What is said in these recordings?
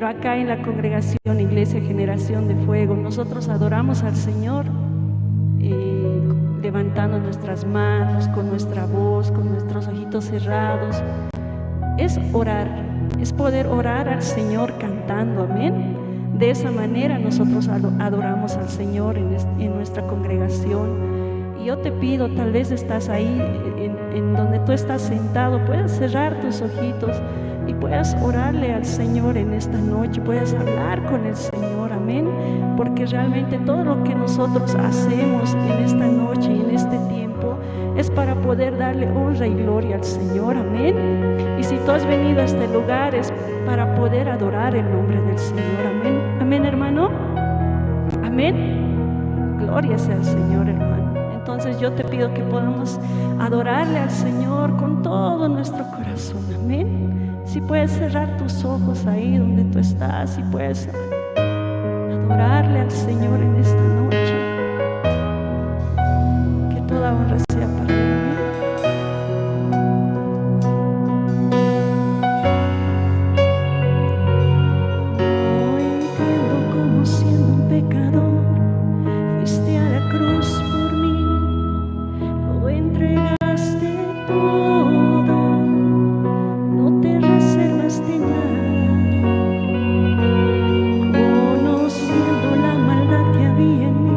Pero acá en la congregación Iglesia Generación de Fuego, nosotros adoramos al Señor levantando nuestras manos, con nuestra voz, con nuestros ojitos cerrados. Es orar, es poder orar al Señor cantando, amén. De esa manera nosotros adoramos al Señor en nuestra congregación. Y yo te pido, tal vez estás ahí en donde tú estás sentado, puedas cerrar tus ojitos y puedas orarle al Señor en esta noche, puedas hablar con el Señor, amén. Porque realmente todo lo que nosotros hacemos en esta noche y en este tiempo es para poder darle honra y gloria al Señor, amén. Y si tú has venido a este lugar es para poder adorar el nombre del Señor, amén. Amén, hermano. Amén. Gloria sea al Señor, hermano. Entonces yo te pido que podamos adorarle al Señor con todo nuestro corazón, amén. Si puedes cerrar tus ojos ahí donde tú estás, si puedes adorarle al Señor en esta noche, que toda honra sea para Él. No entiendo cómo siendo un pecador fuiste a la cruz por mí, lo entregaste todo, no te reservaste nada. Conociendo la maldad que había en mí,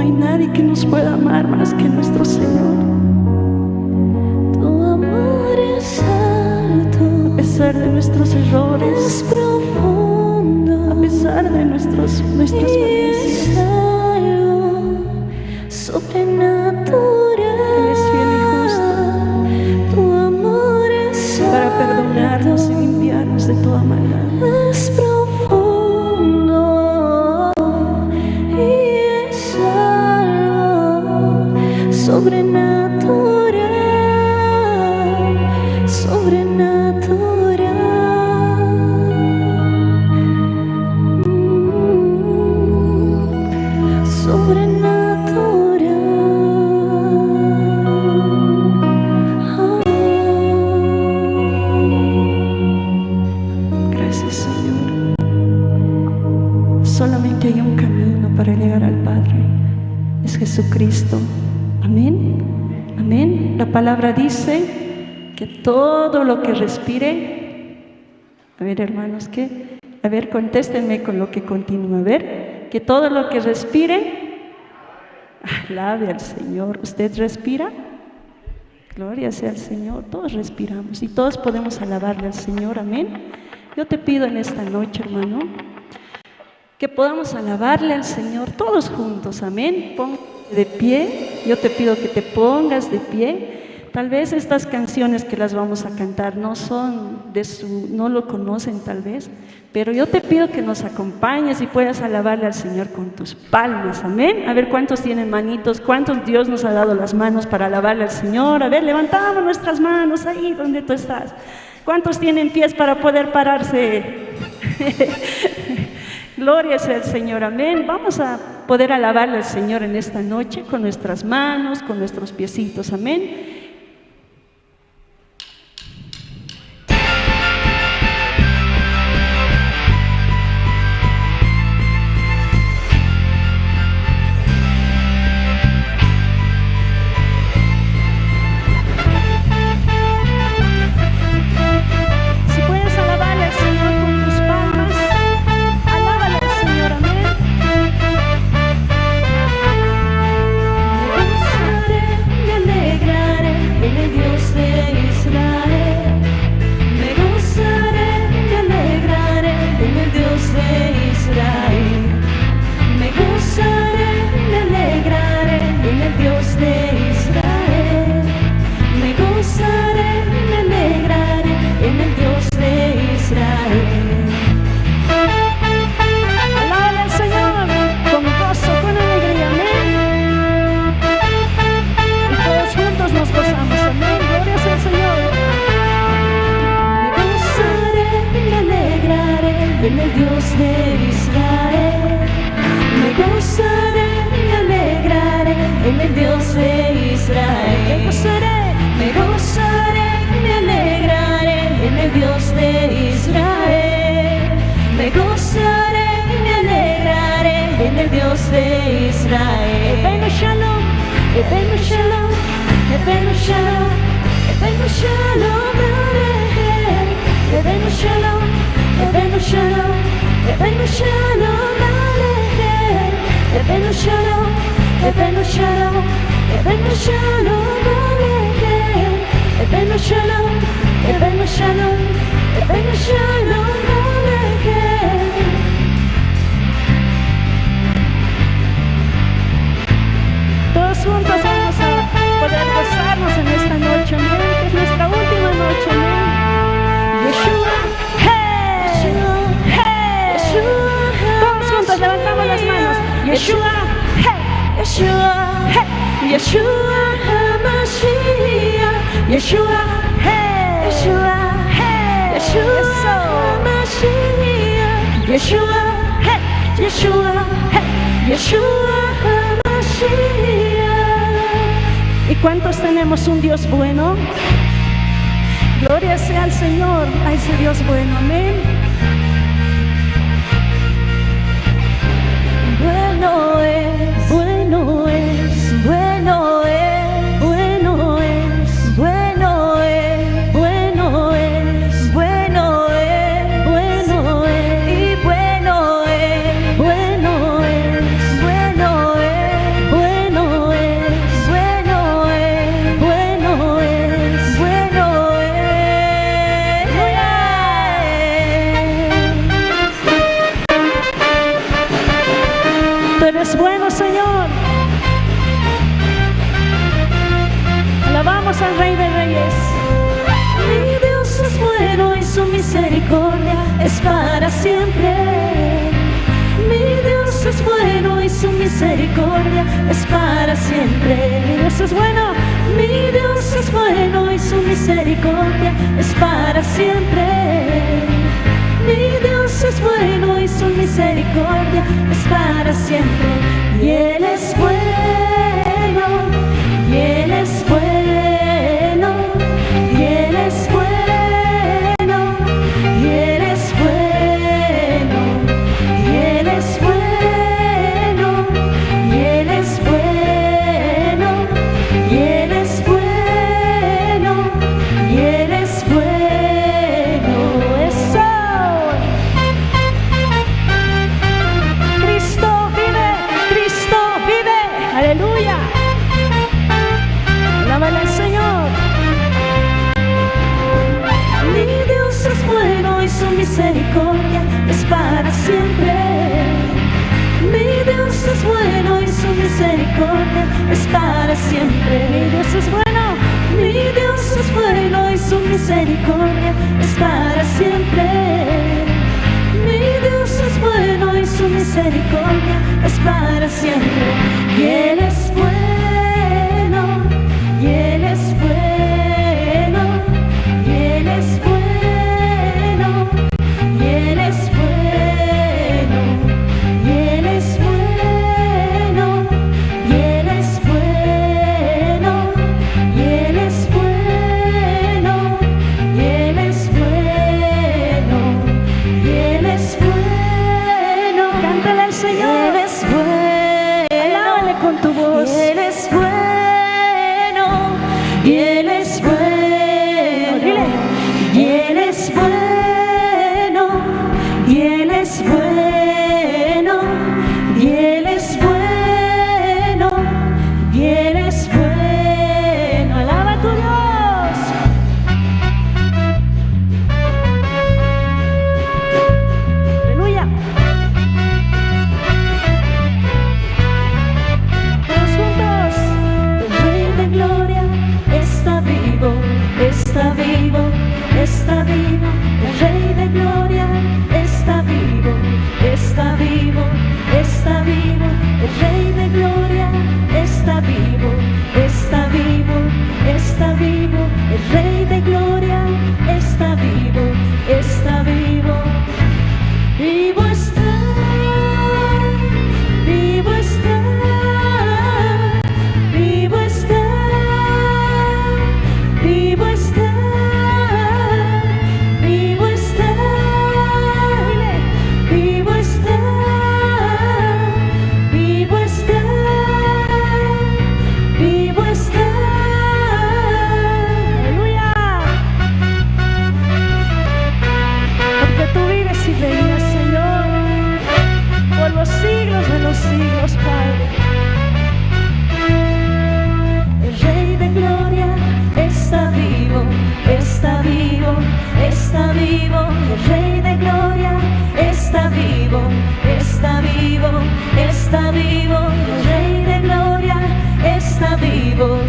No hay nadie que nos pueda amar más que nuestro Señor. Tu amor es alto, A pesar de nuestros errores, es profundo, a pesar de nuestras y es falencias, algo sobrenatural. Él es fiel y justo Tu amor es para perdonarnos y alto, limpiarnos de toda maldad. es profundo y es algo sobrenatural, sobrenatural, sobrenatural. Gracias, Señor. Solamente hay un camino para llegar al Padre. Es Jesucristo. Amén. Amén. La palabra dice que todo lo que respire. A ver, hermanos, ¿qué? A ver, contéstenme con lo que continúa. A ver, que todo lo que respire, alabe al Señor. ¿Usted respira? Gloria sea al Señor. Todos respiramos y todos podemos alabarle al Señor. Amén. Yo te pido en esta noche, hermano, que podamos alabarle al Señor todos juntos. Amén. Ponte de pie. Yo te pido que te pongas de pie. Tal vez estas canciones que las vamos a cantar no son de su, no lo conocen tal vez, pero yo te pido que nos acompañes y puedas alabarle al Señor con tus palmas. Amén. A ver cuántos tienen manitos, cuántos Dios nos ha dado las manos para alabarle al Señor. A ver, levantamos nuestras manos ahí donde tú estás. ¿Cuántos tienen pies para poder pararse? Gloria sea al Señor, amén. Vamos a poder alabarle al Señor en esta noche con nuestras manos, con nuestros piecitos, amén. Si puedes alabarle al Señor con tus palmas, alábale al Señor, amén. Me gozaré, me alegraré en el Dios de Israel. Me gozaré, me alegraré en el Dios de Israel. Me gozaré, me alegraré en el Dios de Israel. Me gozaré, me alegraré en el Dios de Israel. Alábale al Señor con gozo, con alegría, amén. Y todos juntos nos gozamos, amén. Gloria sea al Señor. Me gozaré, me alegraré en el Dios de Israel. Me gozaré, me alegraré en el Dios de Israel. Me gozaré, Me gozaré, me alegraré en el Dios de Israel. Me gozaré, me alegraré en el Dios de Israel. Ebenu Shalom, Ebenu Shalom, Ebenu Shalom, Ebenu Shalom Alejem. Ebenu Shalom, Ebenu Shalom, Ebenu Shalom Alejem. Ebenu Shalom, Ebenu Shalom, Ebenu Shalom Alejem. Ebenu Shalom, Ebenu Shalom, Ebenu Shalom Alejem. Todos juntos vamos a poder gozarnos en esta noche, amén, que es nuestra última noche, amén. Yeshua, hey, hey. Todos juntos levantamos las manos. Yeshua, hey, Yeshua, hey, Yeshua HaMashiach, Yeshua, hey, Yeshua, hey, Yeshua Eso. HaMashiach, Yeshua, hey, Yeshua, hey. Yeshua HaMashiach. ¿Y cuántos tenemos un Dios bueno? Gloria sea al Señor, a ese Dios bueno, amén. Bueno es, Bueno es, bueno es, bueno es, bueno es, bueno es, bueno es, bueno es, y bueno es, bueno es, bueno es, bueno Tú eres bueno, Señor. Alabamos al Rey de Reyes. Mi Dios es bueno y su misericordia es para siempre. Mi Dios es bueno y su misericordia es para siempre. Mi Dios es bueno. Mi Dios es bueno y su misericordia es para siempre. Mi Dios es bueno y su misericordia es para siempre. Y Él es bueno, y Él es bueno, y Él es bueno, y Él es bueno, y Él es bueno, y Él es bueno, y Él es bueno, y Él es bueno. Eso. Cristo vive, Cristo vive. Aleluya. Alábale al Señor. Mi Dios es bueno y su misericordia es para siempre. Mi Dios es bueno y su misericordia es para siempre. Mi Dios es bueno. Mi Dios es bueno y su misericordia es para siempre. Mi Dios es bueno y su misericordia es para siempre. Y Él es bueno, y Él es bueno, y Él es bueno, y Él es bueno, y Él es bueno, y Él es bueno, y Él es bueno, y Él es bueno, y Él es bueno. Cántale al Señor. Él es bueno. Alábale con tu voz. Él es bueno, y Él es bueno, Dile. y Él es bueno, y Él es bueno, y Él es bueno, y Él es bueno. Alaba a tu Dios. Aleluya. Todos juntos. El Rey de Gloria está vivo, está vivo, está vivo. El Rey de Gloria está vivo, está vivo, está vivo. El Rey de Gloria está vivo, está vivo, está vivo. El Rey de Gloria está vivo, está vivo. Vivo está, vivo está, vivo está, vivo está, vivo está, vivo está, vivo está, vivo está. Aleluya. Porque tú vives y reinas, Señor, por los siglos de los siglos, Padre. El Rey de Gloria está vivo, está vivo, está vivo. El Rey de Gloria está vivo, está vivo, está vivo. El Rey de Gloria está vivo,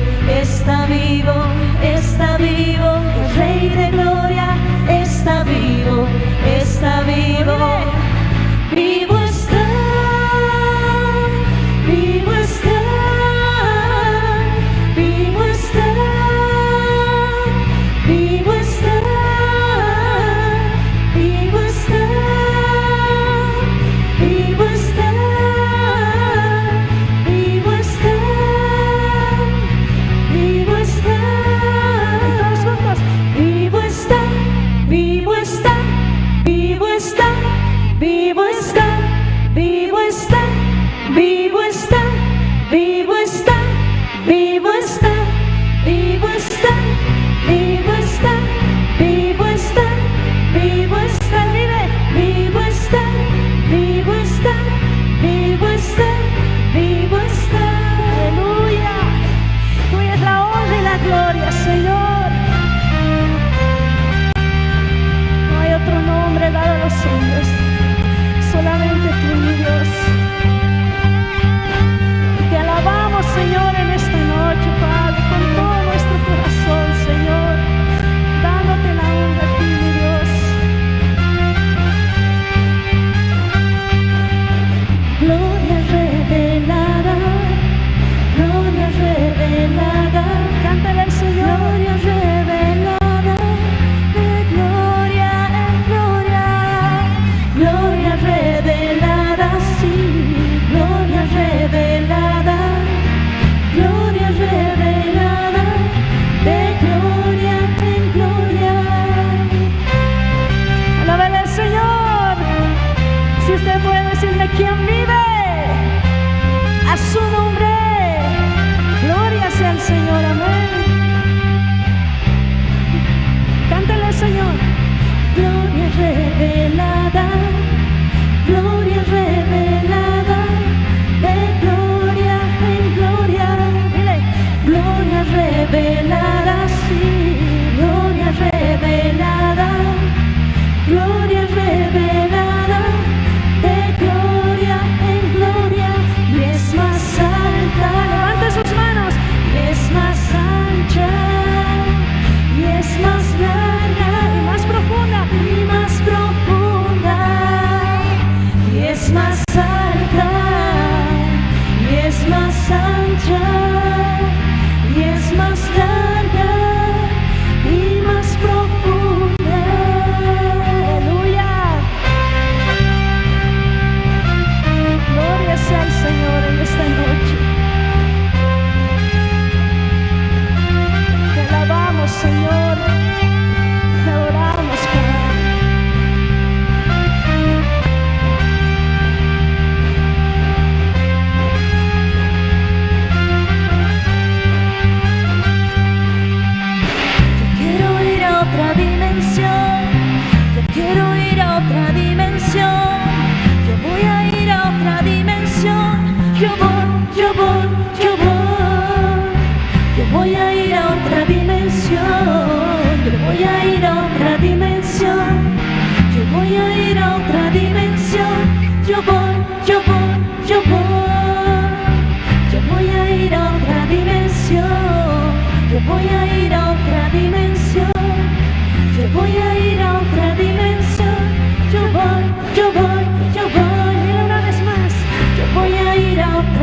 está vivo, está vivo. El Rey de Gloria está vivo, está vivo. Vivo está,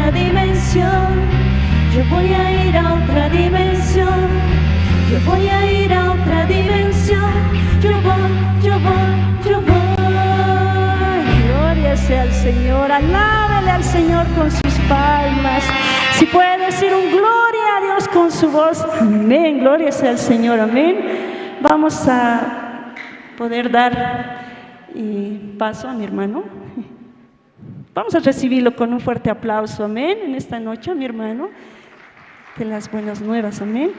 otra dimensión. Yo voy a ir a otra dimensión. Yo voy a ir a otra dimensión. Yo voy, yo voy, yo voy. Gloria sea al Señor. Alábele al Señor con sus palmas. Si puede decir un gloria a Dios con su voz. Amén. Gloria sea al Señor. Amén. Vamos a poder dar paso a mi hermano. Vamos a recibirlo con un fuerte aplauso. Amén. En esta noche, mi hermano, de las buenas nuevas. Amén.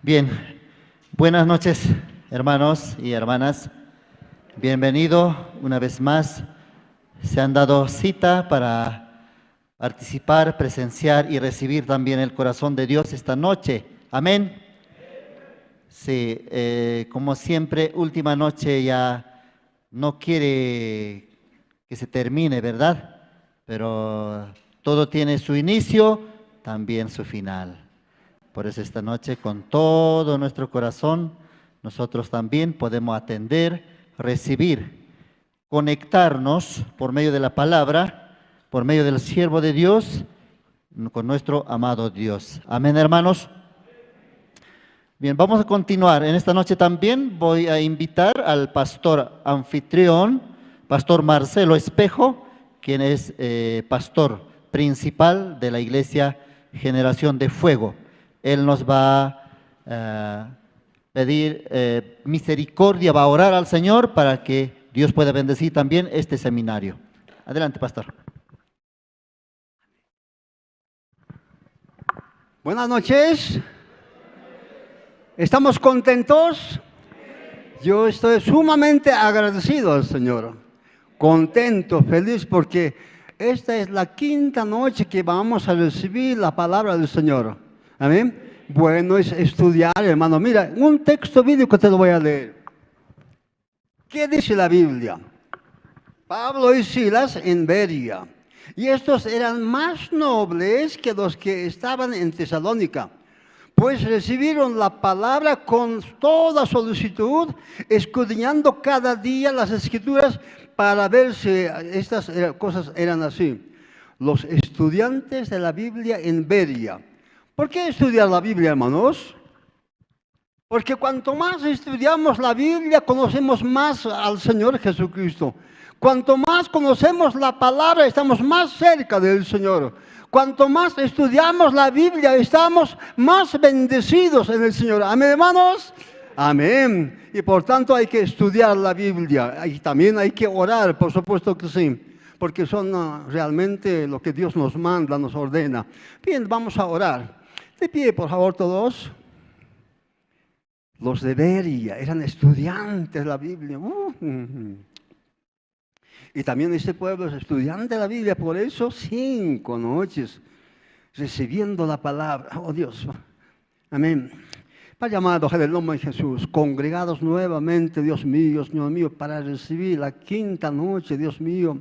Bien, buenas noches, hermanos y hermanas. Bienvenido una vez más. Se han dado cita para participar, presenciar y recibir también el corazón de Dios esta noche. Amén. Sí, como siempre, última noche ya no quiere que se termine, ¿verdad? Pero todo tiene su inicio, también su final. Por eso esta noche, con todo nuestro corazón, nosotros también podemos atender, recibir, conectarnos por medio de la palabra, por medio del siervo de Dios, con nuestro amado Dios. Amén, hermanos. Bien, vamos a continuar. En esta noche también voy a invitar al pastor anfitrión, pastor Marcelo Espejo, quien es pastor principal de la iglesia Generación de Fuego. Él nos va a pedir misericordia, va a orar al Señor para que Dios pueda bendecir también este seminario. Adelante, pastor. Buenas noches. ¿Estamos contentos? Yo estoy sumamente agradecido al Señor. Contento, feliz, porque esta es la quinta noche que vamos a recibir la palabra del Señor. Amén. Bueno es estudiar, hermano. Mira, un texto bíblico te lo voy a leer. ¿Qué dice la Biblia? Pablo y Silas en Berea. Y estos eran más nobles que los que estaban en Tesalónica, pues recibieron la palabra con toda solicitud, escudriñando cada día las escrituras para ver si estas cosas eran así. Los estudiantes de la Biblia en Berea. ¿Por qué estudiar la Biblia, hermanos? Porque cuanto más estudiamos la Biblia, conocemos más al Señor Jesucristo. Cuanto más conocemos la palabra, estamos más cerca del Señor. Cuanto más estudiamos la Biblia, estamos más bendecidos en el Señor. Amén, hermanos. Amén. Y por tanto hay que estudiar la Biblia. Y también hay que orar, por supuesto que sí. Porque son realmente lo que Dios nos manda, nos ordena. Bien, vamos a orar. De pie, por favor, todos. Los de Berea eran estudiantes de la Biblia. Y también este pueblo es estudiante de la Biblia, por eso 5 noches recibiendo la palabra. Oh Dios, amén. Padre amado, en el nombre de Jesús, congregados nuevamente, Dios mío, Señor mío, para recibir la quinta noche, Dios mío,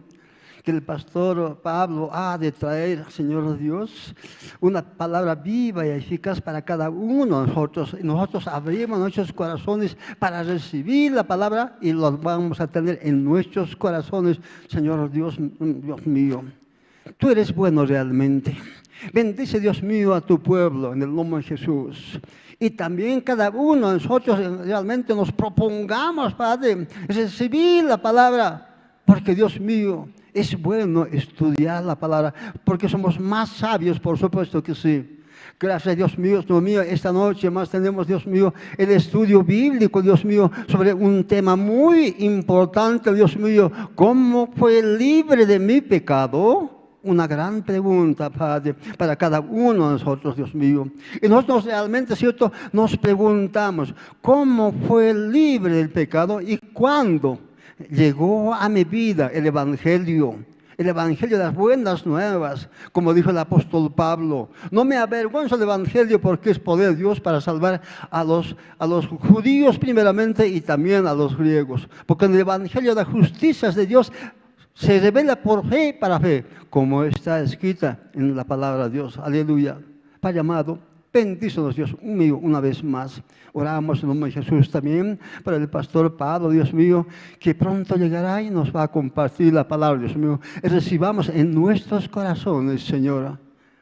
que el pastor Pablo ha de traer, Señor Dios, una palabra viva y eficaz para cada uno de nosotros. Nosotros abrimos nuestros corazones para recibir la palabra y lo vamos a tener en nuestros corazones, Señor Dios, Dios mío. Tú eres bueno realmente. Bendice, Dios mío, a tu pueblo en el nombre de Jesús. Y también cada uno de nosotros realmente nos propongamos, Padre, recibir la palabra, porque Dios mío, es bueno estudiar la palabra, porque somos más sabios, por supuesto que sí. Gracias, Dios mío, Dios mío, esta noche más tenemos, Dios mío, el estudio bíblico, Dios mío, sobre un tema muy importante, Dios mío, ¿cómo fue libre de mi pecado? Una gran pregunta, Padre, para cada uno de nosotros, Dios mío. Y nosotros realmente, ¿cierto?, nos preguntamos, ¿cómo fue libre del pecado y cuándo llegó a mi vida el Evangelio? El Evangelio de las buenas nuevas, como dijo el apóstol Pablo. No me avergüenzo del Evangelio porque es poder de Dios para salvar a los judíos primeramente y también a los griegos. Porque en el Evangelio la justicia de Dios se revela por fe para fe, como está escrita en la palabra de Dios. Aleluya. Padre amado, bendícenos, Dios mío, una vez más. Oramos en nombre de Jesús también para el pastor Pablo, Dios mío, que pronto llegará y nos va a compartir la palabra, Dios mío. Recibamos en nuestros corazones, Señora.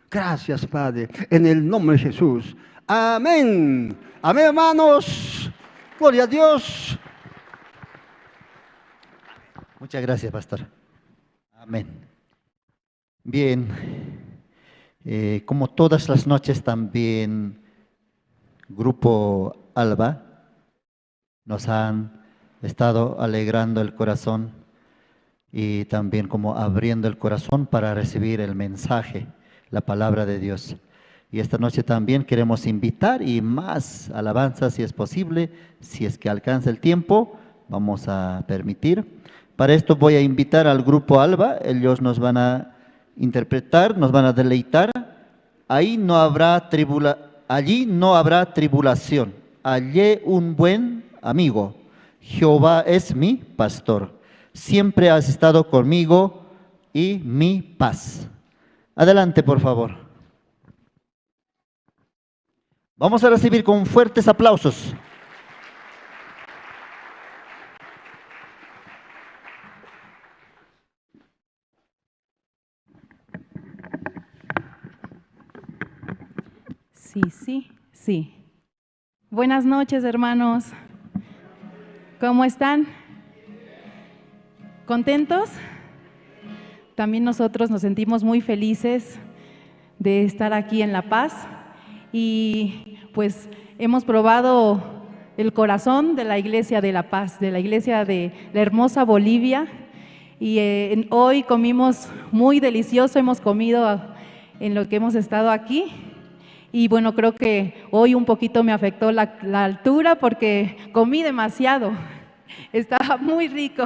Gracias, Padre, en el nombre de Jesús. Amén. Amén, hermanos. Gloria a Dios. Muchas gracias, pastor. Amén. Bien. Como todas las noches también Grupo Alba nos han estado alegrando el corazón y también como abriendo el corazón para recibir el mensaje, la palabra de Dios. Y esta noche también queremos invitar y más alabanzas si es posible, si es que alcanza el tiempo, vamos a permitir. Para esto voy a invitar al Grupo Alba, ellos nos van a interpretar, nos van a deleitar. Ahí no habrá allí no habrá tribulación. Hallé un buen amigo. Jehová es mi pastor. Siempre has estado conmigo y mi paz. Adelante, por favor. Vamos a recibir con fuertes aplausos. Sí, sí, sí. Buenas noches, hermanos. ¿Cómo están? ¿Contentos? También nosotros nos sentimos muy felices de estar aquí en La Paz y pues hemos probado el corazón de la Iglesia de La Paz, de la Iglesia de la hermosa Bolivia, y hoy comimos muy delicioso, hemos comido en lo que hemos estado aquí. Y bueno, creo que hoy un poquito me afectó la altura porque comí demasiado, estaba muy rico.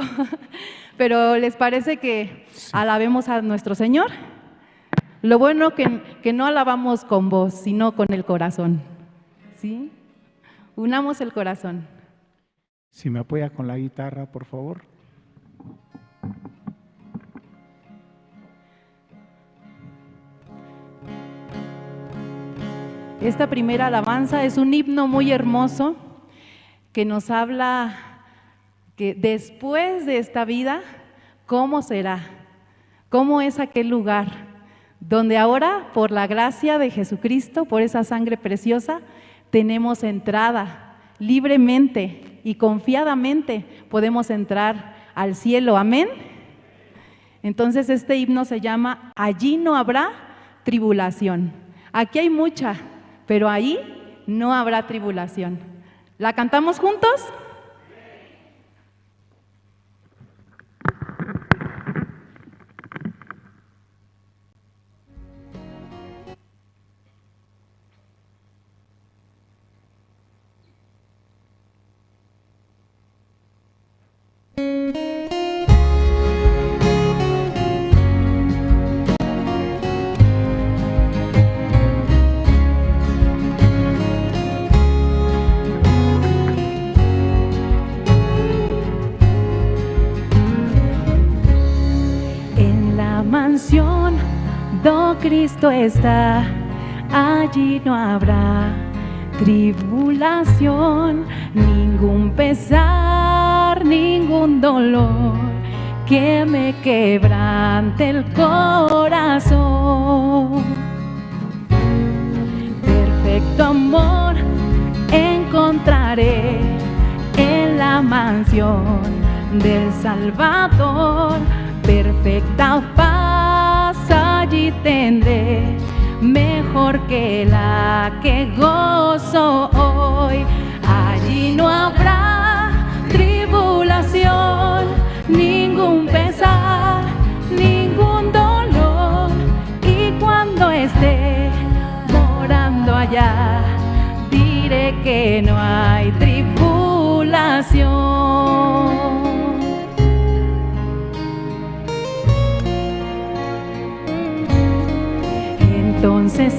Pero ¿les parece que alabemos a nuestro Señor? Lo bueno que no alabamos con voz, sino con el corazón, ¿sí? Unamos el corazón. Si me apoya con la guitarra, por favor. Esta primera alabanza es un himno muy hermoso que nos habla que después de esta vida, ¿cómo será? ¿Cómo es aquel lugar donde ahora, por la gracia de Jesucristo, por esa sangre preciosa, tenemos entrada libremente y confiadamente podemos entrar al cielo? Amén. Entonces este himno se llama Allí no habrá tribulación. Aquí hay mucha, pero ahí no habrá tribulación. ¿La cantamos juntos? Mansión do Cristo está, allí no habrá tribulación, ningún pesar, ningún dolor que me quebrante el corazón. Perfecto amor encontraré en la mansión del Salvador, perfecta paz allí tendré, mejor que la que gozo hoy. Allí no habrá tribulación, ningún pesar, ningún dolor, y cuando esté morando allá, diré que no hay tribulación.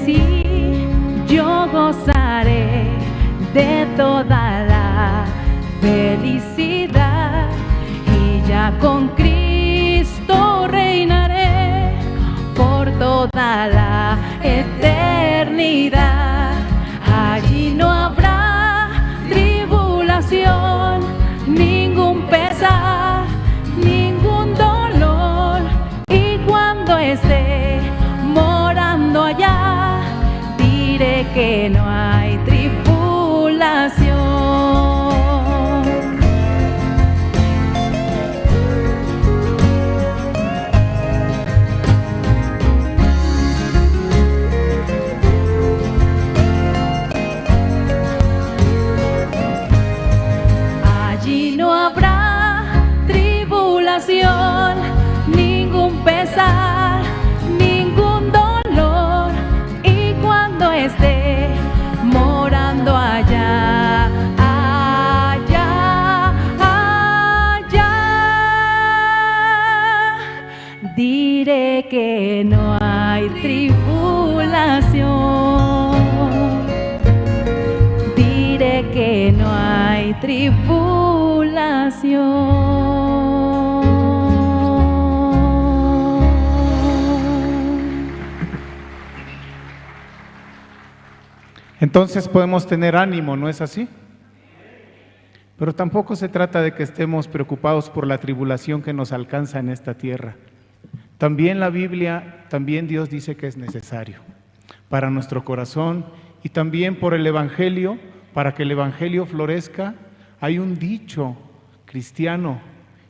sí, yo gozaré de toda la felicidad y ya con Cristo reinaré por toda la eternidad. Allí no habrá tribulación, ningún pesar, ningún dolor. Y cuando esté morando allá, diré que no hay tribulación. Allí no habrá tribulación, ningún pesar, ningún dolor. Y cuando esté morando allá, allá, allá, diré que no hay tribulación. Diré que no hay tribulación. Entonces podemos tener ánimo, ¿no es así? Pero tampoco se trata de que estemos preocupados por la tribulación que nos alcanza en esta tierra. También la Biblia, también Dios dice que es necesario para nuestro corazón y también por el Evangelio, para que el Evangelio florezca. Hay un dicho cristiano,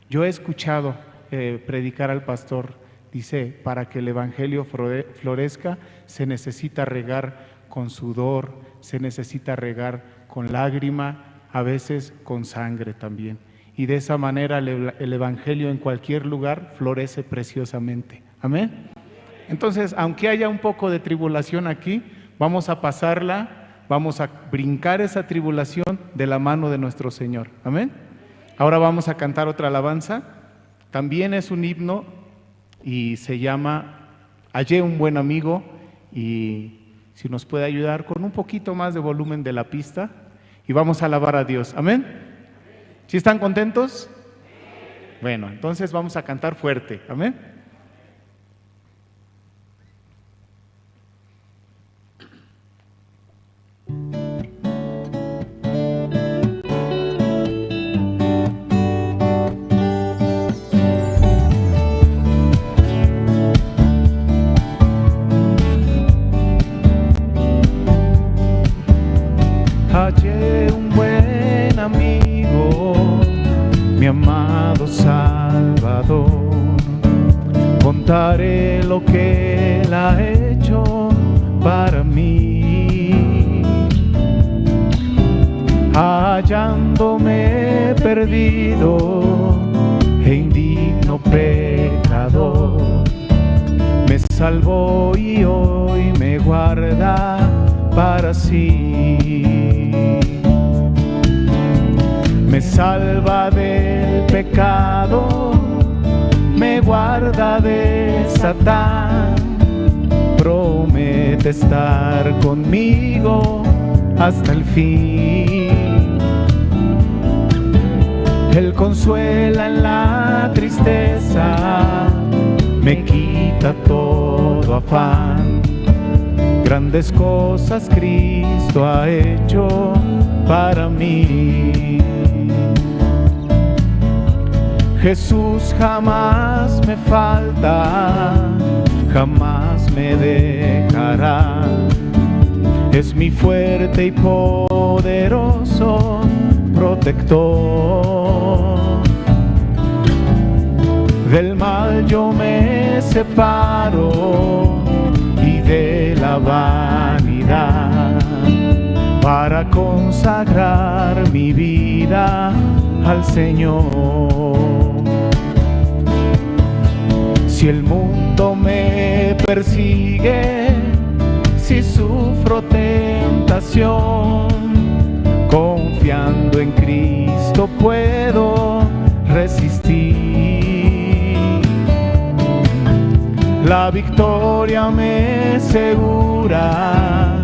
yo he escuchado predicar al pastor, dice, para que el Evangelio florezca se necesita regar con sudor, se necesita regar con lágrima, a veces con sangre también. Y de esa manera el Evangelio en cualquier lugar florece preciosamente. Amén. Entonces, aunque haya un poco de tribulación aquí, vamos a pasarla, vamos a brincar esa tribulación de la mano de nuestro Señor. Amén. Ahora vamos a cantar otra alabanza. También es un himno y se llama Hallé un buen amigo. Y si nos puede ayudar con un poquito más de volumen de la pista, y vamos a alabar a Dios. Amén. ¿Sí están contentos? Bueno, entonces vamos a cantar fuerte. Amén. Hallé un buen amigo, mi amado Salvador. Contaré lo que él ha hecho para mí. Hallándome perdido e indigno pecador, me salvó y hoy me guarda para sí. Me salva del pecado, me guarda de Satán, promete estar conmigo hasta el fin. Él consuela en la tristeza, me quita todo afán. Grandes cosas Cristo ha hecho para mí. Jesús jamás me falta, jamás me dejará. Es mi fuerte y poderoso protector. Del mal yo me separo y de la vanidad, para consagrar mi vida al Señor. Si el mundo me persigue, si sufro tentación, confiando en Cristo puedo resistir. La victoria me es segura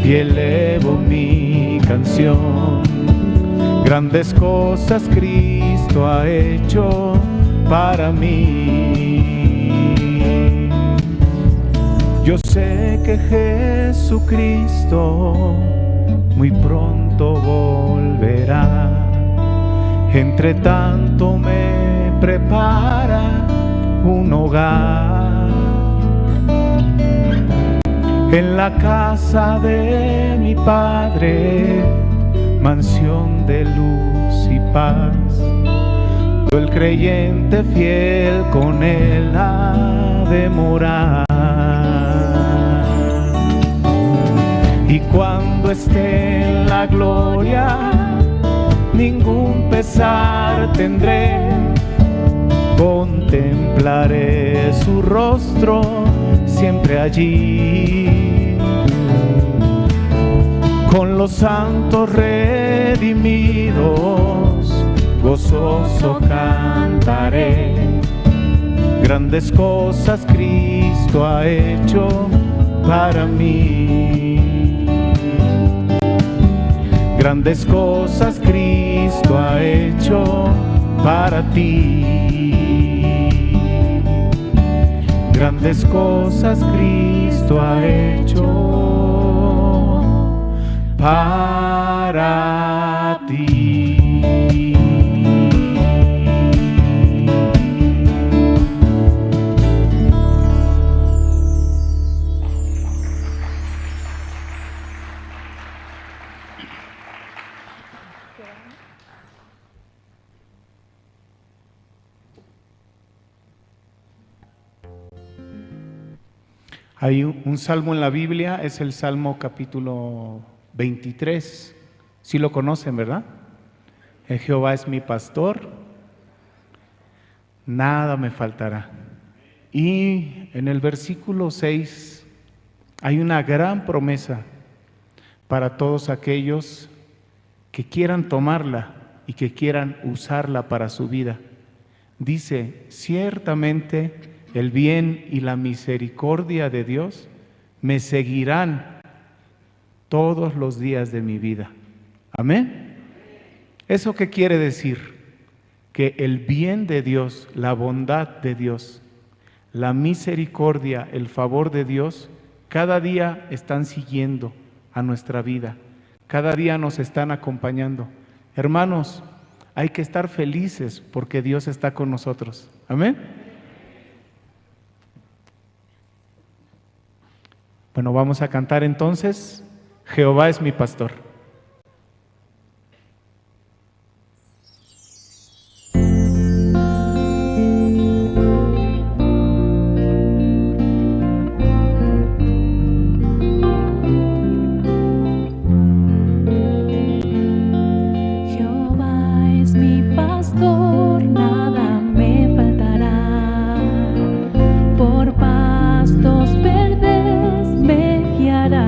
y elevo mi canción. Grandes cosas Cristo ha hecho para mí. Yo sé que Jesucristo muy pronto volverá. Entre tanto me prepara un hogar. En la casa de mi Padre, mansión de luz y paz. Todo el creyente fiel con él ha de morar. Y cuando esté en la gloria, ningún pesar tendré. Contemplaré su rostro siempre allí. Con los santos redimidos, gozoso cantaré. Grandes cosas Cristo ha hecho para mí. Grandes cosas Cristo ha hecho para ti. Grandes cosas Cristo ha hecho para ti. Hay un salmo en la Biblia, es el Salmo capítulo 23. Sí lo conocen, ¿verdad? El Jehová es mi pastor, nada me faltará. Y en el versículo 6 hay una gran promesa para todos aquellos que quieran tomarla y que quieran usarla para su vida. Dice, ciertamente el bien y la misericordia de Dios me seguirán todos los días de mi vida. Amén. ¿Eso qué quiere decir? Que el bien de Dios, la bondad de Dios, la misericordia, el favor de Dios, cada día están siguiendo a nuestra vida. Cada día nos están acompañando. Hermanos, hay que estar felices porque Dios está con nosotros. Amén. Bueno, vamos a cantar entonces, Jehová es mi pastor. Jehová es mi pastor, nada me faltará. Por pastos verdes me guiará.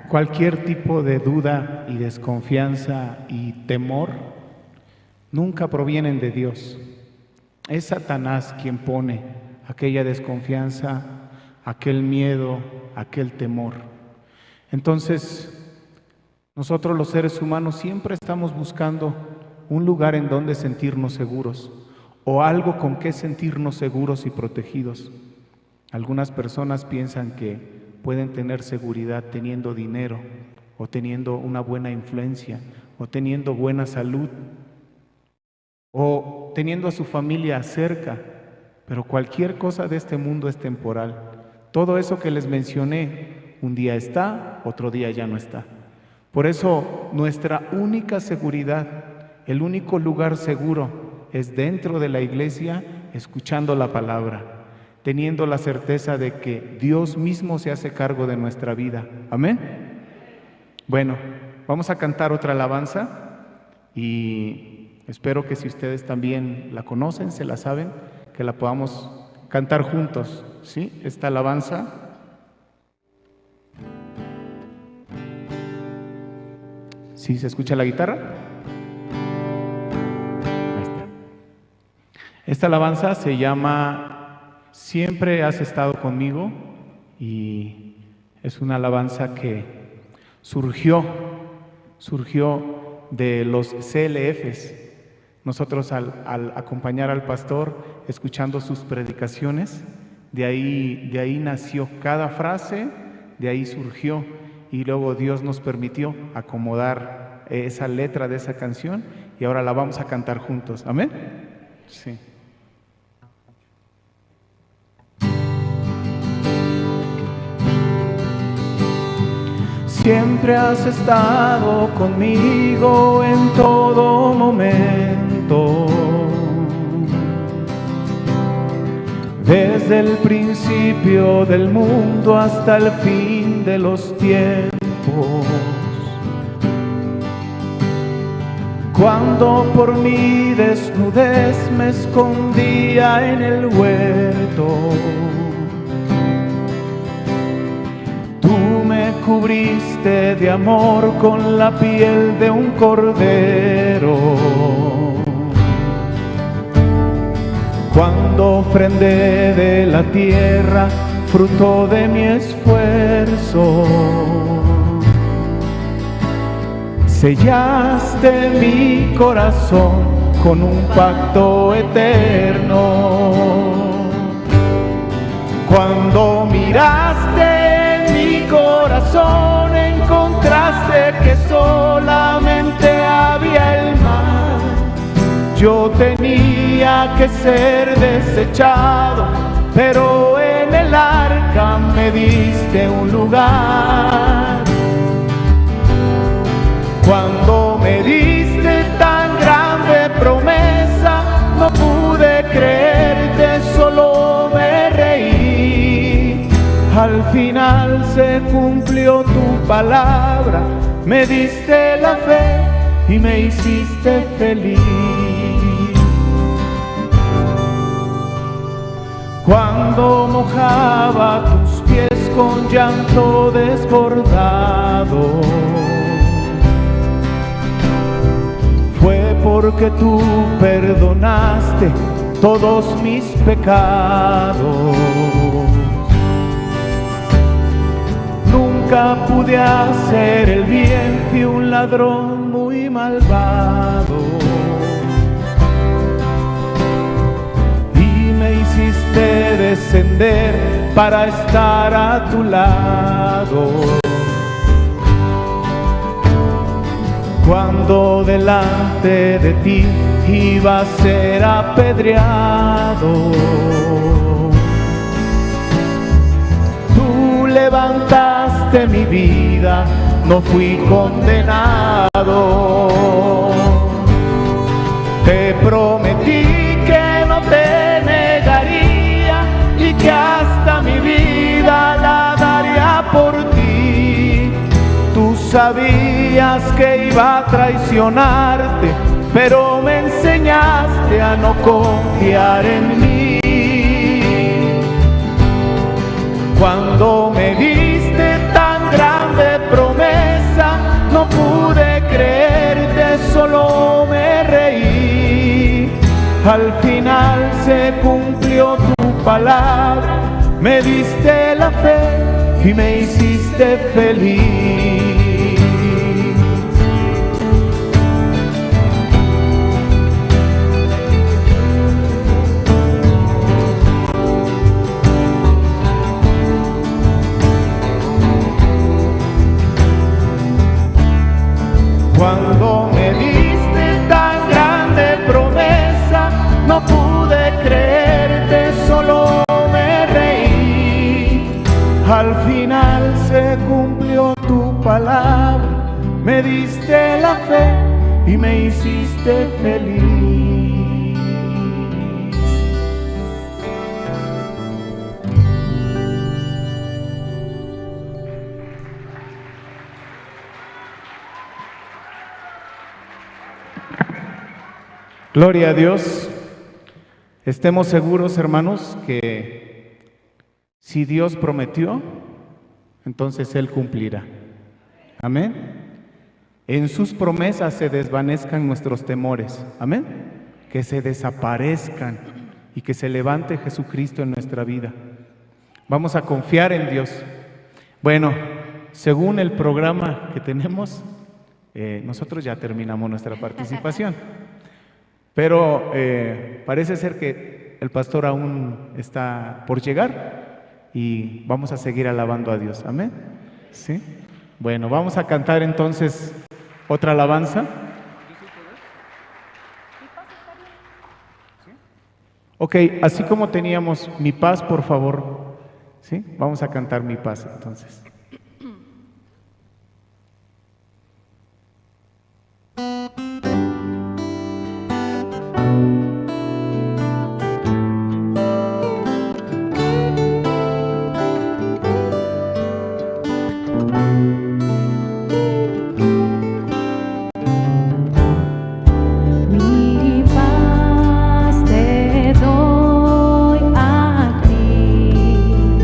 Cualquier tipo de duda y desconfianza y temor nunca provienen de Dios. Es Satanás quien pone aquella desconfianza, aquel miedo, aquel temor. Entonces, nosotros los seres humanos siempre estamos buscando un lugar en donde sentirnos seguros o algo con que sentirnos seguros y protegidos. Algunas personas piensan que pueden tener seguridad teniendo dinero o teniendo una buena influencia o teniendo buena salud o teniendo a su familia cerca, pero cualquier cosa de este mundo es temporal. Todo eso que les mencioné, un día está, otro día ya no está. Por eso nuestra única seguridad, el único lugar seguro es dentro de la iglesia, escuchando la palabra, teniendo la certeza de que Dios mismo se hace cargo de nuestra vida. Amén. Bueno, vamos a cantar otra alabanza y espero que si ustedes también la conocen, se la saben, que la podamos cantar juntos, ¿sí? Esta alabanza. ¿Sí se escucha la guitarra? Ahí está. Esta alabanza se llama Siempre has estado conmigo y es una alabanza que surgió de los CLFs. Nosotros al acompañar al pastor, escuchando sus predicaciones, de ahí nació cada frase, de ahí surgió, y luego Dios nos permitió acomodar esa letra de esa canción y ahora la vamos a cantar juntos. Amén. Sí. Siempre has estado conmigo en todo momento. Desde el principio del mundo hasta el fin de los tiempos. Cuando por mi desnudez me escondía en el huerto, tú me cubriste de amor con la piel de un cordero. Cuando ofrendé de la tierra fruto de mi esfuerzo, sellaste mi corazón con un pacto eterno. Cuando miraste mi corazón, encontraste que solamente había el mal. Yo tenía que ser desechado, pero en el arca me diste un lugar. Cuando me diste tan grande promesa, no pude creerte, solo me reí. Al final se cumplió tu palabra, me diste la fe y me hiciste feliz. Cuando mojaba tus pies con llanto desbordado, fue porque tú perdonaste todos mis pecados. Nunca pude hacer el bien, fui un ladrón muy malvado. Y me hiciste descender para estar a tu lado. Cuando delante de ti iba a ser apedreado, tú levantaste mi vida, no fui condenado. Te prometí que no te negaría y que hasta mi vida la daría por ti. Tú sabías que iba a traicionarte, pero me enseñaste a no confiar en mí. Cuando me diste tan grande promesa, solo me reí. Al final se cumplió tu palabra, me diste la fe y me hiciste feliz. Cuando me diste tan grande promesa, no pude creerte, solo me reí. Al final se cumplió tu palabra, me diste la fe y me hiciste feliz. Gloria a Dios. Estemos seguros, hermanos, que si Dios prometió, entonces Él cumplirá. Amén. En sus promesas se desvanezcan nuestros temores. Amén. Que se desaparezcan y que se levante Jesucristo en nuestra vida. Vamos a confiar en Dios. Bueno, según el programa que tenemos, nosotros ya terminamos nuestra participación. Pero parece ser que el pastor aún está por llegar y vamos a seguir alabando a Dios. Amén. ¿Sí? Bueno, vamos a cantar entonces otra alabanza. Ok, así como teníamos Mi Paz, por favor. ¿Sí? Vamos a cantar Mi Paz entonces. Mi paz te doy a ti,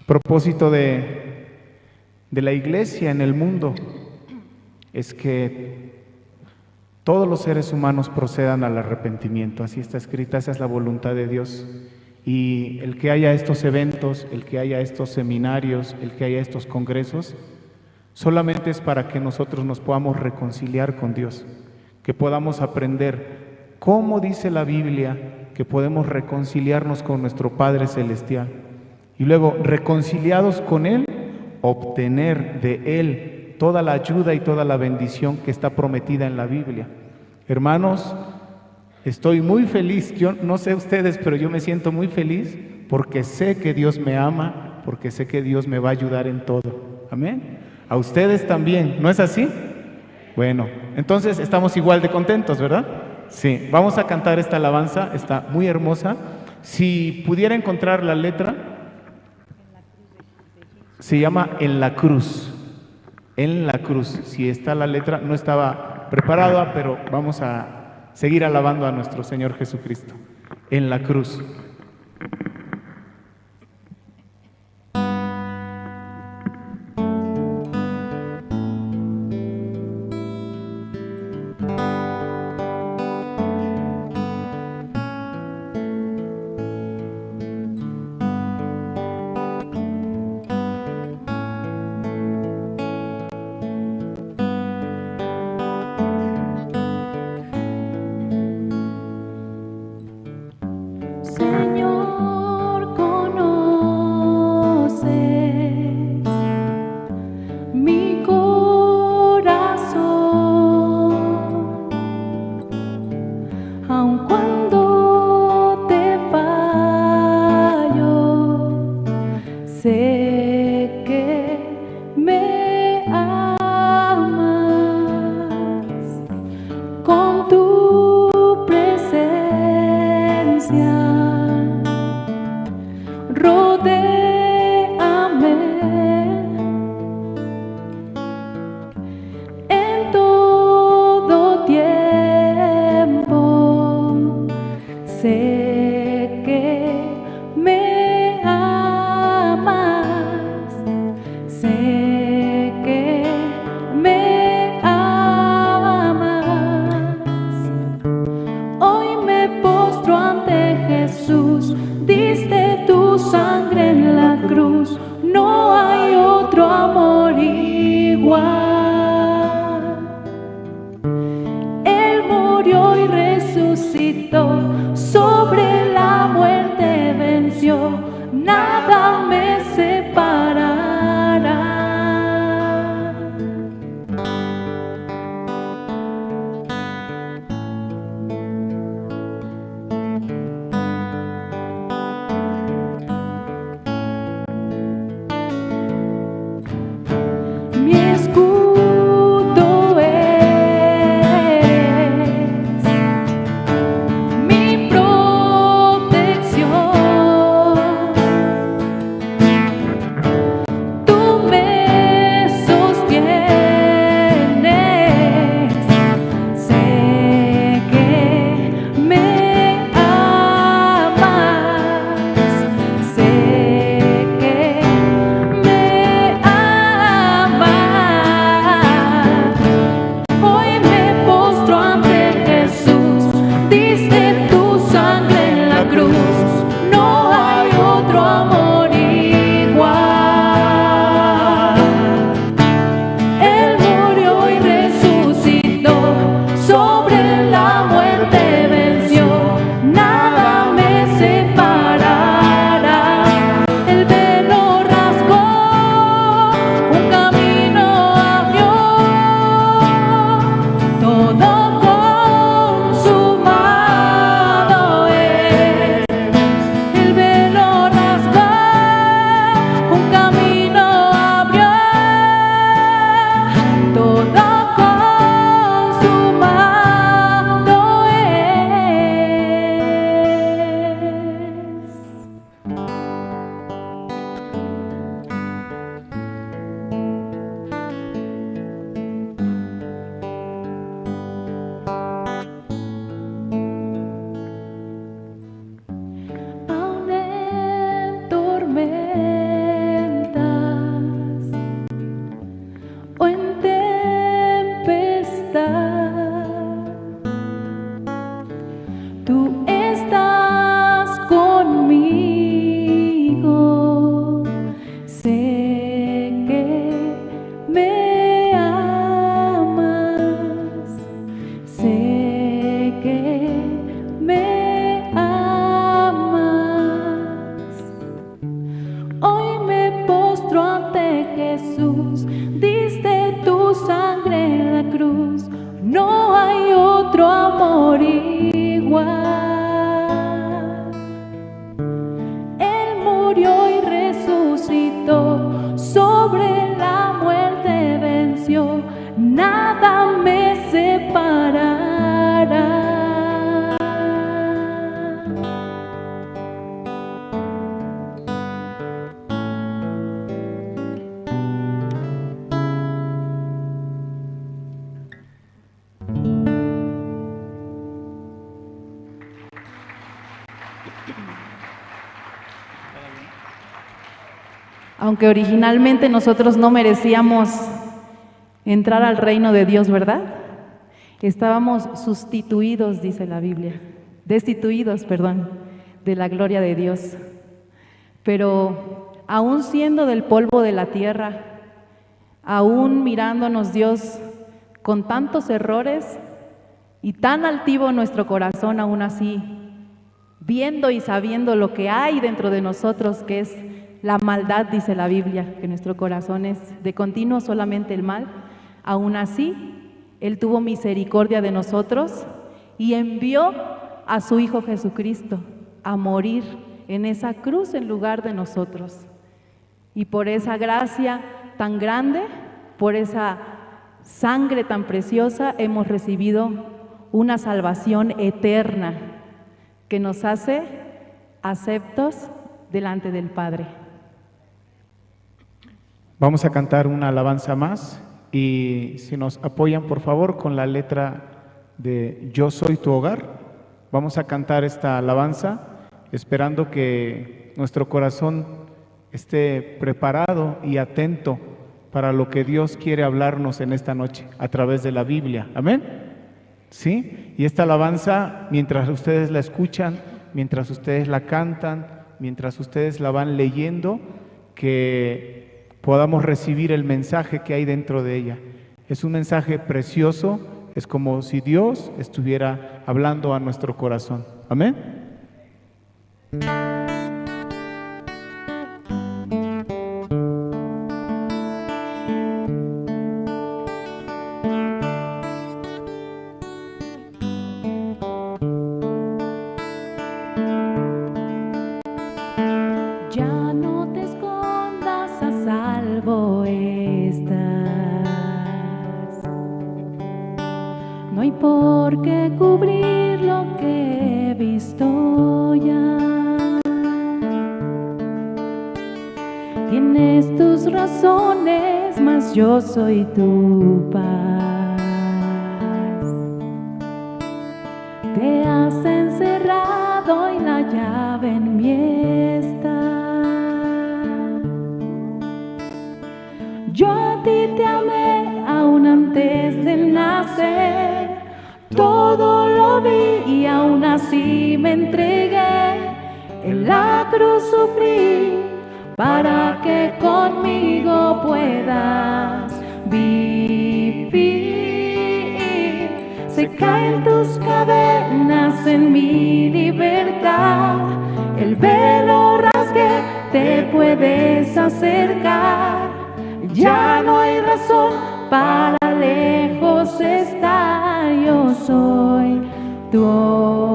Propósito de la iglesia en el mundo es que todos los seres humanos procedan al arrepentimiento. Así está escrita, esa es la voluntad de Dios. Y el que haya estos eventos, el que haya estos seminarios, el que haya estos congresos, solamente es para que nosotros nos podamos reconciliar con Dios, que podamos aprender cómo dice la Biblia que podemos reconciliarnos con nuestro Padre Celestial. Y luego, reconciliados con Él, obtener de Él toda la ayuda y toda la bendición que está prometida en la Biblia. Hermanos, estoy muy feliz. Yo no sé ustedes, pero yo me siento muy feliz porque sé que Dios me ama, porque sé que Dios me va a ayudar en todo. Amén. A ustedes también, ¿no es así? Bueno, entonces estamos igual de contentos, ¿verdad? Sí, vamos a cantar esta alabanza, está muy hermosa. Si pudiera encontrar la letra, se llama En la Cruz. En la Cruz. Si está la letra, no estaba preparada, pero vamos a seguir alabando a nuestro Señor Jesucristo. En la cruz. Señor, conoces mi corazón, aun cuando te fallo, sé que me amas con tu presencia. Rodéame en todo tiempo, sé que me amas, sé que me amas. Hoy me postro ante Jesús, diste tu sangre en la cruz, no hay otro amor igual. Él murió y resucitó, sobre la muerte venció, nada me separará. Mi escudo es, mi Jesús, diste tu sangre en la cruz, no hay otro amor igual. Él murió y resucitó, sobre la muerte venció, nada me separará. Aunque originalmente nosotros no merecíamos entrar al reino de Dios, ¿verdad? Estábamos sustituidos, dice la Biblia, destituidos, perdón, de la gloria de Dios. Pero aún siendo del polvo de la tierra, aún mirándonos Dios con tantos errores y tan altivo nuestro corazón, aún así, viendo y sabiendo lo que hay dentro de nosotros, que es la maldad, dice la Biblia, que nuestro corazón es de continuo solamente el mal, aún así, Él tuvo misericordia de nosotros y envió a su Hijo Jesucristo a morir en esa cruz en lugar de nosotros. Y por esa gracia tan grande, por esa sangre tan preciosa, hemos recibido una salvación eterna que nos hace aceptos delante del Padre. Vamos a cantar una alabanza más y si nos apoyan por favor con la letra de Yo soy tu hogar, vamos a cantar esta alabanza esperando que nuestro corazón esté preparado y atento para lo que Dios quiere hablarnos en esta noche a través de la Biblia. Amén. ¿Sí? Y esta alabanza, mientras ustedes la escuchan, mientras ustedes la cantan, mientras ustedes la van leyendo, que podamos recibir el mensaje que hay dentro de ella. Es un mensaje precioso, es como si Dios estuviera hablando a nuestro corazón. Amén. Ya no te escondas, a salvo estás. No hay por qué cubrir lo que he visto ya. Tienes tus razones, mas yo soy tu paz. Te has encerrado y la llave en mí está. Yo a ti te amé aún antes de nacer, todo lo vi y aún así me entregué. En la cruz sufrí para que conmigo puedas vivir. Se caen tus cadenas en mi libertad, el velo rasgué, te puedes acercar. Ya no hay razón para lejos estar, yo soy tu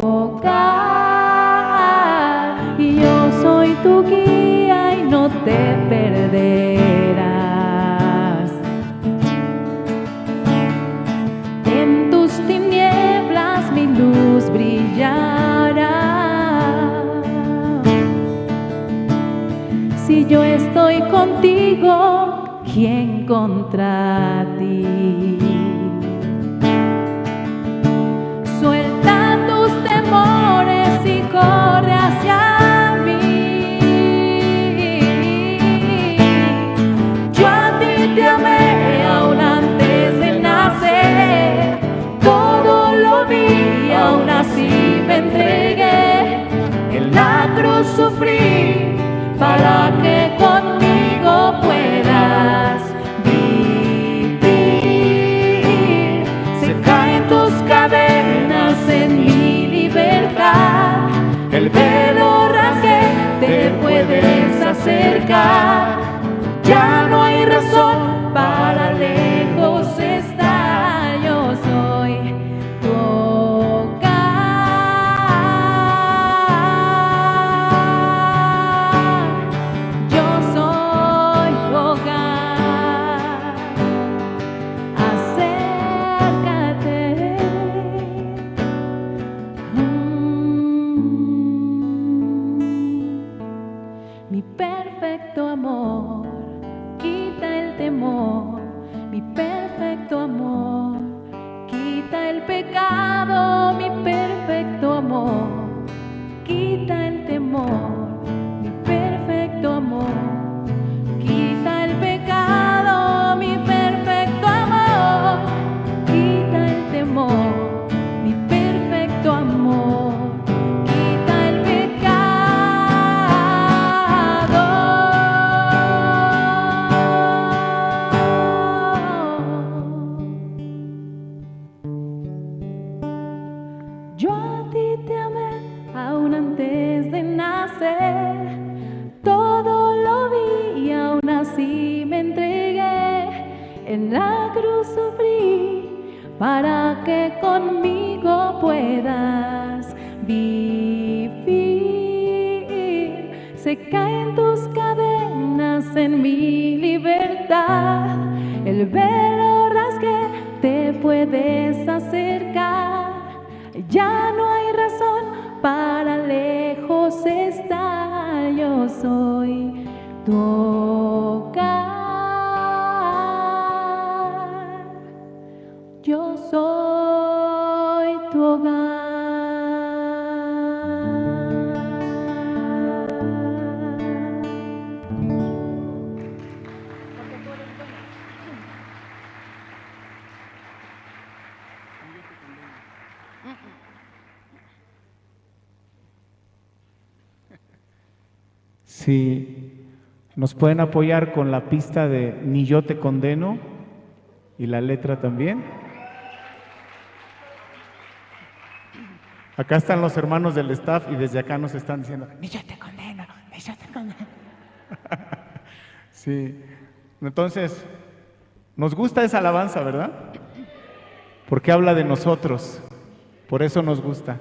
hogar, y yo soy tu guía y no te perderás. En tus tinieblas mi luz brillará. Si yo estoy contigo, ¿quién contra ti? Suelta tus temores y corre hacia mí. Yo a ti te amé aún antes de nacer, todo lo vi y aún así me entregué. En la cruz sufrí para que conmigo puedas vivir. Se caen tus cadenas en mi libertad, el velo rasgué, te puedes acercar. Ya no hay razón temor, mi perfecto amor. Quita el pecado, mi perfecto amor. Quita el temor, mi perfecto amor. Quita el pecado, mi perfecto amor. Quita el temor, mi perfecto amor. Quita el pecado. Yo a ti te amé aún antes de nacer. Todo lo vi y aún así me entregué. En la cruz sufrí para que conmigo puedas vivir. Se caen tus cadenas en mi libertad. El velo rasgué, te puedes acercar. Ya no hay razón para lejos estar. Yo soy tu hogar. Yo soy tu hogar. Si nos pueden apoyar con la pista de Ni yo te condeno y la letra también. Acá están los hermanos del staff y desde acá nos están diciendo, ni yo te condeno, ni yo te condeno. Sí, entonces, nos gusta esa alabanza, ¿verdad? Porque habla de nosotros, por eso nos gusta,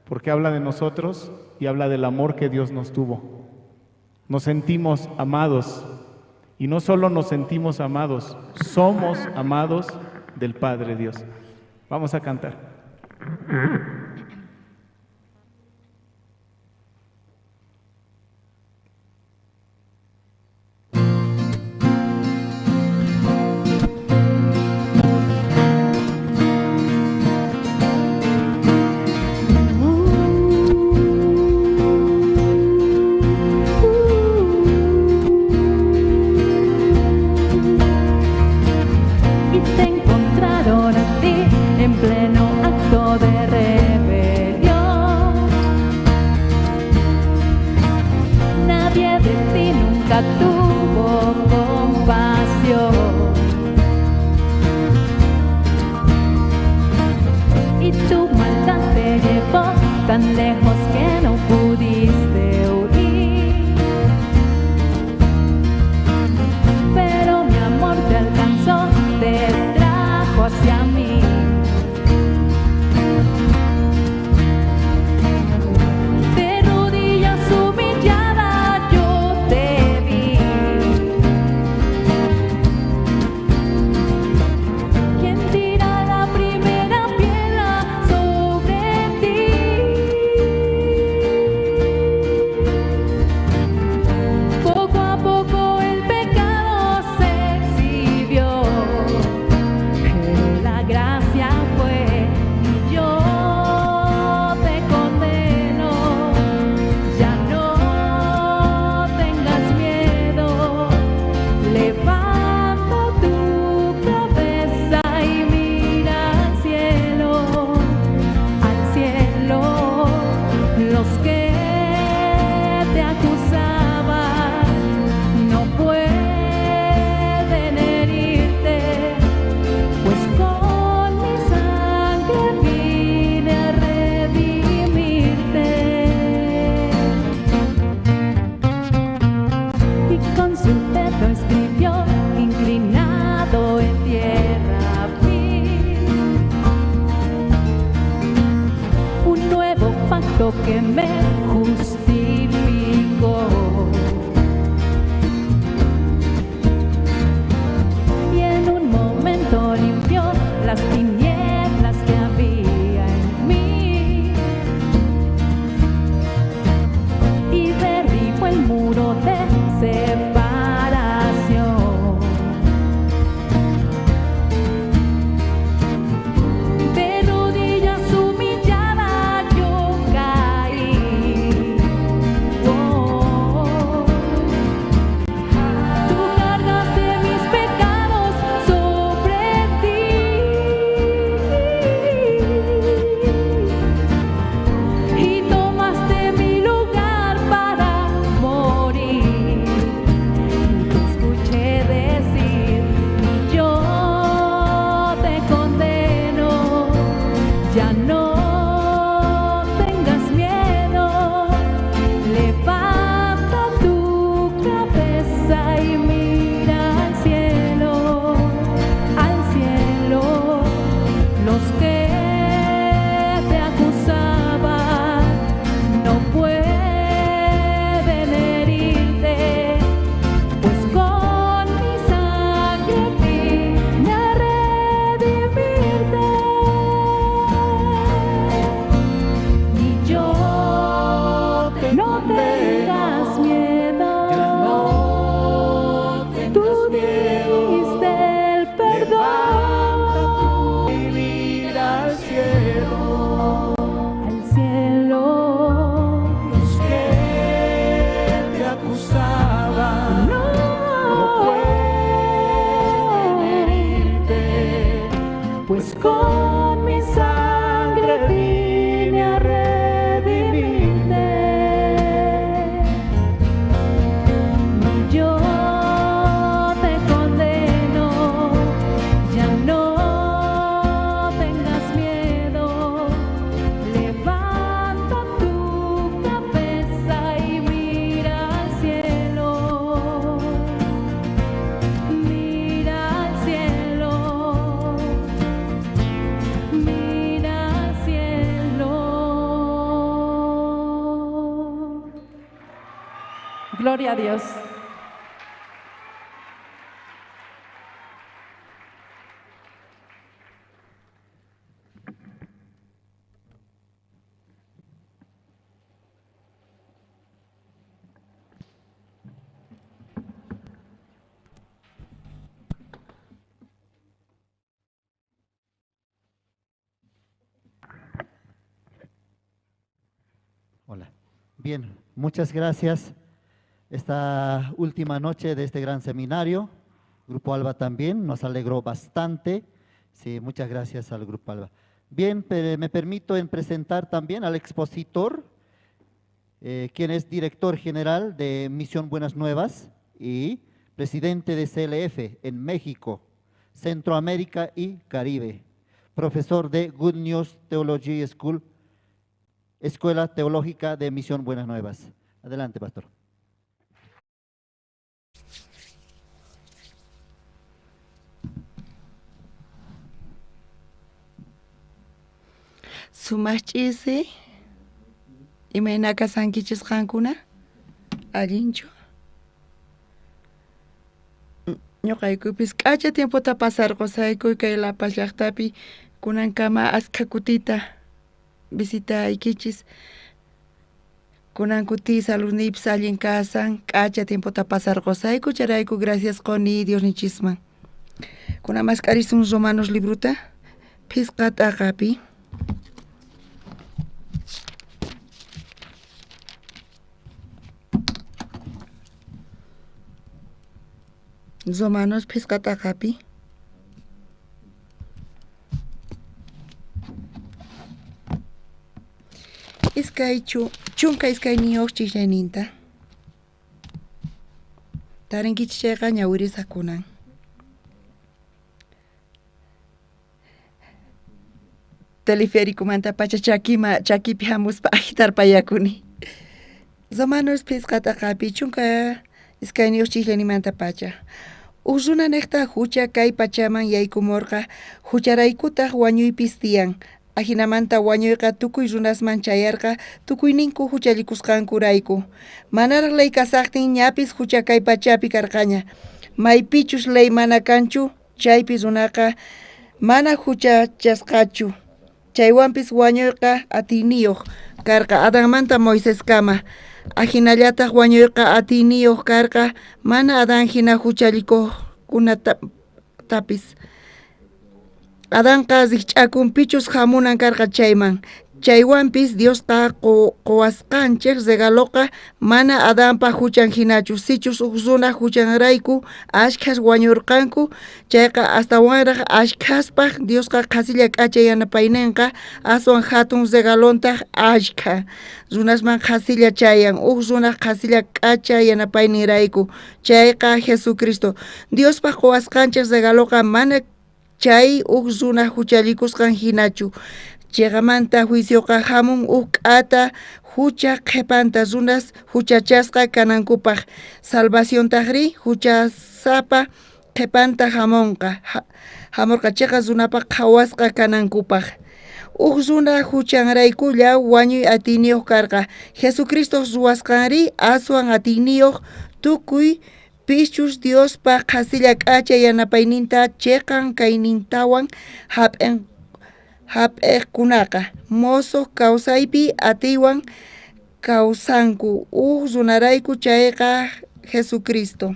porque habla de nosotros y habla del amor que Dios nos tuvo. Nos sentimos amados y no solo nos sentimos amados, somos amados del Padre Dios. Vamos a cantar. Y te encontraron a ti en pleno acto de rebelión. Pues con mi sangre vine a redimirte. Ni yo te condeno, ya no tengas miedo. Levanta tu cabeza y mira al cielo. Mira al cielo. Mira al cielo. Gloria a Dios. Hola. Bien, muchas gracias. Esta última noche de este gran seminario, Grupo Alba también nos alegró bastante. Sí, muchas gracias al Grupo Alba. Bien, pero me permito en presentar también al expositor, quien es director general de Misión Buenas Nuevas y presidente de CLF en México, Centroamérica y Caribe, profesor de Good News Theology School, Escuela Teológica de Misión Buenas Nuevas. Adelante, pastor. Sumaq ch'isi, imayna kasankichis qankuna? Allinchu? Ñuqaykupis k'acha tiempota pasarqusayku kay La Paz llaqtapi kunankama askha kutita visitaykichis. Kunan kuti saludniypis allin kasan, k'acha tiempota pasarqusayku, chayrayku gracias quni Diosnichisman. Kunan mask'arisun Romanos libruta, phisqa t'aqapi. Romanos phisqa t'aqapi. Iskay chunka iskayniyuq chiqllayninta. Tarinkichis chayqa ñawirisaq kunan. Teleféricomanta pacha chakipi hamuspa ahitarpayakuni. Romanos phisqa t'aqapi chunka iskayniyuq chiqllaynimanta pacha. Uj runa nejta hucha kay pachaman yaykumurqa, hucharaykutaq wañuypis tiyan. Ajinamanta wañuyqa tukuy runasman chayarqa, tukuyninku huchallikusqankurayku. Manaraq ley kasaqtin ñapis hucha kay pachapi karqaña. Maypichus ley mana kanchu, chaypi runaqa mana huchachasqachu. Chaywanpis wañuyqa atiyniyuq karqa Adanmanta Moiseskama. Ajinallataq wañuyqa atiyniyuq karqa mana Adán hina huchallikuqkunatapis. Adanqa rikch'akun pichus hamunan karqa chayman. Chaywanpis Diosqa quwasqanchik regaloqa mana Adanpa huchan hinachu. Sichus uj runa huchanrayku ashkhas wañurqanku, chayqa astawanraq ashkhaspaq Diosqa qhasilla k'acha yanapayninqa aswan hatun regalontaq ashkha runasman qhasilla chayan, uj runaq qhasilla k'acha yanapayninrayku. Chayqa Jesucristo. Diospaq quwasqanchik regaloqa mana chay uj runa huchallikusqan hinachu. Chiqamanta juicioqa hamun uj k'ata hucha qhipanta runas huchachasqa kanankupaq. Salvaciontaqri huchasapa qhipanta hamunqa. Hamurqa chiqa runapaq qhawasqa kanankupaq. Uj runa huchanraykulla wañuy atiyniyuq karqa. Jesucristo ruwasqanri aswan atiyniyuq tukuy pichus Diospa qhasilla k'acha yanapayninta chiqan kaynintawan hap'iqkunaqa mosoq kawsaypi atiywan kawsanku uj runarayku chayqa Jesucristo.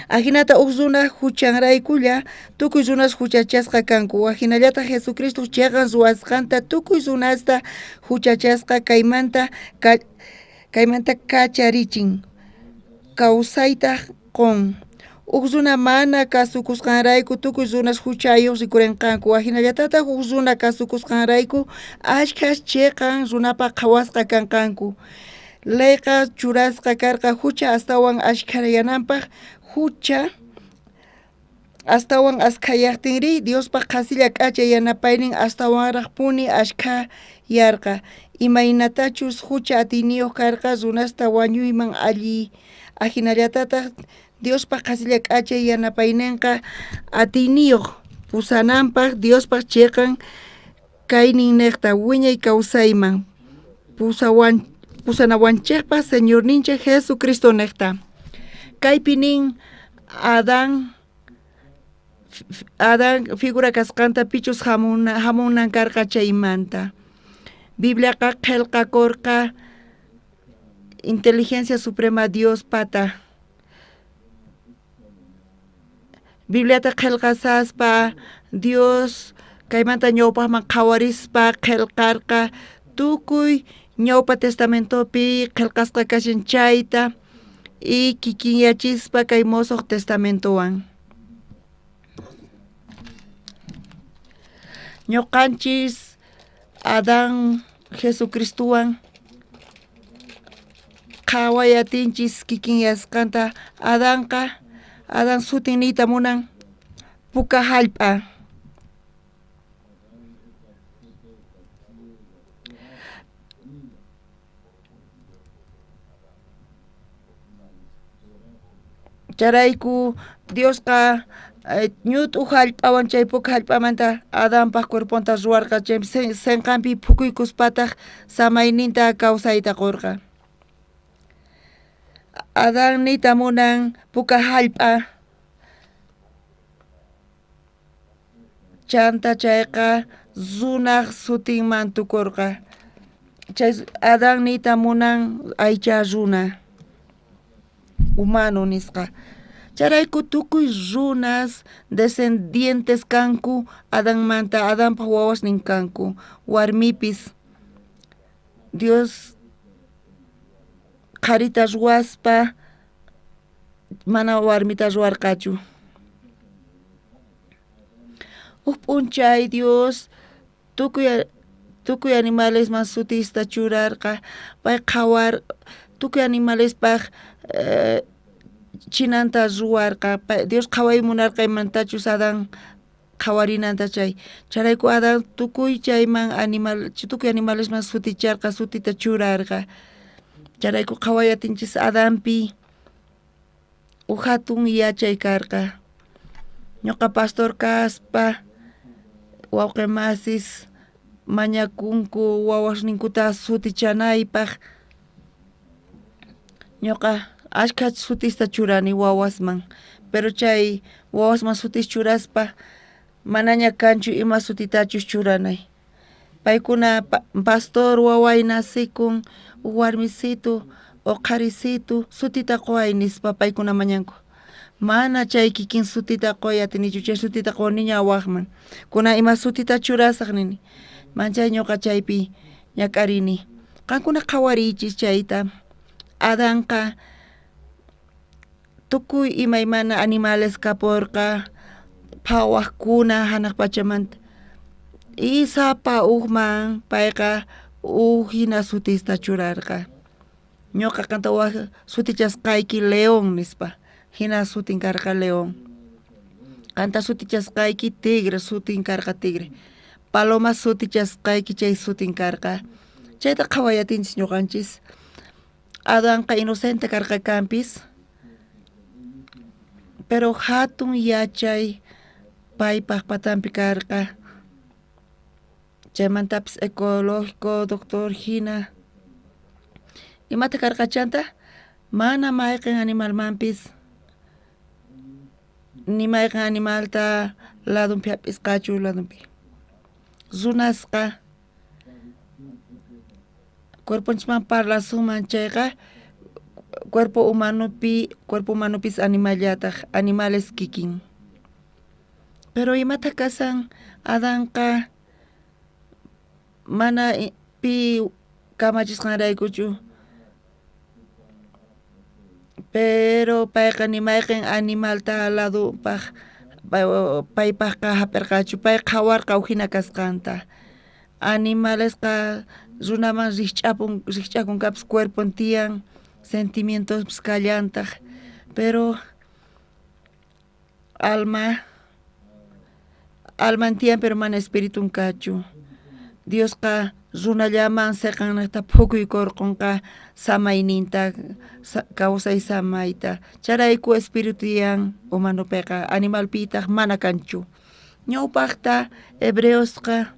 Ajinata uj runa huchanraykulla tukuy runas huchachasqa kanku. Ajinallataq Jesucristo chiqan ruwasqanta tukuy runasta huchachasqa kaymanta kacharichin. Kawsaytaq qun. Uj runa mana kasukusqanrayku tukuy runas juchayuq rikurinqanku, ajinallatataq uj runa kasukusqanrayku ashkhas chiqan runapaq qhawasqa kanqanku. Leyqa churasqa karqa hucha astawan ashkhayananpaq, hucha astawan askhayaqtinri Diospaq qhasilla k'acha yanapaynin astawanraqpuni ashkhayarqa, imaynatachus hucha atiyniyuq karqa runasta wañuyman alli ajinallatataq Diospaq qhasilla k'acha yanapayninqa atiyniyuq pusananpaq Diospaq chiqan kayninniqta wiñay kawsayman pusanawanchikpaq Señorninchik Jesucristo niqta. Kaypi nin Adán figura kasqanta pichus hamunan karqa chaymanta. Bibliaqa qillqakurqa inteligencia suprema Dios pata. Bibliata qillqasaspa Dios kaymanta ñawpaqman qhawarispa qillqarqa tukuy ñawpa testamentopi qillqasqa kashan chayta y kikinyachispa kay mosoq testamentowan. Ñuqanchis Adán Jesucristowan qhawayatinchis kikinyasqanta. Adanqa Adán sutin niyta munan puka hallp'a. Charayku Diosqa ñut'u hallp'awan chay puka hallp'amanta Adanpaq cuerponta ruwarqa, chay senqanpi phukuykuspataq samayninta kawsayta qurqa. Adán niyta munan puka hallp'a, chanta chayqa runaq sutinman tukurqa. Chay Adán niyta munan aycha runa, humano nisqa. Chayrayku tukuy runas descendientes kanku Adanmanta, Adanpaq wawasnin kanku, warmipis. Dios qharita ruwaspa mana warmita ruwarqachu. Uj p'unchay Dios tukuy animalesman sutista churarqa, pay qhawar tukuy animalespaq chinanta ruwarqa. Dios qhaway munarqa imantachus Adán qhawarinanta chay. Chayrayku Adán tukuy chayman animal tukuy animalesman suticharqa, sutita churarqa. Chayrayku qhawayatinchis Adanpi uj hatun yachay karqa. Ñuqa pastor kaspa wawqi masis mañakunku wawasninkuta sutichanaypaq. Ñuqa ashkha sutista churani wawasman, pero chay wawasman sutis churaspa manaña kanchu ima sutitachus churanay. Paykuna pastor waway nasikun warmisitu o qharisitu sutita quway nispa paykuna mañanku. Mana chay kikin sutita quway atinichu, chay sutita quwaniña waqman. Kuna ima sutita churasaq nini. Manchay ñuqa chaypi ñak'arini. Qankuna qhawariychis chayta. Adanqa tukuy imaymana animales kapurqa, phawaqkuna hanaq pachamanta. Y sapa ujman payqa uj hina sutista churarqa. Ñuqa qanta waj sutichasqayki león nispa, hina sutin karqa león. Qanta sutichasqayki tigre, sutin karqa tigre. Paloma sutichasqayki chay sutin karqa. Chayta qhawayatinchis ñuqanchis. Adanqa inocente karqa kanpis, pero hatun yachay paypaq patanpi karqa. Chaymantapis ecológico doctor hina. Imata karqa chanta? Mana mayqin animalmanpis ni mayqin animalta ladunpi hap'isqachu ladunpi. Runasqa cuerponchisman parlasunman chayqa cuerpo humanopi, cuerpo humanopis animallataq, animales kikin. Pero imata kasan Adanqa mana pi kamachisqanraykuchu Pero payqa ni mayqen animalta ladupaj paypajqa jap'irqachu, pay qhawarqa ujina kasqanta. Animalesqa runaman rijch'akunkapis cuerpon tiyan, sentimientospis kallantaj, pero alman tiyan pero mana espiritun kachu. Diosqa runallaman seqannejta phukuykorqonqa samayninta, kawsay samayta. Chayrayku espíritu tiyan humanopiqa, animalpitaj mana kanchu. Ñawpajta hebreosqa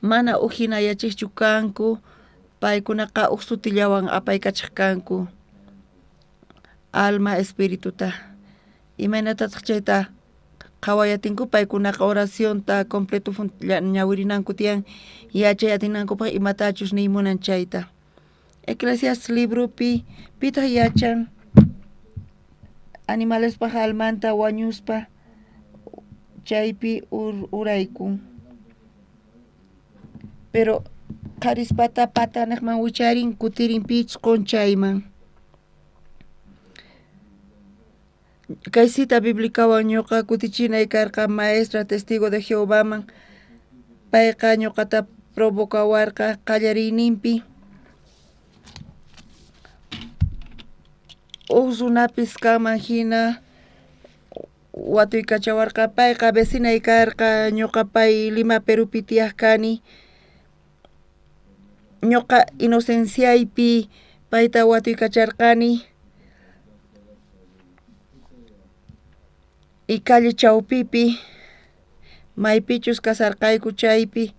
mana ujina yachajchu kanku, paykunaqa uj sutillawan apaykachaj kanku alma espirituta. Imaynatataj chayta qhawayatinku paykunaqa oracionta completo ñawirinanku tiyan yachay atinankupaj imatachus niy munan chayta. Eclesiastes libropi pitaj yachan animalespaj almanta wañuspa chaypi uraykun. Pero qharispata patanejman wicharin kutirin pichqon chayman. Kay cita biblicawan ñuqa kutichinay karqa maestra testigo de Jehovaman, payqa ñuqata provocawarqa qallariyninpi uj runapis kanman hina watuykachawarqa, payqa vecinay karqa, ñuqa pay Lima Perupi tiyaj kani, ñuqa inocenciaypi payta watuykacharqani y calle chawpipi maypichus kasarqayku chaypi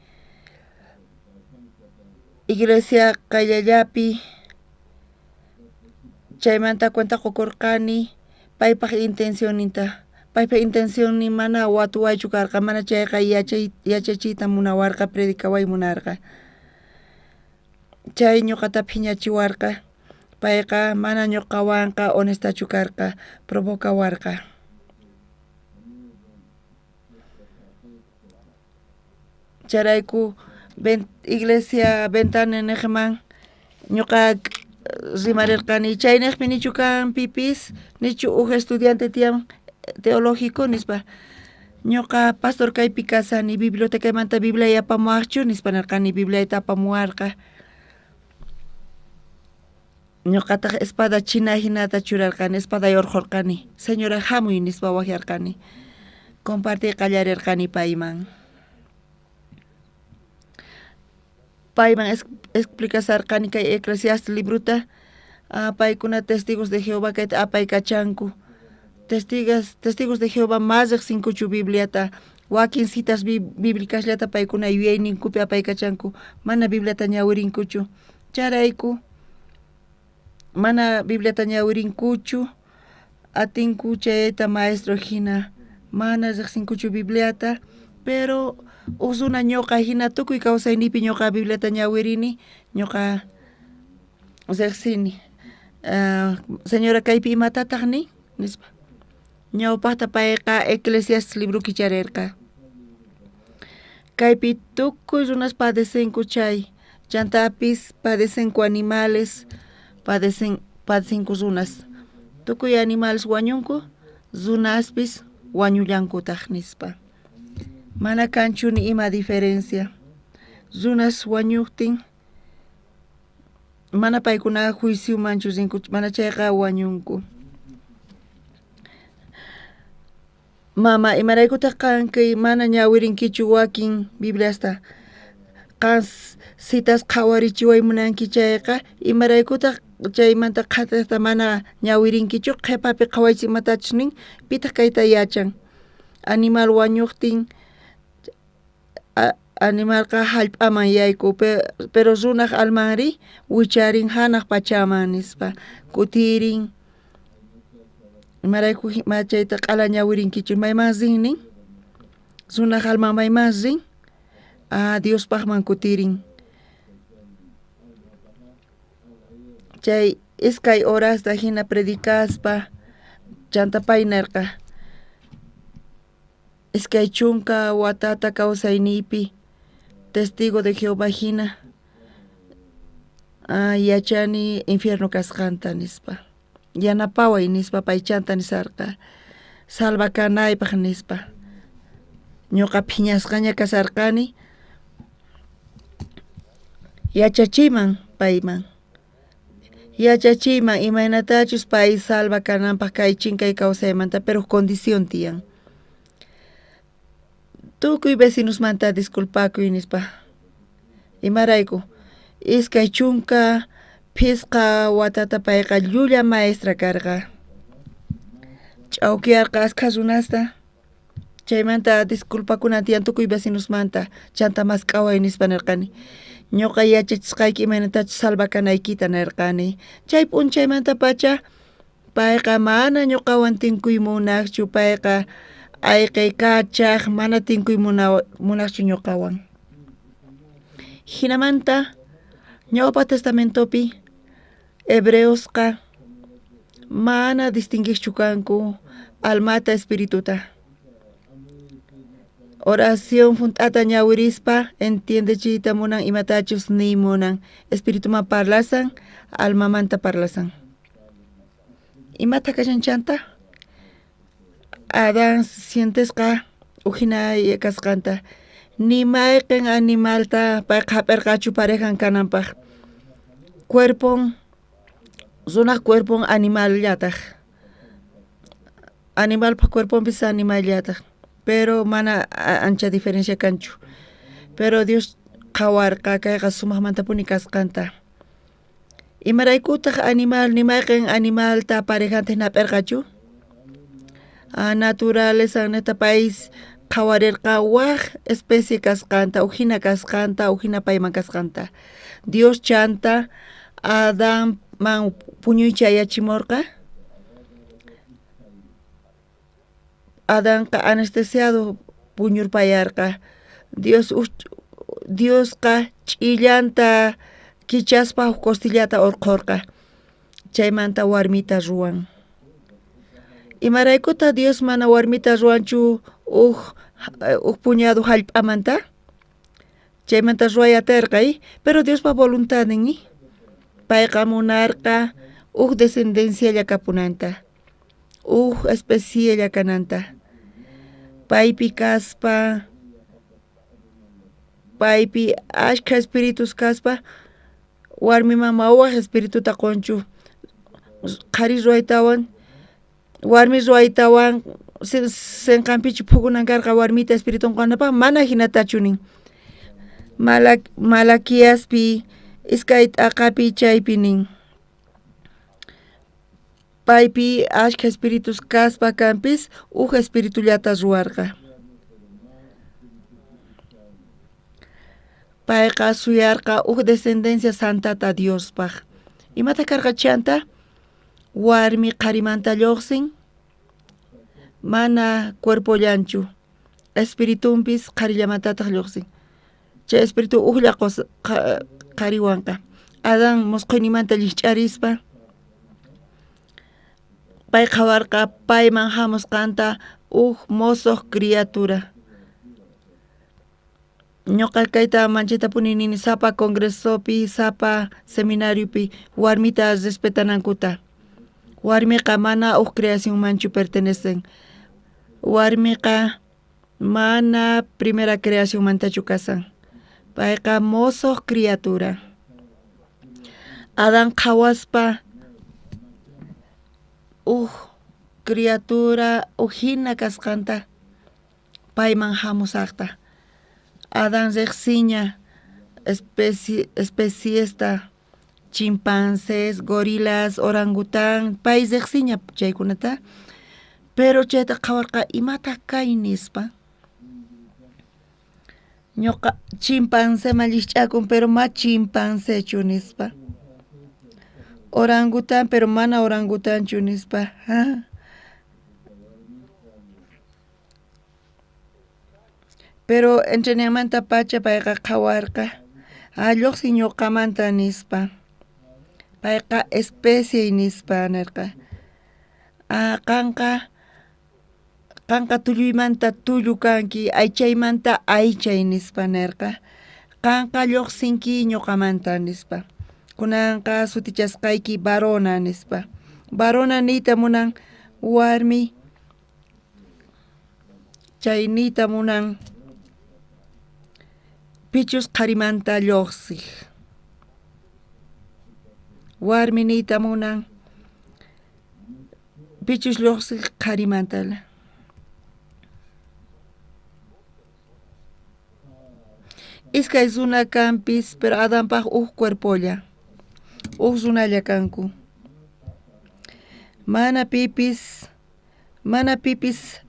iglesia qayllallapi chaymanta cuenta qukurqani paypaj intencionninta. Paypaj intencionnin mana watuwaychu karqa, mana chayqa yachachiyta munawarqa, predicaway munarqa. Chay ñuqata phiñachiwarqa, payqa mana ñuqawanqa honestachu karqa, provocawarqa. Chayrayku iglesia ventananejman ñuqa rimarirqani chaynejpi nichu kan pipis, nichu uj estudiante tiyan teológico nispa. Ñuqa pastor kaypi kasani bibliotecaymanta Biblia apamuwaqchu nispa nirqani, Bibliayta apamuwarqa. Ñuqataq espada china hinata churarqani, espada yurqurqani. Señora hamuy nispa waqyarqani. Compartiy qallarirqani payman. Payman explicasarqani kay Eclesiastes libruta, paykuna testigos de Jehová kayta apaykachanku. Testigos de Jehová mas riqsinkuchu Bibliata, wakin citas bíblicasllata paykuna yuyayninkupi apaykachanku, mana Bibliata ñawirinkuchu. Chayrayku mana Bibliata ñawirinkuchu, atinku chayta maestro hina, mana riqsinkuchu Bibliata, pero uj runa ñuqa hina tukuy kawsaynipi ñuqa Bibliata ñawirini, ñuqa riqsini. Señora kaypi imatataq nin nispa. Ñawpajta payqa Eclesiastes libro kicharirqa. Kaypi tukuy runas padecenku chay, chantapis padecenku animales, padecenku runas. Tukuy animales wañunku, runaspis wañullankutaj nispa. Mana kanchu ni ima diferencia. Runas wañuqtin mana paykuna juiciomanchu rinku, mana chayqa wañunku. Mama, imaraykutaq qan kay mana ñawirinkichu wakin Bibliasta? Qan citas qhawarichiway munanki chayqa, imaraykutaq chaymanta qhataqta mana ñawirinkichu? Qhipapi qhawaychik imatachus nin, pitaq kayta yachan? Animal wañuqtin animalqa hallp'aman yayku, pero runaq almanri wicharin hanaq pachaman nispa, kutirin. Imarayku chayta q'ala ñawirinkichu? Mayman rin nin? Runaq alman mayman rin? Diospaqman kutirin. Chay iskay horasta hina predicaspa chanta pay nirqa, iskay chunka watata kawsayniypi testigo de Jehová hina yachani infierno kasqanta nispa. Yanapaway nispa paychanta nisarqa. Salvakanaypaj nispa. Ñuqa phiñasqaña kasarqani. Yachachiyman payman. Yachachiyman imaynatachus pay salva kananpaj kay chinkay kawsaymanta, pero condición tiyan. Tukuy vecinosmanta disculpakuy nispa. Imarayku 25 watata payqa llulla maestra karqa. Ch'awkiyarqa askha runasta. Chaymanta disculpakunan tiyan tukuy vecinosmanta, chanta mask'away nispa nirqani. Ñuqa yachachisqayki imaynatachus salvakanaykita nirqani. Chay p'unchaymantapacha payqa mana ñuqawan tinkuy munaqchu, payqa ayqikachaq, mana tinkuy munaqchu ñuqawan. Hinamanta Ñawpa Testamentopi hebreosqa mana distinguiqchu kanku almata espirituta. Oración junt'ata ñawirispa entiendechiyta munan imatachus niy munan. Espirituman parlasan, almamanta parlasan. Imata kashan chanta? Adán sientesqa ujina kasqanta. Ni mayqin animalta payqa hap'irqachu parejan kananpaj. Cuerpon, runaj cuerpon animallataj. Animalpaj cuerponpis animallataj. Pero mana ancha diferencia kanchu. Pero Dios qhawarqa kayqa sumaqmantapuni kasqanta. Imaraykutaq animal ni mayqin animalta parejanta hap'irqachu? Naturaleza neta pay qhawarirqa waj especie kasqanta, ujina kasqanta, ujina payman kasqanta. Dios chanta Adanman puñuycha yachimurqa. Adanqa anestesiado puñurpayarqa. Diosqa ch'illanta kichaspa huk costillata urqhurqa. Chaymanta warmita ruwan. Imaraykutaq Dios mana warmita ruwanchu huk puñado hallp'amanta? Chaymanta ruway aterqa, pero Diospa voluntadnin, payqa munarqa huk descendencialla kapunanta, huk especiella kananta. Paypi kaspa, paypi ashkha espíritus kaspa, warmiman waj espirituta qunchu. Qhari ruwaytawan, warmi ruwaytawan sinqanpichu phukunan karqa warmita espiritun qunapaj, mana hinatachu nin. Malaquiaspi iskay t'aqapi chaypi nin. Paypi ashkha espíritus kaspa kanpis huk espiritullata ruwarqa. Payqa suyarqa huk descendencia santata Diospaj. Imata karqa chanta? Warmi qharimanta lluqsin, mana cuerpollanchu, espiritunpis qharillamantataq lluqsin. Chay espíritu huklla qhariwanqa. Adán musqhuynimanta llikch'arispa pay qhawarqa payman hamusqanta huk mosoq criatura. Ñuqa kayta manchaytapuni nini sapa congresopi, sapa seminariopi warmita respetanankuta. Warmiqa mana huk creacionmanchu pertenecen. Warmiqa mana primera creacionmantachu kasan. Payqa mosoq criatura. Adán qhawaspa huk criatura huk hina kasqanta payman hamusaqta. Adán riqsiña especiesta chimpancés, gorilas, orangután, pay riqsiña chaykunata, pero chayta qhawarqa imata kay nispa. Ñuqa chimpanceman llikch'akun pero ma chimpancechu nispa. Orangután pero mana orangutanchu nispa. Pero entrenamanta pacha payqa qhawarqa lluqsin ñuqamanta nispa. Payqa especie nispa nirqa. Qanqa tulluymanta tullu kanki, aychaymanta aychay nispa nirqa. Qanqa lluqsinki ñuqamanta nispa. Kunanqa sutichasqayki varona nispa. Varona niyta munan warmi, chay niyta munan pichus qharimanta lluqsiq. Warmi niyta munan pichus lluqsiq qharimanta. Iskay runa kanpis, pero Adanpaj uj cuerpolla, uj runalla kanku. Mana pipis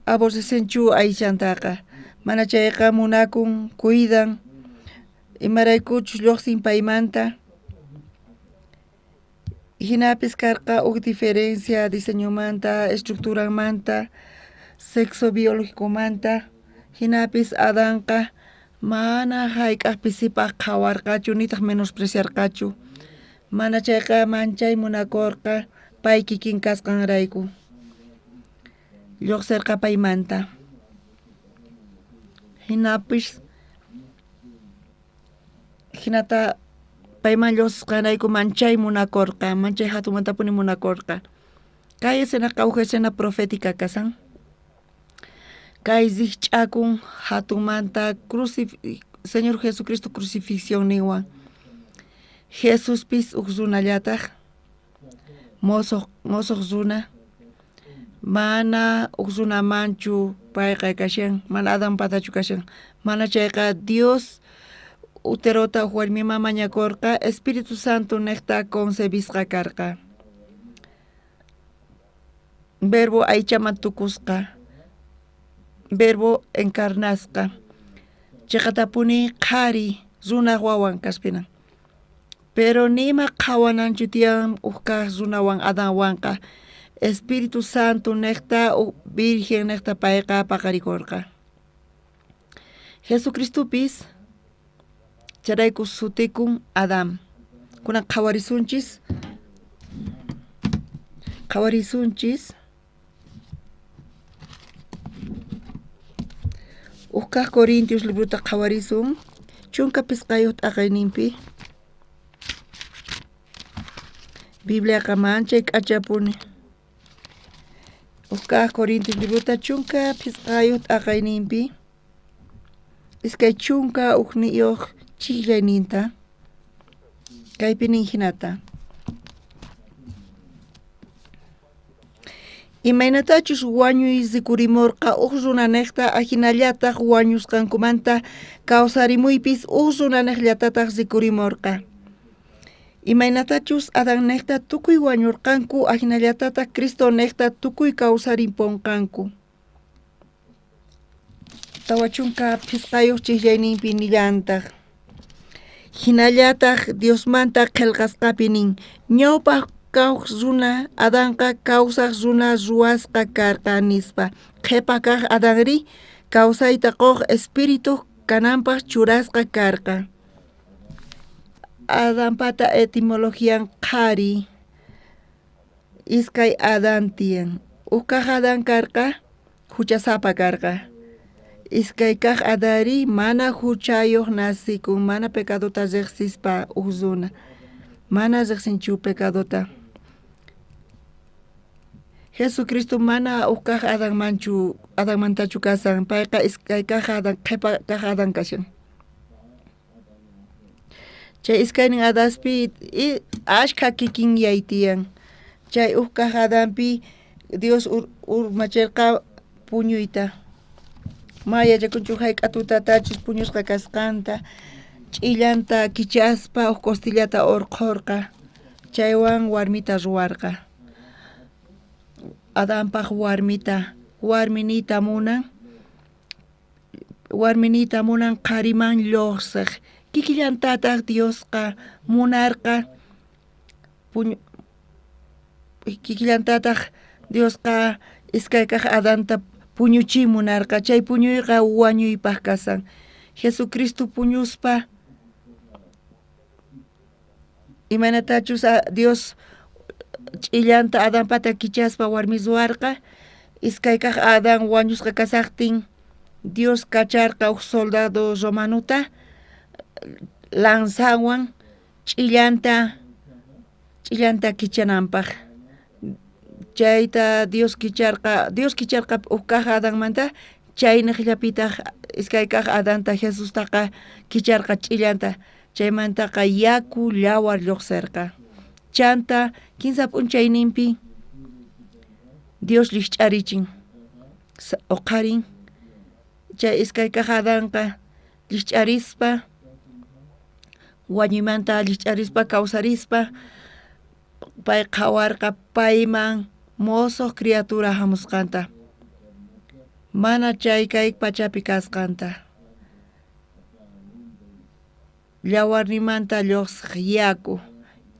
aborrecenchu aychantaqa, mana chayqa munakun, cuidan, imaraykuchus lluqsin paymanta. Hinapis karqa uj diferencia diseñomanta, estructuramanta, sexo biologicomanta, hinapis Adanqa mana hayk'aq pisipaq qhawarqachu nitaq menospreciarqachu, mana chayqa manchay munakurqa pay kikin kasqanrayku. Lluqsirqa paymanta. Hinapis hinata payman lluqsisqanrayku manchay munakurqa, manchay hatunmantapuni munakurqa. Kay escenaqa uj escena profética kasan. Kay rikch'akun hatunmanta Señor Jesucristo crucifixión niwan. Jesuspis uj runallataq, mosoq runa, mana uj runamanchu payqa kashan, mana Adanpatachu kashan, mana chayqa Dios uterota uj warmiman mañakurqa, Espíritu Santo niqta concebisqa karqa. Verbo aychaman tukusqa, verbo encarnasqa, chiqatapuni qhari runaq wawan kaspinan. Pero nima qhawananchu tiyan uj kaq runawan Adanwanqa, Espíritu Santo niqta Virgen niqta payqa paqarikurqa. Jesucristopis chayrayku sutikun Adán. Kunan qhawarisunchis. Uj kaq Corintios librota qhawarisun, 15 t'aqayninpi. Bibliaqa manchay k'achapuni. Uj kaq Corintios librota 15 t'aqayninpi, 21 chijllayninta, kaypi nin hinata. Imaynatachus wañuy rikurimurqa uj runanejta, ajinallataq wañusqankumanta kawsarimuypis uj runanejllatataq rikurimurqa. Imaynatachus Adannejta tukuy wañurqanku, ajinallatataq Cristonejta tukuy kawsarimpunqanku. 45 chijllayninpi nillantaq. Hinallataq Diosmanta qillqasqapi nin, ñawpaq kaq runa Adanqa kawsaq runa ruwasqa karqa nispa, qhipa kaq Adanri kawsayta quq espíritu kananpaq churasqa karqa. Adanpata etimologian qhari, iskay Adán tiyan. Uj kaq Adán karqa, huchasapa karqa. Iskay kaq Adari mana huchayuq nasikun, mana pecadota riqsispa uj runa, mana riqsinchu pecadota. Jesucristo mana uj kaq Adanmantachu kasan, payqa iskay kaq Adán, qhipa kaq Adán kashan. Chay iskaynin Adaspi ashkha kikinyay tiyan. Chay uj kaq Adanpi Dios urmachirqa puñuyta. Ma yachakunchu hayk'a tutatachus puñusqa kasqanta, ch'illanta kichaspa uj costillata urqhurqa, chaywan warmita ruwarqa. Adanpaq warmita, warmi niyta munan qhariman lluqsiq. Kikillantataq Diosqa munarqa, kikillantataq Diosqa iskay kaq Adanta puñuchiy munarqa, chay puñuyqa wañuypaq kasan. Jesucristo puñuspa imaynatachus Dios ch'illanta Adanpata kichaspa warmi ruwarqa, iskay kaq Adán wañusqa kasaqtin Dios kacharqa uj soldado romanuta lanzawan ch'illanta kichananpaq. Chayta Dios kicharqa, Dios kicharqa uj kaj Adanmanta, chayniqllapitaj iskay kaj Adanta Jesustaqa kicharqa ch'illanta, chaymantaqa yaku yawar lluqsirqa. Chanta kinsa p'unchayninpi Dios llikch'arichin, uqharin, chay iskay kaj Adanqa llikch'arispa, wañuymanta llikch'arispa kawsarispa, pay qhawarqa payman mosoq criatura hamusqanta, mana chay kay pachapi kasqanta. Yawarnimanta lluqsiq yaku,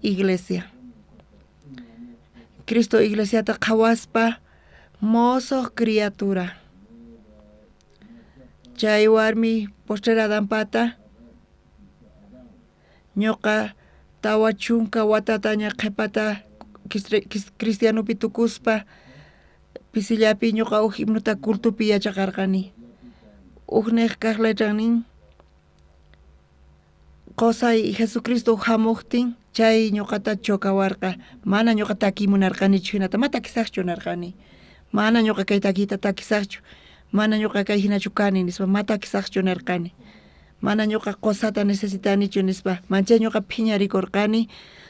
iglesia. Cristo iglesiata qhawaspa mosoq criatura. Chay warmi postrera Adanpata ñuqa 40 watataña qhipata cristianopi tukuspa pisillapi ñuqa uj himnuta cultupi yachaqarqani. Ujniq kaq letran nin qosay Jesucristo hamuqtin chay ñuqata chocawarqa, mana ñuqa takiy munarqanichu hinata, ma takisaqchu narqani, mana ñuqa kay takiyta takisaqchu, mana ñuqa kay hinachu kani nispa, ma takisaqchu narqani, mana ñuqa qosata necesitanichu nispa, manchay ñuqa phiñarikurqani,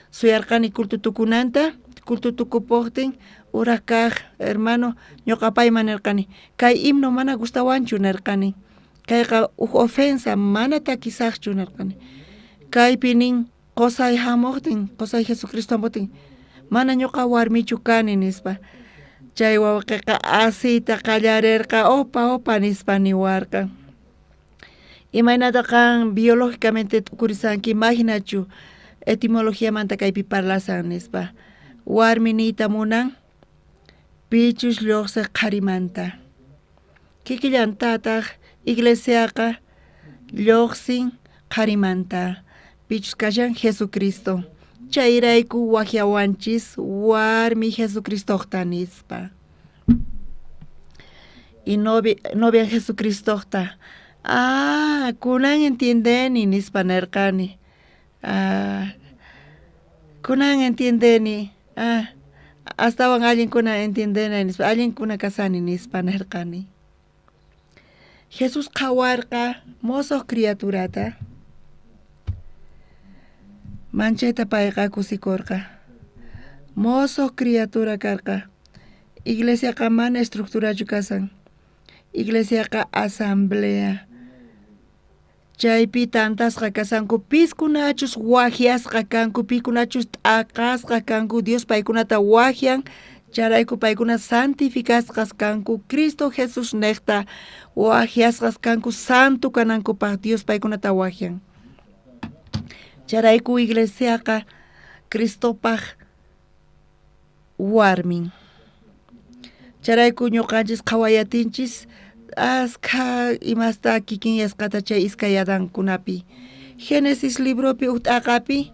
suyarqani culto tukunanta, culto tukupuqtin ura kaq hermano ñuqa payman nirqani, kay himno mana gustawanchu nirqani, kayqa uj ofensa, mana takisaqchu nirqani, kaypi nin qosay hamuqtin, qosay Jesucristo hamuqtin, mana ñuqa warmichu kani nispa, chay wawqiqa asiyta qallarirqa, opa opa nispa niwarqa. Imaynata qan biológicamente t'ukurisanki, imaginachu etimologiamanta kaypi parlasan nispa, warmi niyta munan pichus lluqsiq qharimanta. Kikillantataq iglesiaqa lluqsin qharimanta, pichus kashan Jesucristo. Chayrayku waqyawanchis warmi Jesucristoqta nispa. Y novia Jesucristoqta. Ah, kunan entiendeni nispa nirqani. Ah, kunan entiendeni. Ah, astawan allinkuna entiendeni nispa, allinkuna kasani nispa nirqani. Jesús qhawarqa mosoq criaturata. Manchayta payqa kusikurqa. Mosoq criatura karqa. Iglesiaqa mana estructurachu kasan. Iglesiaqa asamblea. Chaypi tantasqa kasanku, piskunachus waqyasqa kanku, pikunachus t'aqasqa kanku, Dios paykunata waqyan, chayrayku paykuna santificasqas kanku, Cristo Jesús niqta waqyasqas kanku, santo kanankupaq Dios paykunata waqyan. Chayrayku iglesiaqa Cristopaq warmin. Chayrayku ñuqanchis qhawayatinchis askha imasta kikinyasqata chay iskay Adankunapi. Génesis libropi uj t'aqapi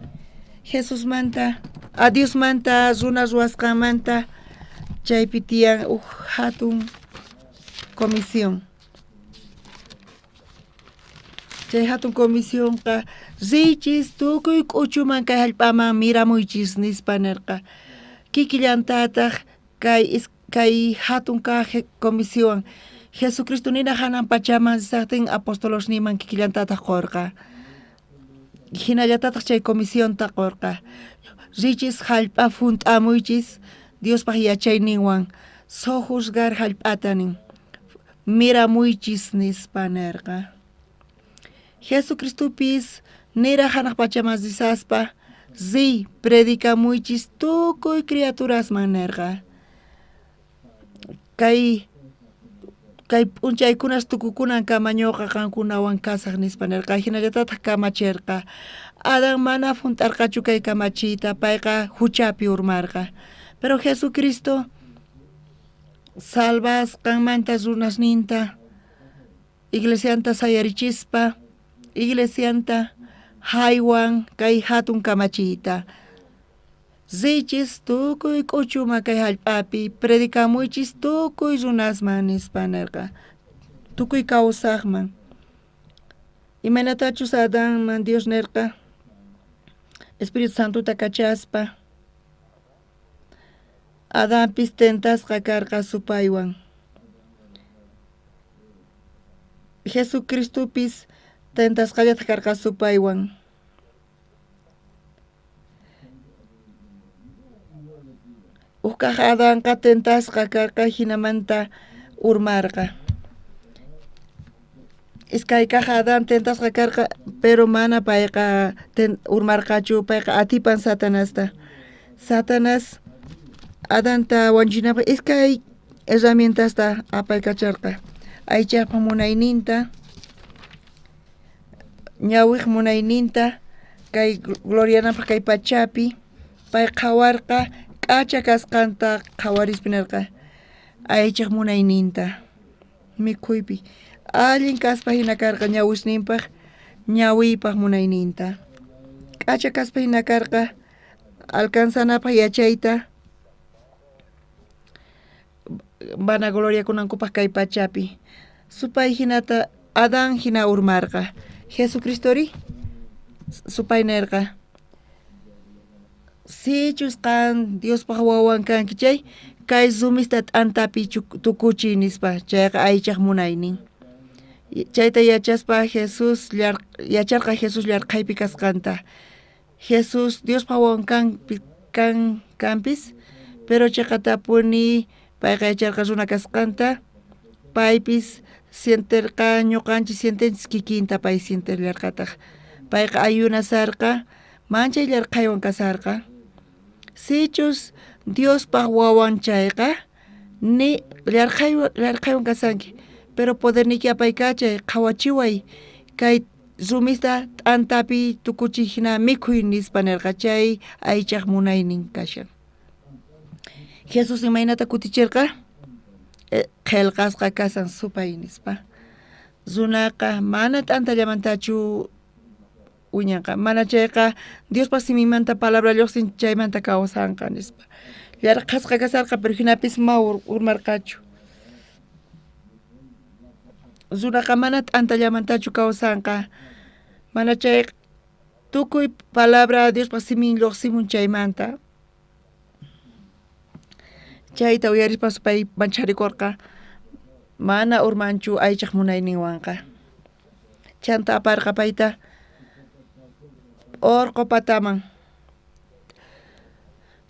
Jesusmanta, a Diosmanta runa ruwasqanmanta chaypi tiyan uj hatun comisión. Chay hatun comisionqa riychis tukuy k'uchuman kay hallp'aman miramuychis nispa nirqa. Kikillantataq kay hatun kaq comisión Jesucristo nina hanan pachaman risaqtin apostolosniman kikillantataq qurqa. Hinallatataq chay comisionta qurqa. Richis hallp'a hunt'amuychis Diospaq yachayninwan sojuzgar hallp'ata nin. Miramuychis nispa nirqa. Jesucristopis nira hanaq pachaman risaspa riy predikamuychis tukuy criaturasman nirqa. Kay p'unchaykunas tukukunankama ñuqa qankunawan kasaq nispa nirqa, hinallatataq kamachirqa. Adán mana hunt'arqachu kay kamachiyta, payqa huchapi urmarqa. Pero Jesucristo salvasqanmanta runasninta iglesianta sayarichispa, iglesianta haywan kay hatun kamachiyta. Riychis tukuy k'uchuma kay hallp'api, predikamuychis tukuy runasman nispa nirqa, tukuy kawsaqman. Imaynatachus Adanman Dios nirqa, Espíritu Santota kachaspa, Adanpis tentasqa karqa supaywan. Jesucristopis tentasqallataj karqa supaywan. Ujkaj Adanqa tentasqa karqa jinamanta urmarqa. Iskaykaj Adán tentasqa karqa, pero mana payqa urmarqachu, payqa atipan Satanasta. Satanás Adanta wañuchinapaj iskay herramientasta apaykacharqa. Aychajpa munayninta, ñawij munayninta, kay glorianapaj kay pachapi, pay qhawarqa k'acha kasqanta qhawarispa nerqa aychaj munayninta mikhuypi. Allin kaspa hina karqa ñawisninpaj ñawiypaj munayninta. K'acha kaspa hina karqa alcanzanapaj yachayta vanagloriakunankupaj kay pachapi. Supay hinata Adán hina urmarqa. Jesucristori supay nerqa sichus qan Diospaj wawan kanki chay kay rumista t'antapi tukuchiy nispa, chayqa aychaj munaynin. Chayta yachaspa Jesús yacharqa Jesús llarqhaypi kasqanta. Jesús Diospaj wawan kanpis, pero cheqatapuni payqa yacharqa runa kasqanta, paypis sienterqa ñuqanchis sientenchis kikinta pay sienterllarqataj. Payqa ayunasarqa, manchay llarqhaywan kasarqa. Sichus Diospaj wawan chayqa ni llarqhaywan kasanki, pero poderniyki apaykachay qhawachiway kay rumista t'antapi tukuchiy hina mikhuy nispa nerqa, chay aychaj munaynin kashan. Jesús imaynata kuticherqa qhelqasqa kasan supay nispa. Runaqa mana t'antallamantachu wiñanqa, mana chayqa Diospaj siminmanta palabra lluqsin chaymanta kawsanqa nispa. Llarqhasqa kasarqa, pero jinapis ma urmarqachu. Runaqa mana t'antallamantachu kawsanqa, mana chay tukuy palabra Diospaj simin lluqsimun chaymanta. Chayta uyarispa supay mancharikorqa, mana urmanchu aychaj munayninwanqa. Chanta aparqa payta orqo pataman,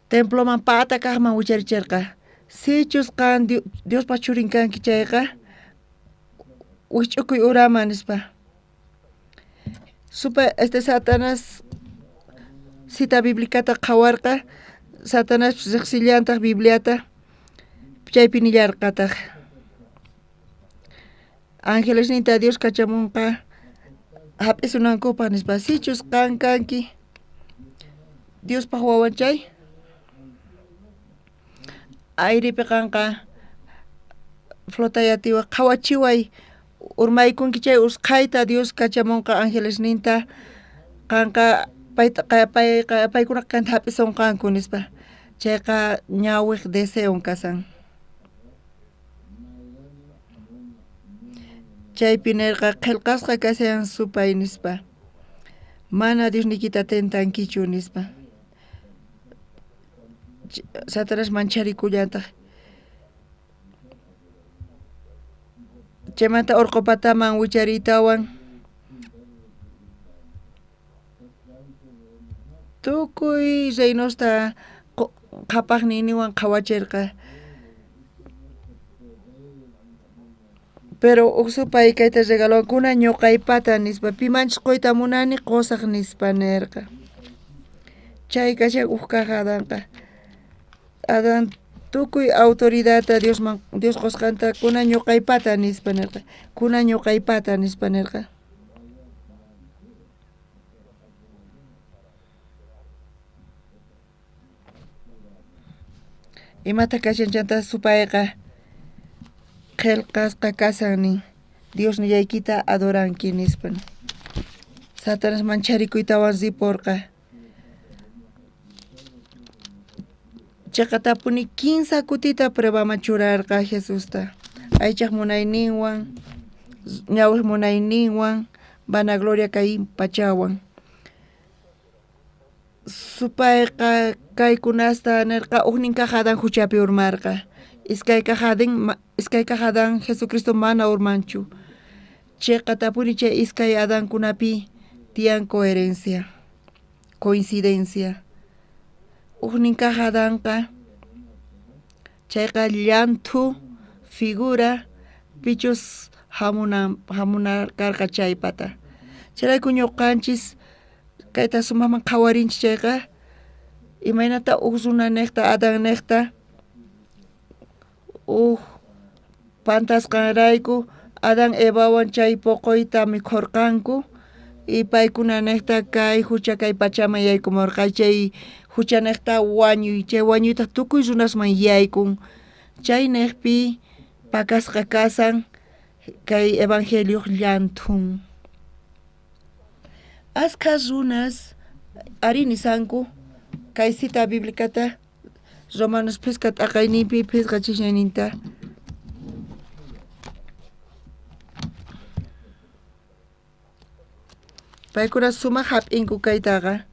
temploman pata kaqman wicharicherqa. Sichus qan Diospaj churin kanki chayqa wijch'ukuy uraman nispa. Supay Satanás cita biblicata qhawarqa, Satanás riqsillantaj Bibliata, chaypi nillarqataj angelesninta Dios kachamunqa hap'isunankupaj nispa. Sichus qan kanki Diospaj wawan chay ayripi qanqa flotayatiwaj qhawachiway urmaykunki chay usqhayta Dios kachamunqa angelesninta qanqa paykunaqa qanta hap'isunqanku nispa. Chayqa ñawij deseon kasan. Chaypi nerqa qhelqasqa kashan supay nispa. Mana Diosniykita tentankichu nispa. Satanás mancharikullantaq. Chaymanta orqo pataman wichariytawan tukuy reinosta qhapajniyninwan qhawacherqa. Pero uj supay kayta regalawankuna ñuqaypata nispa, pimanchus quyta munani qusaj nispa nerqa. Chay kashan uj kaj Adanqa. Adán tukuy autoridadta Diosman Dios qusqanta kuna ñuqaypata nispa nerqa. Kuna ñuqaypata nispa nerqa. Imata kashan chanta supayqa qhelqasqa kasan nin Diosnillaykita adoranki nispa. Satanás mancharikuytawan riporqa. Chaqatapuni 15 kutita pruebaman churarqa Jesusta. Aychaj munayninwan, ñawij munayninwan, vanagloria kay pachawan. Supayqa kaykunasta nerqa ujnin kaj Adán juchapi urmarqa. Iskay kaj Adán Jesucristo mana urmanchu. Cheqatapuni chay iskay Adankunapi tiyan coherencia, coincidencia. Ujnin kaj Adanqa chayqa llanthu figura pichus hamuna karqa chaypata. Chayrayku ñuqanchis kayta sumaqman qhawarinchis chayqa imaynata uj runa niqta Adán niqta uj pantasqanrayku Adán Evawan chay poqoyta mikhurqanku y paykuna niqta kay hucha kay pachaman yaykumurqa chay hucha niqta wañuy chay wañuytaq tukuy runasman yaykun chay niqpi pakasqa kasan kay evangelioq llanthun. Askha runas ari nisanku kay cita biblicata Romanos phisqa t'aqayninpi phisqa chisñayninta. Paykuna sumaq hap'inku kaytaqa.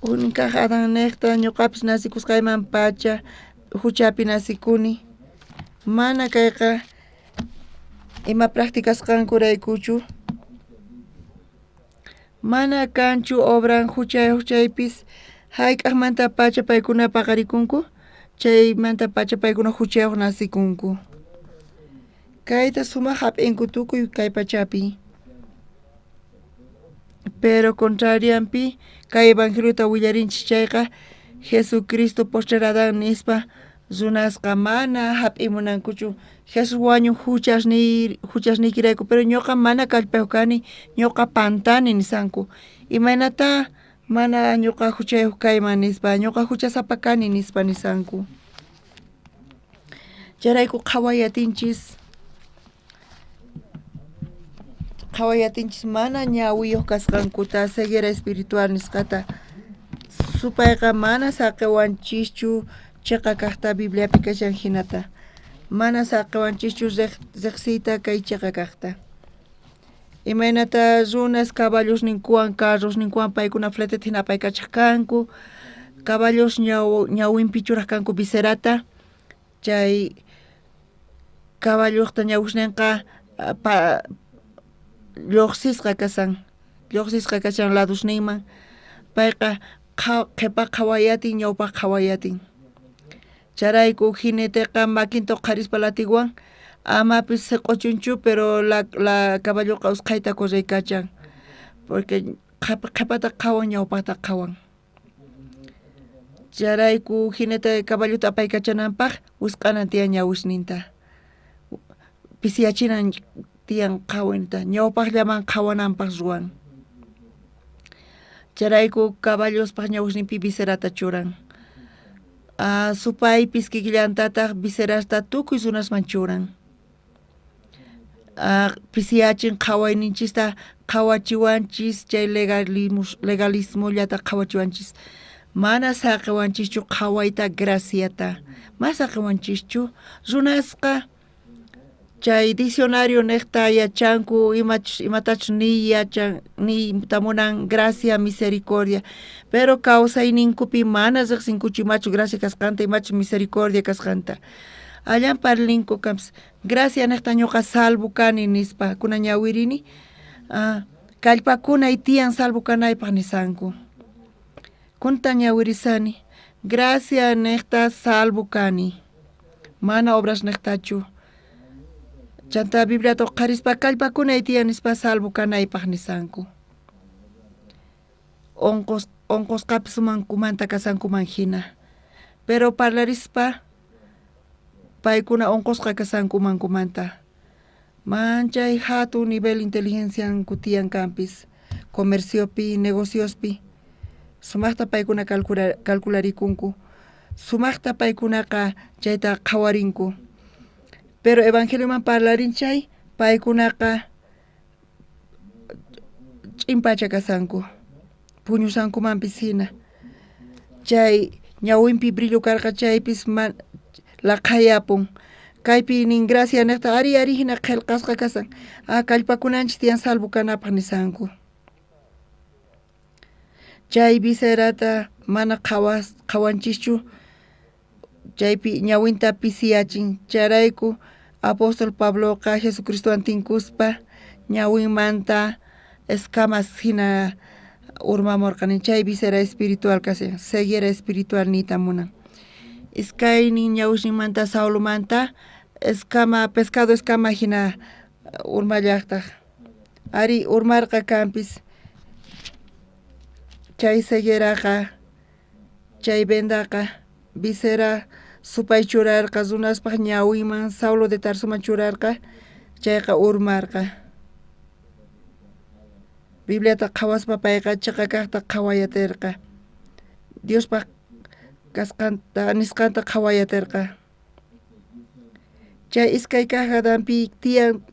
Ujnin kaj Adán niqta ñuqapis nasikusqayman pacha huchapi nasikuni. Mana kayqa ima practicasqankuraykuchu. Mana kanchu obran huchayuq chaypis hayk'aqmanta pacha paykuna paqarikunku chaymanta pacha paykuna huchayuq nasikunku. Kayta sumaq hap'inku tukuy kay pachapi. Pero contrarianpi kay evangeliota willarinchis chayqa Jesucristo postrer Adán nispa runasqa mana hap'imunankuchu. Jesús wañun huchasniykirayku pero ñuqa mana kallpayuq kani ñuqa pantani nisanku. Imaynata mana ñuqa huchayuq kayman nispa ñuqa huchasapa kani nispa nisanku. Chayrayku qhawayatinchis mana ñawiyuq kasqankuta ceguera espiritual nisqata. Supayqa mana saqiwanchischu chiqa kaqta Bibliapi kashan hinata. Mana saqiwanchischu riqsiyta kay chiqa kaqta. Imaynata runas caballosninkuwan carrosninkuwan paykuna fleteta hina apaykachaq kanku. Caballos ñawinpi churaq kanku viserata. Chay caballoqta ñawisninqa lluqsisqa kashan ladusninman. Payqa qhipa qhawayatin ñawpaq qhawayatin. Chayrayku jineteqa makinta uqharispa latiguwan amapis siq'uchunchu pero la caballoqa usqhayta correykachan porque qhipata qhawan ñawpaqta qhawan. Chayrayku jinete caballota apaykachananpaq wisq'anan tiyan ñawisninta. Pisiyachinan tiyan qhawinta ñawpaqllaman qhawananpaq ruwan. Chayrayku caballospaq ñawisninpi viserata churan. Supaypis kikillantataq viserasta tukuy runasman churan. Pisiyachin qhawayninchista qhawachiwanchis chay legalismollata qhawachiwanchis. Mana saqiwanchischu qhawayta graciata. Mana saqiwanchischu runasqa chay diccionario niqta yachanku imatachus niy yachan niyta munan gracia misericordia pero kawsayninkupi mana riqsinkuchu imachu gracia kasqanta imachu misericordia kasqanta. Allan parlinku kanpis gracia niqta ñuqa salvo kani nispa kuna ñawirini kallpakunay tiyan salvo kanaypaq nisanku. Kunta ñawirisani gracia niqta salvo kani mana obras niqtachu. Chanta Bibliata uqharispa kallpakunay tiyan nispa salvo kanaypaq nisanku. Onqosqapis umankumanta kasankuman hina. Pero parlarispa paykuna onqosqa kasanku umankumanta. Manchay hatun nivel inteligencianku tiyan kanpis comerciopi, negociospi. Sumaqta paykuna calcularikunku. Sumaqta paykunaqa chayta qhawarinku. Pero evangelioman parlarin chay paykunaqa ch'inpacha kasanku puñusankumanpis hina. Chay ñawinpi brillo karqa chaypis laqhayapun. Kaypi nin gracia niqta ari ari hina qillqasqa kasan. Kallpakunanchis tiyan salvo kanapaq nisanku. Chay viserata mana qhawanchischu, chaypi ñawinta pisiyachin. Chayrayku apóstol Pabloqa Jesucristowan tinkuspa ñawinmanta escamas hina urmamurqani. Chay visera espiritual kashan, ceguera espiritual niyta munan. Iskaynin ñawisninmanta Saulomanta escama, pescado escama hina urmallaqtaq. Ari urmarqa kanpis. Chay cegueraqa, chay vendaqa, visera supay churarqa runaspaq ñawinman, Saulo de Tarsoman churarqa, chayqa urmarqa. Bibliata qhawaspa payqa chiqa kaqta qhawayatirqa. Diospaq kasqanta nisqanta qhawayatirqa. Chay iskay kaq Adanpi tiyan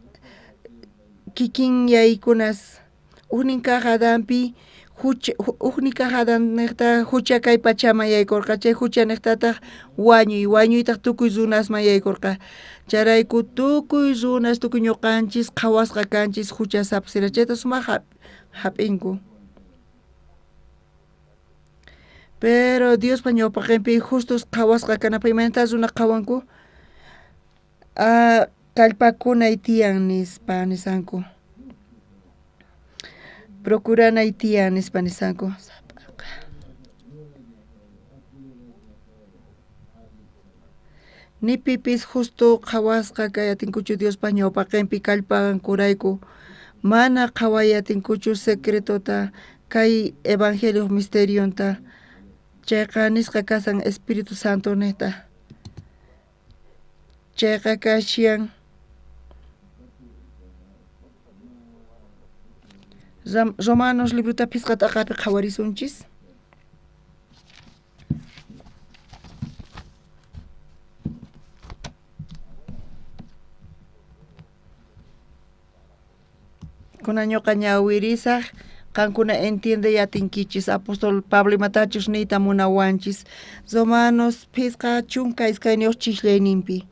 kikin yaykunas. Ujnin kaq Adanpi ujnin kaq Adan niqta hucha kay pachaman yaykurqa, chay hucha niqtataq wañuy, wañuytaq tukuy runasman yaykurqa. Chayrayku tukuy runas, tukuy ñuqanchis qhawasqa kanchis huchasapis hina, chayta sumaq hap'inku. Pero Diospa ñawpaqinpi justos qhawasqa kanapaq imaynata runa qhawanku? Kallpakunay tiyan nispa nisanku. Procuranay tiyan nispa nisanku. Ni pipis justo qhawasqa kay atinkuchu Diospa ñawpaqinpi kallpankurayku. Mana qhaway atinkuchu secretota kay evangelio misterionta. Chayqa nisqa kasan Espíritu Santo niqta. Chayqa kashan Romanos librota phisqa t'aqapi qhawarisunchis. Kunan ñuqa ñawirisaq, qankuna entiende atinkichis apóstol Pablo imatachus niyta munawanchis. Romanos phisqa 12 chiqllayninpi.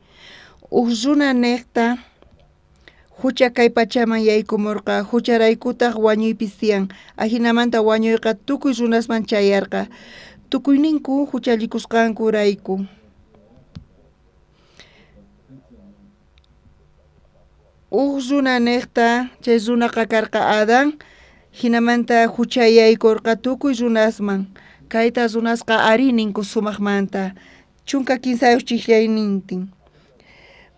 Uj runa niqta hucha kay pachaman yaykumurqa, hucharaykutaq wañuypis tiyan. Ajinamanta wañuyqa tukuy runasman chayarqa, tukuyninku huchallikusqankurayku. Uj runa niqta, chay runaqa karqa Adán, hinamanta huchayaykurqa tukuy runasman. Kayta runasqa ari ninku sumaqmanta, 13 chiqllaynintin.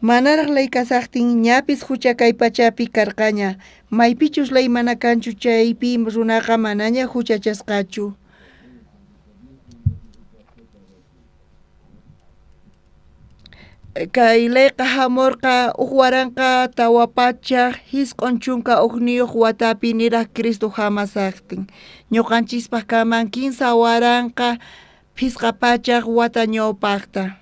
Manaraq ley kasaqtin ñapis hucha kay pachapi karqaña, maypichus ley mana kanchu chaypi runaqa manaña huchachasqachu. Kay leyqa hamurqa 1491 watapi niraq Cristo hamasaqtin. Ñuqanchispaq kaman 3500 wata ñawpaqta.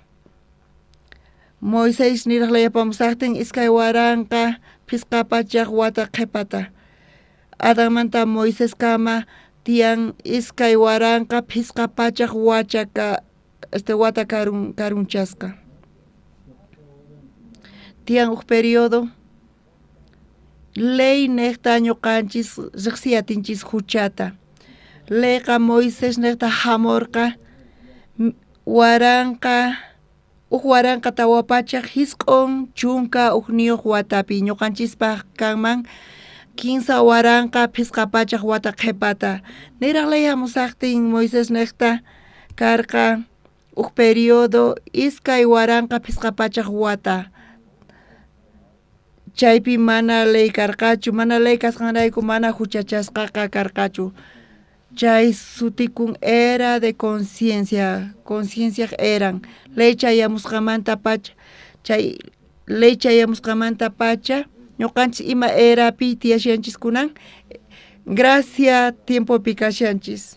Moisés niraq ley apamusaqtin 2500 wata qhipata. Adanmanta Moisés kama tiyan 2500 wachaka wata karunchasqa. Tiyan uj periodo ley niqta ñuqanchis riqsiyatinchis huchata. Leyqa Moisés niqta hamurqa 1491 watapi, ñuqanchispaq kanman 3500 wata qhipata. Niraq ley hamusaqtin Moisés niqta karqa uj periodo 2500 wata. Chaypi mana ley karqachu, mana ley kasqanrayku mana huchachasqaqa karqachu. Chay sutikun era de conciencia, concienciaq eran. Ley chayamusqamanta pacha, chay ley chayamusqamanta pacha, ñuqanchis ima erapi tiyashanchis kunan, gracia tiempopi kashanchis.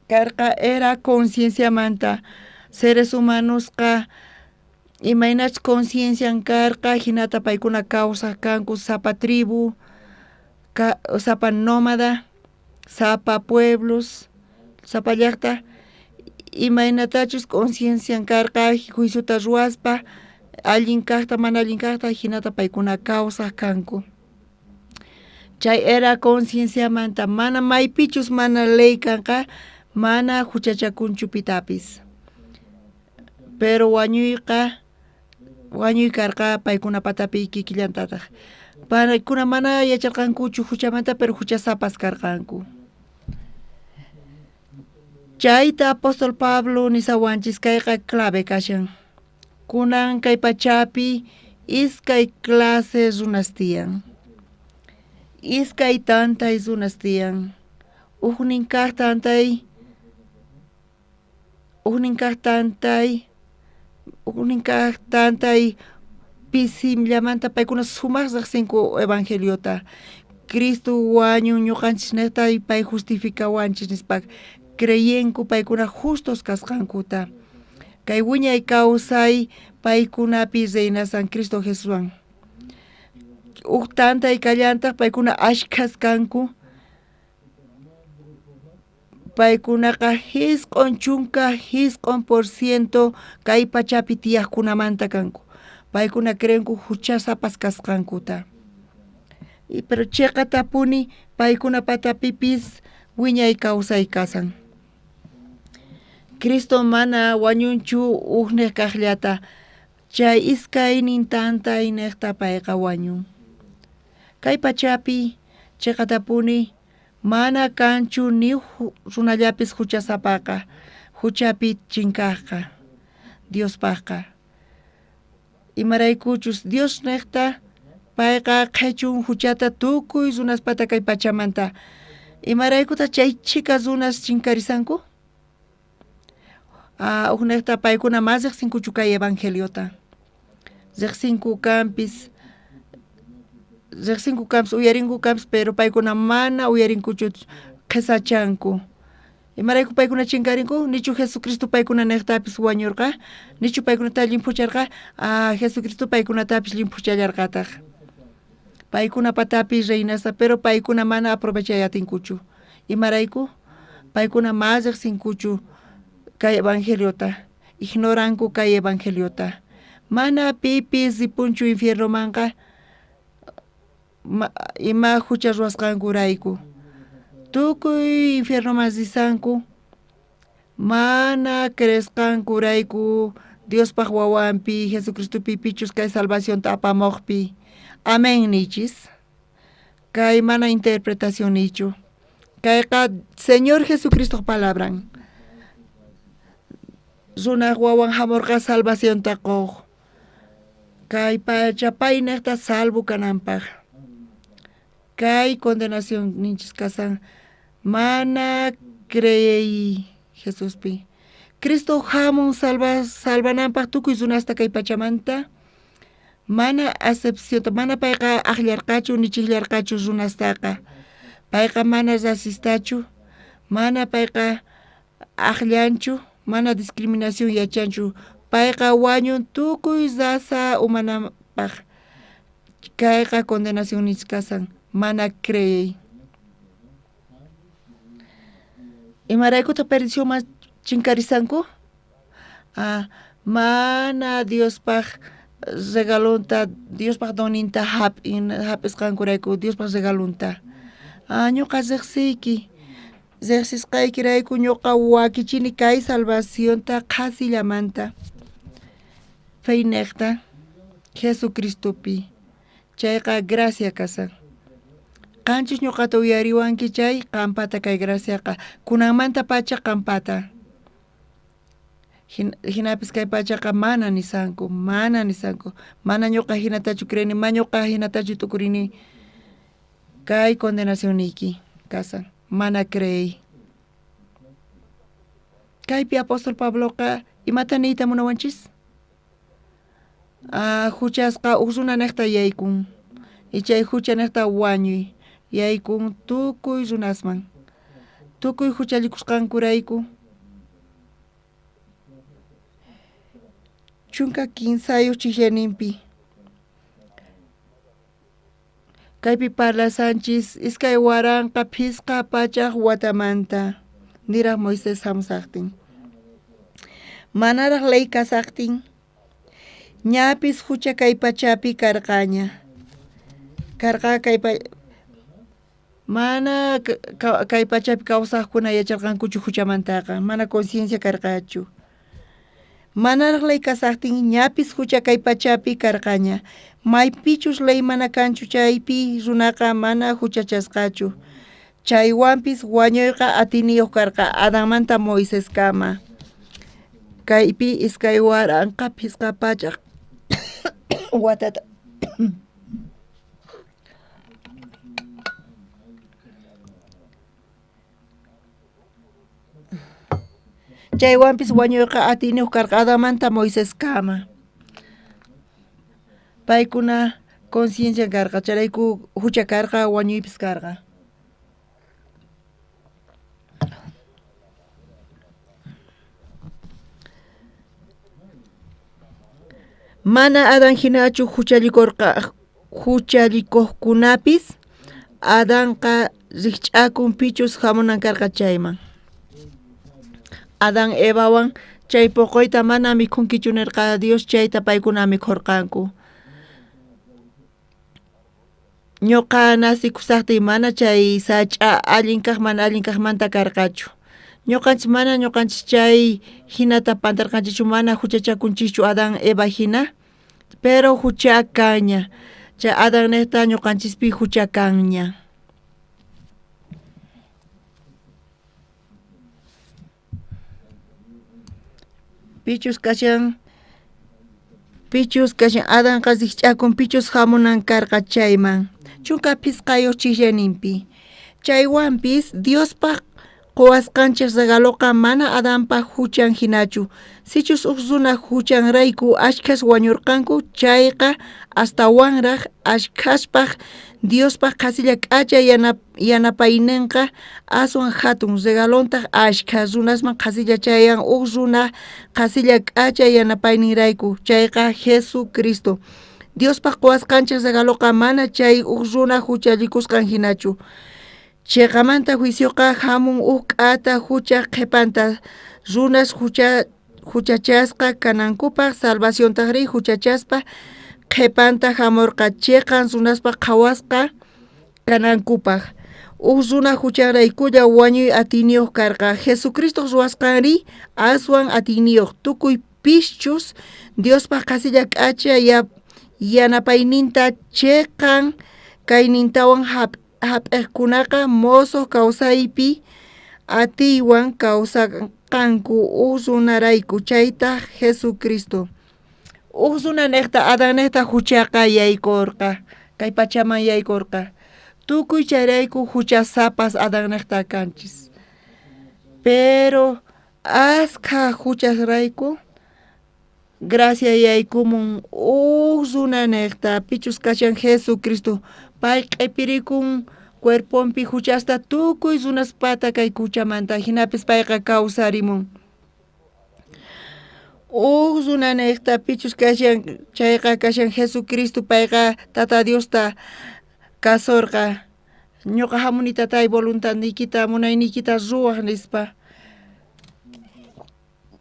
Karqa era concienciamanta, seres humanosqa imaynachus conciencian karqa, hinata paykuna kawsaq kanku sapa tribu, sapa nómada, sapa pueblos, sapa llaqta, imaynatachus conciencian karqa juiciota ruwaspa, allin kaqta mana allin kaqta hinata paykuna kawsaq kanku. Chay era concienciamanta mana maypichus mana ley kanqa mana huchachakunchu pitapis. Pero wañuyqa wañuy karqa paykuna patapi kikillantataq. Paykuna mana yacharqankuchu huchamanta pero huchasapas karqanku. Chayta apóstol Pablo nisawanchis kayqa clave kashan. Kunan kay pachapi iskay clase runas tiyan. Iskay tantay runas tiyan. Ujnin kaq tantay ujnin kaq tantay pisimllamanta paykuna sumaq riqsinku evangeliota. Cristo wañun ñuqanchis niqta pay justificawanchis nispa creyenku paykuna justos kasqankuta. Kay wiñay kawsay paykunapi reinasan Cristo Jesuswan. Uj tantay kallantaq paykuna ashkhas kanku. Paykunaqa 99% kay pachapi tiyaqkunamanta kanku. Paykuna creenku huchasapas kasqankuta. Pero chiqatapuni paykuna patapipis wiñay kawsay kasan. Cristo mana wañunchu ujniq kaqllata chay iskaynin tantay niqta payqa wañun. Kay pachapi chiqatapuni mana kanchu ni runallapis huchasapaqa huchapi chinkaqqa Diospaqqa. Imaraykuchus Dios niqta payqa qhichun huchata tukuy runaspata kay pachamanta. Imaraykuta chay chhika runas chinkarisanku? Ujniqta paykuna mas riqsinkuchu kay evangeliota. Riqsinku kanpis uyarinku kanpis pero paykuna mana uyarinkuchu qhisachanku. Imarayku paykuna chinkarinku? Nichu Jesucristo paykuna niqtapis wañurqa? Nichu paykunata llimphucharqa? Jesucristo paykunatapis llimphuchallarqataq. Paykuna patapi reinasa pero paykuna mana aprovechay atinkuchu. Imarayku? Paykuna mas riqsinkuchu kay evangeliota. Ignoranku kay evangeliota. Mana pipis ripunchu infiernomanqa ima hucha ruwasqankurayku. Tukuy infiernoman risanku mana creesqankurayku Diospaq wawanpi Jesucristopi pichus kay salvacionta apamuqpi. Amén nichis. Kay mana interpretación nichu. Kayqa Señor Jesucristo palabran. Runaq wawan hamurqa salvacionta quq. Kay pacha payniqta salvo kananpaq. Kay condenación ninchis kasan mana creey Jesuspi. Cristo hamun salvananpaq tukuy runasta kay pachamanta. Mana acepción, mana payqa aqllarqachu nichiqllarqachu runastaqa. Payqa mana racistachu, mana payqa aqllanchu, mana discriminación yachanchu. Payqa wañun tukuy raza humanapaq. Kayqa condenación ninchis kasan, mana creey. Imaraykutaq perdicionman chinkarisanku? Mana Diospaq regalunta, Diospaq doninta hap'isqankurayku Diospaq regalunta. Ñuqa riqsiyki, riqsisqaykirayku ñuqa wakichini kay salvacionta qhasillamanta. Feyniqta Jesucristopi. Chayqa gracia kasan. Qanchus ñuqata uyariwanki chay qampata kay graciaqa. Kunanmanta pacha qampata. Hinapis kay pachaqa mana nisanku, mana nisanku. Mana ñuqa hinatachu creeni, mana ñuqa hinatachu tukurini. Kay condenación niyki kasan, mana creey. Kaypi apóstol Pabloqa imata niyta munawanchis? Huchasqa uj runa niqta yaykun. Y chay hucha niqta wañuy. Yaykun tukuy runasman. Tukuy huchallikusqankurayku. 13 chikllaninpi. Kaypi parlasanchis 2500 watamanta niraq Moisés hamusaqtin. Manaraq ley kasaqtin ñapis hucha kay pachapi karqaña. Karqa kay Mana kay pachapi kawsaqkuna yacharqankuchu huchamantaqa, mana conciencia karqachu. Manaraq ley kasaqtin ñapis hucha kay pachapi karqaña. Maypichus ley mana kanchu chaypi runaqa mana huchachasqachu. Chaywanpis wañuyqa atiniyuq karqa Adanmanta Moiseskama. Kaypi 2500 watata. Chaywanpis wañuyqa atiniyuq karqa Adanmanta Moiseskama. Paykuna conciencia karqa, chayrayku hucha karqa, wañuypis karqa. Mana Adán hinachu huchallikuqkunapis, Adanqa rikch'akun pichus hamunan karqa chayman. Adán Evawan chay poqoyta mana mikhunkichu nirqa Dios, chayta paykuna mikhurqanku. Ñuqa nasikusaqtiy mana chay sach'a allin kaq mana allin kaqmanta karqachu. Ñuqanchis mana ñuqanchis chay hinata pantarqanchikchu, mana huchachakunchikchu Adán Eva hina, pero hucha kanña. Chay Adán niqta ñuqanchispi hucha kanña. Pichus kashan Adanqa rikch'akun pichus hamunan karqa chayman. 15 chikllaninpi. Chaywanpis Diospaq quwasqanchik regaloqa mana Adanpaq huchan hinachu. Sichus huk runa huchanrayku ashkhas wañurqanku chayqa astawanraq ashkhaspaq Diospaq qhasilla k'acha yanapayninqa aswan hatun regalontaq ashkha runasman qhasilla chayan huk runa qhasilla k'acha yanapayninrayku chayqa Jesucristo. Diospaq quwasqanchik regaloqa mana chay huk runa huchallikusqan hinachu. Chiqamanta juicioqa hamun huk k'ata huchaq qhipanta runas huchachasqa kanankupaq, salvaciontaqri huchachaspa qhipanta hamurqa chiqan runaspaq qhawasqa kanankupaq. Huk runa huchanraykulla wañuy atiyniyuq karqa. Jesucristo ruwasqanri aswan atiyniyuq tukuy pischus Diospaq qhasilla k'acha yanapayninta chiqan kaynintawan hap'iqkunaqa mosoq kawsaypi atiywan kawsanqanku huk runarayku, chaytaq Jesucristo. Huk runa niqta Adán niqta huchaqa yaykurqa, kay pachaman yaykurqa. Tukuy chayrayku huchasapas Adán niqta kanchis. Pero askha huchasrayku gracia yaykumun huk runa niqta pichus kashan Jesucristo. Pay q'ipirikun cuerponpi huchasta tukuy runaspata kay huchamanta, hinapis payqa kawsarimun. Huk runa niqta pichus kashan chayqa kashan Jesucristo, payqa Tata Diosta kasurqa. Ñuqa hamuni tatay voluntadniykita munayniykita ruwaq nispa.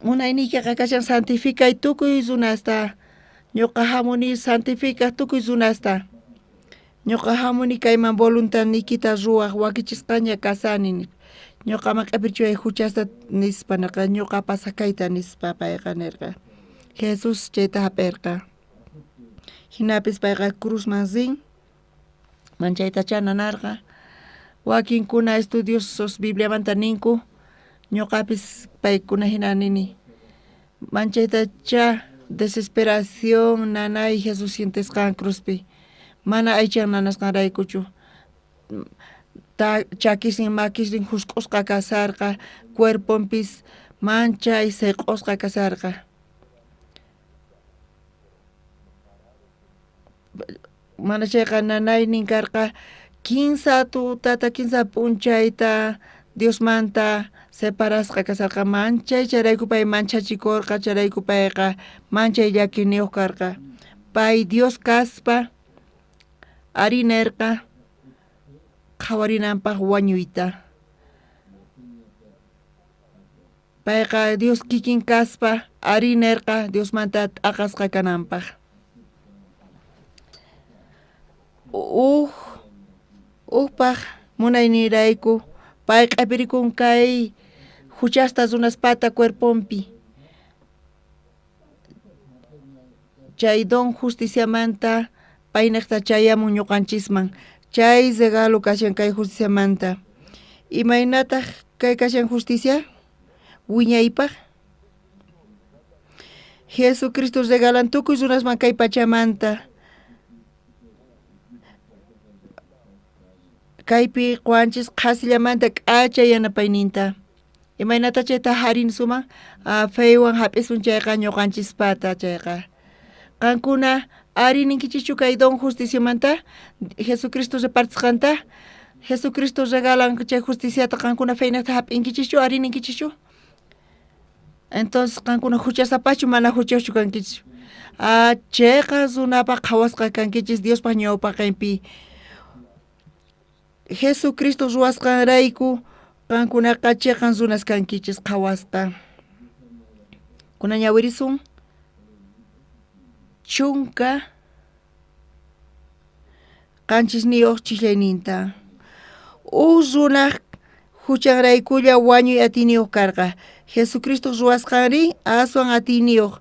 Munayniykiqa kashan santificay tukuy runasta. Ñuqa hamuni santificaq tukuy runasta. Ñuqa hamuni kayman voluntadniykita ruwaq wakichisqaña kasani. Ñuqaman q'ipirchiway huchasta nispa nirqa, ñuqa pasakayta nispa payqa nirqa. Jesús chayta hap'irqa. Hinapis payqa cruzman rin, manchaytachá nanarqa. Wakinkuna estudiosos Bibliamanta ninku, ñuqapis paykuna hina nini. Manchaytachá desesperación nanay Jesús sientesqan cruzpi. Mana aychan nanasqanraykuchu. Chakisnin makisnin husk'usqa kasarqa, cuerponpis manchay seq'usqa kasarqa. Mana chayqa nanaynin karqa 15 tutata 15 p'unchayta Diosmanta separasqa kasarqa. Manchay chayrayku pay manchachikurqa, chayrayku payqa manchay llakiniyuq karqa. Pay Dios kaspa ari nirqa qhawarinanpaq wañuyta. Payqa Dios kikin kaspa ari nirqa Diosmanta t'aqasqa kananpaq. Ujpaq Munayninrayku pay q'epirikun kay huchasta runaspata cuerponpi. Chay don justiciamanta paynejta chayamun ñuqanchisman. Chay regalo kashan kay justiciamanta. Imaynataq kay kashan justicia? Wiñaypaq. Jesucristo regalan tukuy runasman kay pachamanta. Kaypi quwanchis qhasillamanta k'acha yanapayninta. Imaynata chayta harinsuman feywan hap'isun chayqa ñuqanchispata chayqa. Qankuna ari ninkichischu kay don justiciamanta Jesucristo repartisqanta? Jesucristo regalan chay justiciata qankuna feynata hap'inkichischu ari ninkichischu? Entonces qankuna huchasapachu mana huchayuqchu kankichis? Chayqa runapaq qhawasqa kankichis Diospaq ñawpaqinpi. Jesucristo ruwasqanrayku qankunaqa chiqan runas kankichis qhawasqa. Kunan ñawirisun 17 chislayninta. Uj runaj huchanraykulla wañuy atiyniyuq karqa. Jesucristo ruwasqanri aswan atiyniyuq.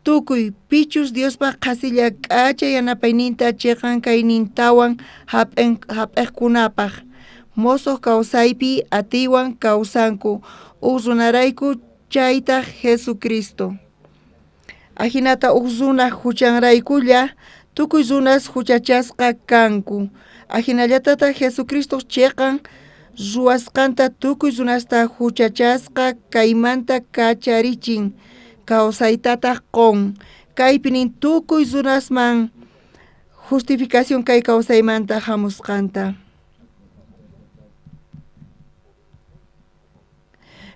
Tukuy pichus Diospaq qhasilla k'acha yanapayninta chiqan kaynintawan hap'iqkunapaq. Mosoq kawsaypi atiywan kawsanku. Uj runarayku chaytaq Jesucristo. Ajinata uj runaj huchanraykulla tukuy runas huchachasqa kanku. Ajinallatataq Jesucristo chiqan ruwasqanta tukuy runasta huchachasqa kaymanta kacharichin kawsaytataq qun. Kaypi nin tukuy runasman justificación kay kawsaymanta hamusqanta.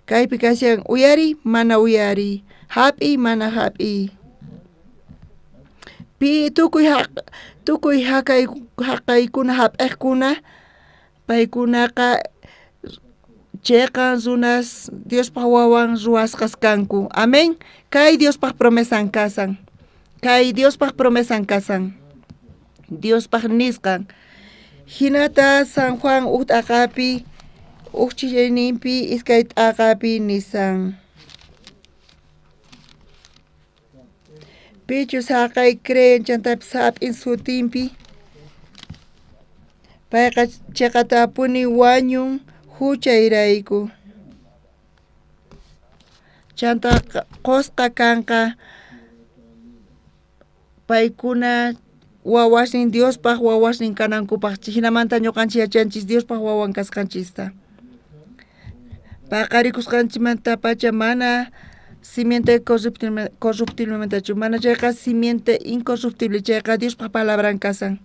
Kaypi kashan uyariy mana uyariy, hap'iy mana hap'iy. Pi tukuy haqaykuna hap'iqkuna paykunaqa chiqan runas Diospaq wawan ruwasqas kanku. Amén. Kay Diospaq promesan kasan. Kay Diospaq promesan kasan. Diospaq nisqan. Hinata San Juan uj t'aqapi uj chillayninpi iskay t'aqapi nisan. Pichus haqay creen chantapis hap'in sutinpi payqa chiqatapuni wañun huchayrayku. Chanta qusqa kanqa paykuna wawasnin Diospaq wawasnin kanankupaq. Hinamanta ñuqanchis yachanchis Diospaq wawan kasqanchista. Paqarikusqanchikmantapacha mana simiente corruptiblemantachu, mana chayqa simiente incorruptible chayqa Diospaq palabran kasan.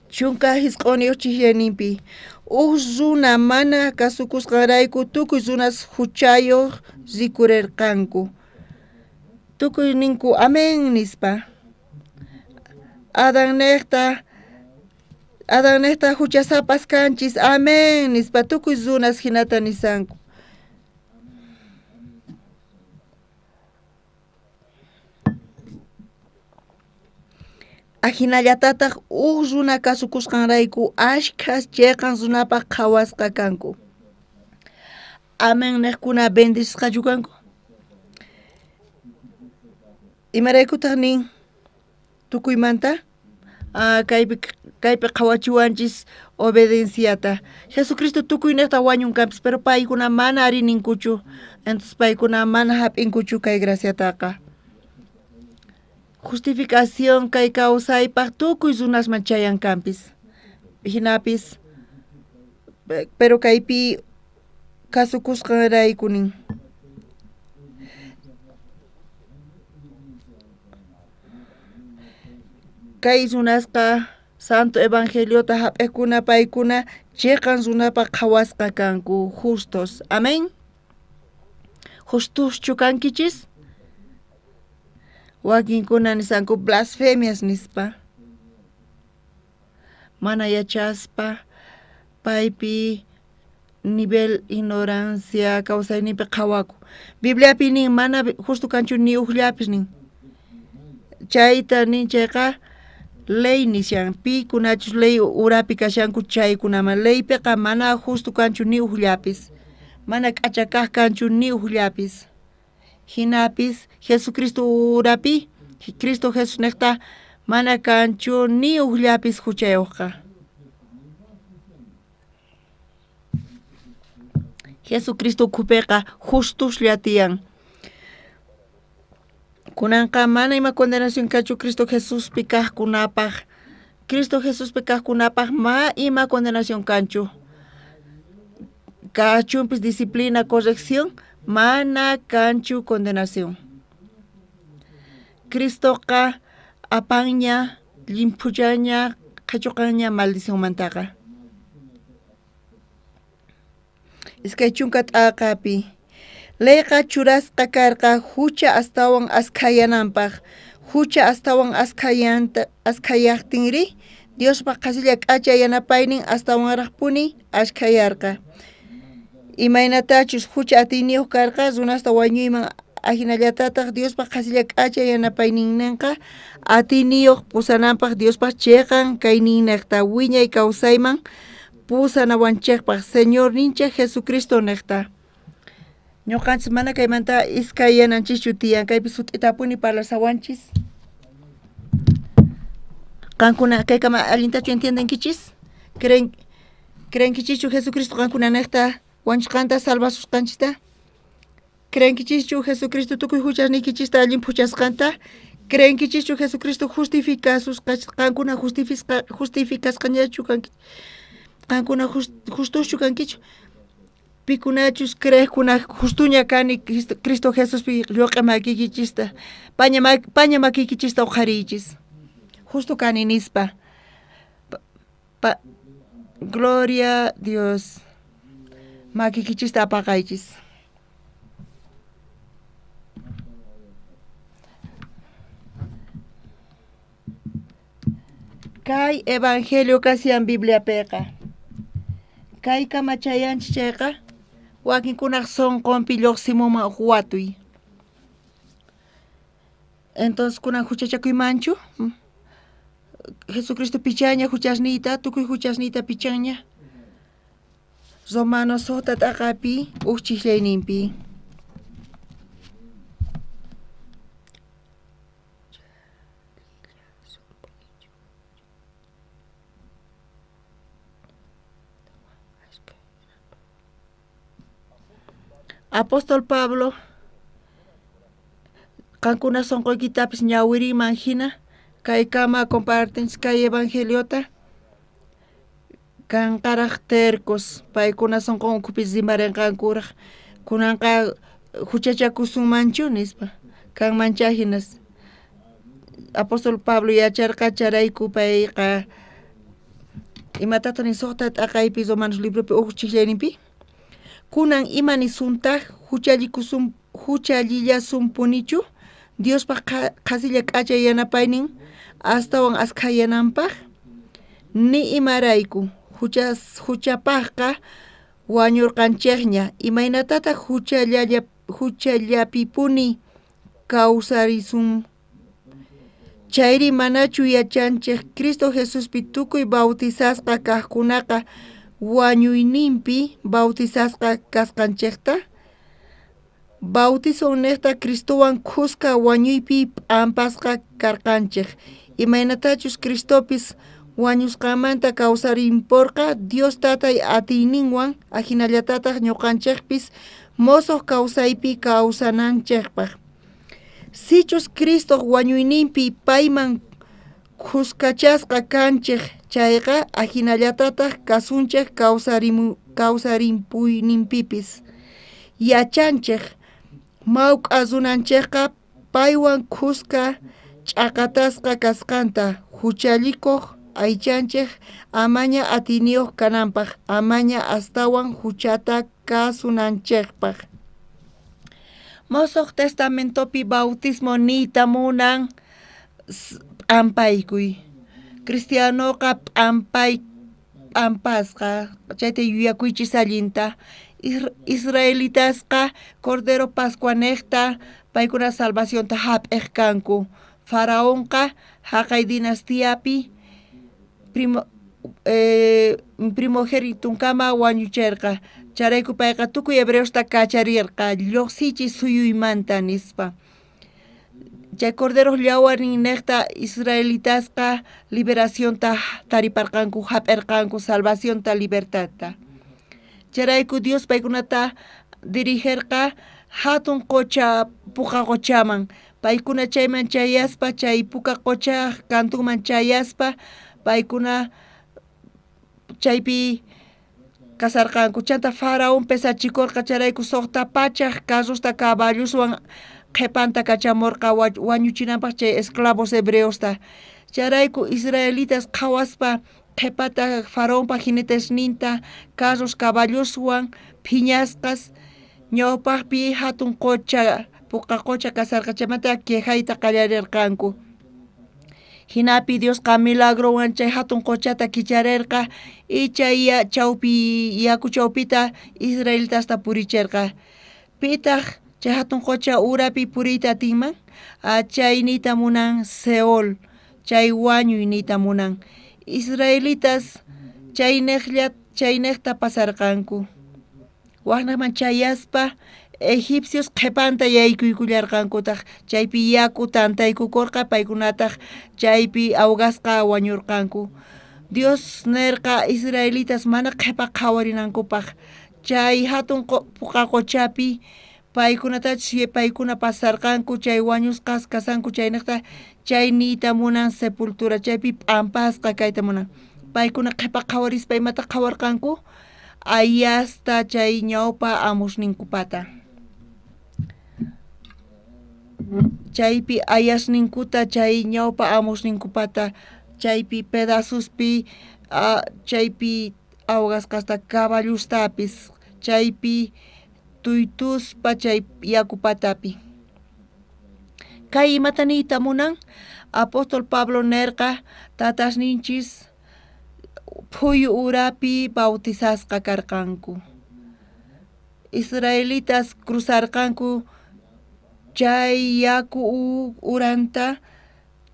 19 chijyayninpi uj runa mana kasukusqanrayku tukuy runas huchayuq rikurirqanku. Tukuy ninku amén nispa. Adannejta huchasapas kanchis amén nispa tukuy runas hinata nisanku. Ajinallatataq uj runa kasukusqanrayku ashkhas chiqan runapaq qhawasqa kanku. Amén niqkuna bendecisqachu kanku. Imaraykutaq nin tukuymanta? Kaypi qhawachiwanchis obedienciata. Jesucristo tukuynejta wañun kanpis, pero paykuna mana ari ninkuchu. Entonces paykuna mana hap'inkuchu kay graciataqa. Justificación kay kawsaypaq tukuy runasman chayan kanpis. Hinapis pero kaypi kasukusqanrayku nin. Kay runasqa Santo Evangeliota hap'iqkuna paykuna chiqan runapaq qhawasqa kanku justos. Amén. Justoschu kankichis? Wakinkuna nisanku blasfemias nispa. Mana yachaspa paypi nivel ignorancia kawsayninpi qhawaku. Bibliapi nin mana justo kanchu ni ujllapis nin. Chayta nin chayqa Ley nishan pikunachus ley urapi kashanku chaykunaman. Leypiqa mana justo kanchu ni ujllapis, mana k'acha kaj kanchu ni ujllapis. Jinapis Jesucristo urapi, Cristo Jesús nejta mana kanchu ni ujllapis juchayojqa. Jesucristo ukhupiqa justuslla tiyan. Kunanqa mana ima condenación kanchu Cristo Jesuspi kajkunapaj. Cristo Jesuspi kajkunapaj ma ima condenación kanchu. Kachunpis disciplina, corrección, mana kanchu condenación. Cristoqa apanña, llimphuchaña, qhachuqanña maldicionmantaqa. 20 t'aqapi. Leyqa churasqa karqa hucha astawan askhayananpaq. Hucha astawan askhayaqtinri, Diospaq qhasilla k'acha yanapaynin astawanraqpuni askhayarqa. Imaynatachus hucha atiyniyuq karqa runasta wañuyman ajinallatataq Diospaq qhasilla k'acha yanapayninqa atiyniyuq pusananpaq Diospaq chiqan kayninniqta wiñay kawsayman pusanawanchikpaq Señorninchik Jesucristo niqta. Ñuqanchis mana kaymanta iskayananchischu tiyan, kaypi sut'itapuni parlasawanchis. Qankuna kaykama allintachu entiendenkichis? Creenkichischu Jesucristo qankuna niqta wañusqanta salvasusqanchista? Creenkichischu Jesucristo tukuy huchasniykichista allin phuchasqanta? Creenkichischu Jesucristo justificasusqanchista? Qankuna justificasqañachu kanki? Qankuna justuschu kankichu? Pikunachus creejkuna justuña kani Cristo Jesuspi lluq'i makiykichista, paña makiykichista uqhariychis. Justo kani nispa. Gloria a Dios. Makiykichista apaqaychis. Kay evangelio kashan Bibliapiqa. Kay kamachayanchis chayqa wakinkunaq sonqonpi lluqsimunman uj watuy. Entonces kunan huchachakuymanchu? Jesucristo pichaña huchasniyta, tukuy huchasniyta pichaña. Romanos 6 t'aqapi uj chijllayninpi. Apóstol Pablo qankuna sonqoykitapis ñawiriman hina kaykama compartenchis kay evangeliota kanqaraq tercos paykuna sonqon ukhupi rimarinqankuraq kunanqa huchachakusunmanchu nispa kanmancha hinas. Apóstol Pablo yacharqa charayku payqa imatataq nin 6 t'aqaypi Romanos libropi uj chijllayninpi. Kunan ima nisuntaq huchallillasunpunichu Diospaq qhasilla k'acha yanapaynin astawan askhayananpaq? Ni imarayku huchapaqqa wañurqanchikña imaynatataq huchallapipuni kawsarisun? Chayri manachu yachanchik Cristo Jesuspi tukuy bautizasqa kaqkunaqa wañuyninpi bautizasqa kasqanchikta? Bautizo niqta Cristowan khuska wañuypi p'ampasqa karqanchik. Imaynatachus Cristopis wañusqanmanta kawsarimporqa Dios Tatay atiyninwan ajinallatataq ñuqanchikpis mosoq kawsaypi kawsananchikpaq. Sichus Cristoq wañuyninpi payman khuskachasqa kanchik chayqa ajinallatataq kasunchik kawsarimpuyninpipis. Yachanchik mawk'a runanchikqa paywan khuska ch'aqatasqa kasqanta huchallikuq aychanchik amaña atiyniyuq kananpaq, amaña astawan huchata kasunanchikpaq. Mosoq Testamentopi bautismo niyta munan p'ampaykuy. Cristianoqa p'ampasqa, chayta yuyakuychis allinta. Israelitasqa Cordero Pascua niqta paykuna salvacionta hap'iq kanku. Faraonqa jaqay dinastiapi primogenitunkama wañucherqa. Chayrayku payqa tukuy hebreosta kacharerqa llojsichis suyuymanta nispa. Chay corderoj yawarninnejta israelitasqa liberacionta tariparqanku, jap'erqanku salvacionta, libertadta. Chayrayku Dios paykunata dirigerqa jatun qocha puka qochaman. Paykuna chayman chayaspa, chay puka qocha kantunman chayaspa, paykuna chaypi kasarqanku. Chanta faraón pesachikorqa, chayrayku 600 carrosta caballoswan qhepanta kachamorqa wañuchinanpaj chay esclavos hebreosta. Chayrayku israelitas qhawaspa qhepata faraonpa jinetesninta carros caballoswan phiñasqas ñawpajpi jatun qocha puka qocha kasarqa, chaymanta quejayta qallarerqanku. Jinapi Diosqa milagrowan chay jatun qochata kicharerqa y chay chawpi yaku chawpita israelitasta puricherqa. Pitaq chay jatun qocha urapi puriyta atinman? Chay niyta munan Seol, chay wañuy niyta munan. Israelitas chaynejta pasarqanku. Wajnajman chayaspa egipcios qhepanta yaykuykullarqankutaq, chaypi yaku tantaykukorqa, paykunataq chaypi awgasqa wañurqanku. Dios nerqa israelitas mana qhepa qhawarinankupaq chay jatun puka qochapi paykunatachus paykuna pasarqanku chay wañusqas kasanku chaynejta, chay niyta munan sepultura, chaypi p'ampasqa kayta munan. Paykuna qhepa qhawarispa imata qhawarqanku? Ayasta chay ñawpa amusninkupata. Chaypi ayasninkuta chay ñawpa amusninkupata chaypi pedazospi chaypi awgasqasta caballostapis chaypi tuytuspa chay yaku patapi. Kay imata niyta munan? Apóstol Pablo nerqa tatasninchis phuyu urapi bautizasqa karqanku. Israelitas cruzarqanku chay yaku uranta,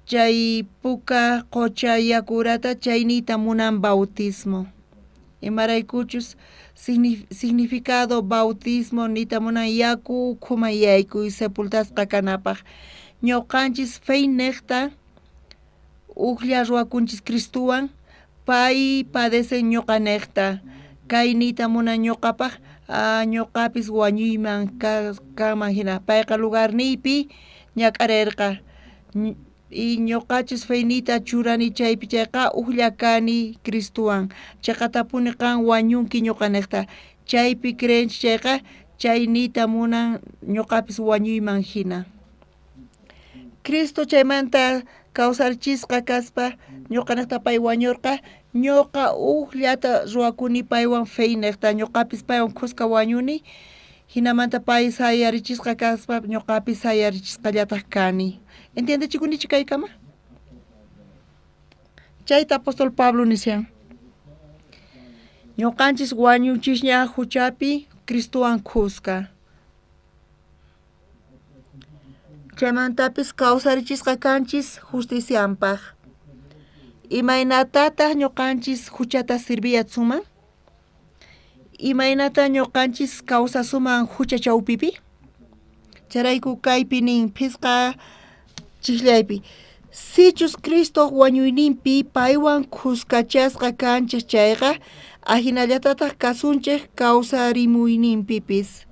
chay puka qocha yaku urata, chay niyta munan bautismo. Imaraykuchus significado bautismo niyta munan yaku ukhuman yaykuy sepultasqa kanapaj. Ñuqanchis feynejta ujlla ruwakunchis Cristuwan, pay padece ñuqanejta. Kay niyta munan ñuqapaj, ñuqapis wañuyman kanman jina. Payqa lugarniypi ñak'arerqa. Y ñuqachus feyniyta churani chaypi chayqa ujlla kani Cristuwan. Chaqatapuni qan wañunki ñuqanejta. Chaypi creenchis chayqa chay niyta munan ñuqapis wañuyman jina. Cristo chaymanta kawsarichisqa kaspa ñuqanejta pay wañurqa, ñuqa ujllata ruwakuni paywan feynejta, ñuqapis paywan khuska wañuni, jinamanta pay sayarichisqa kaspa ñuqapis sayarichisqallataj kani. ¿Entiendechikunichu kaykama? Chayta apóstol Pablo nishan. Ñuqanchis wañunchisña huchapi Cristowan khuska. Chaymantapis kawsarichisqa kanchis justicianpaj. Imaynatataq ñuqanchis huchata sirviyatsuman? Imaynata ñuqanchis kawsasuman hucha chawpipi? Chayrayku kaypi nin phisqa chiqllaypi. Sichus Cristo wañuyninpi paywan khuskachasqa kanchik chayqa, ajinallatataq kasunchik kawsarimuyninpipis.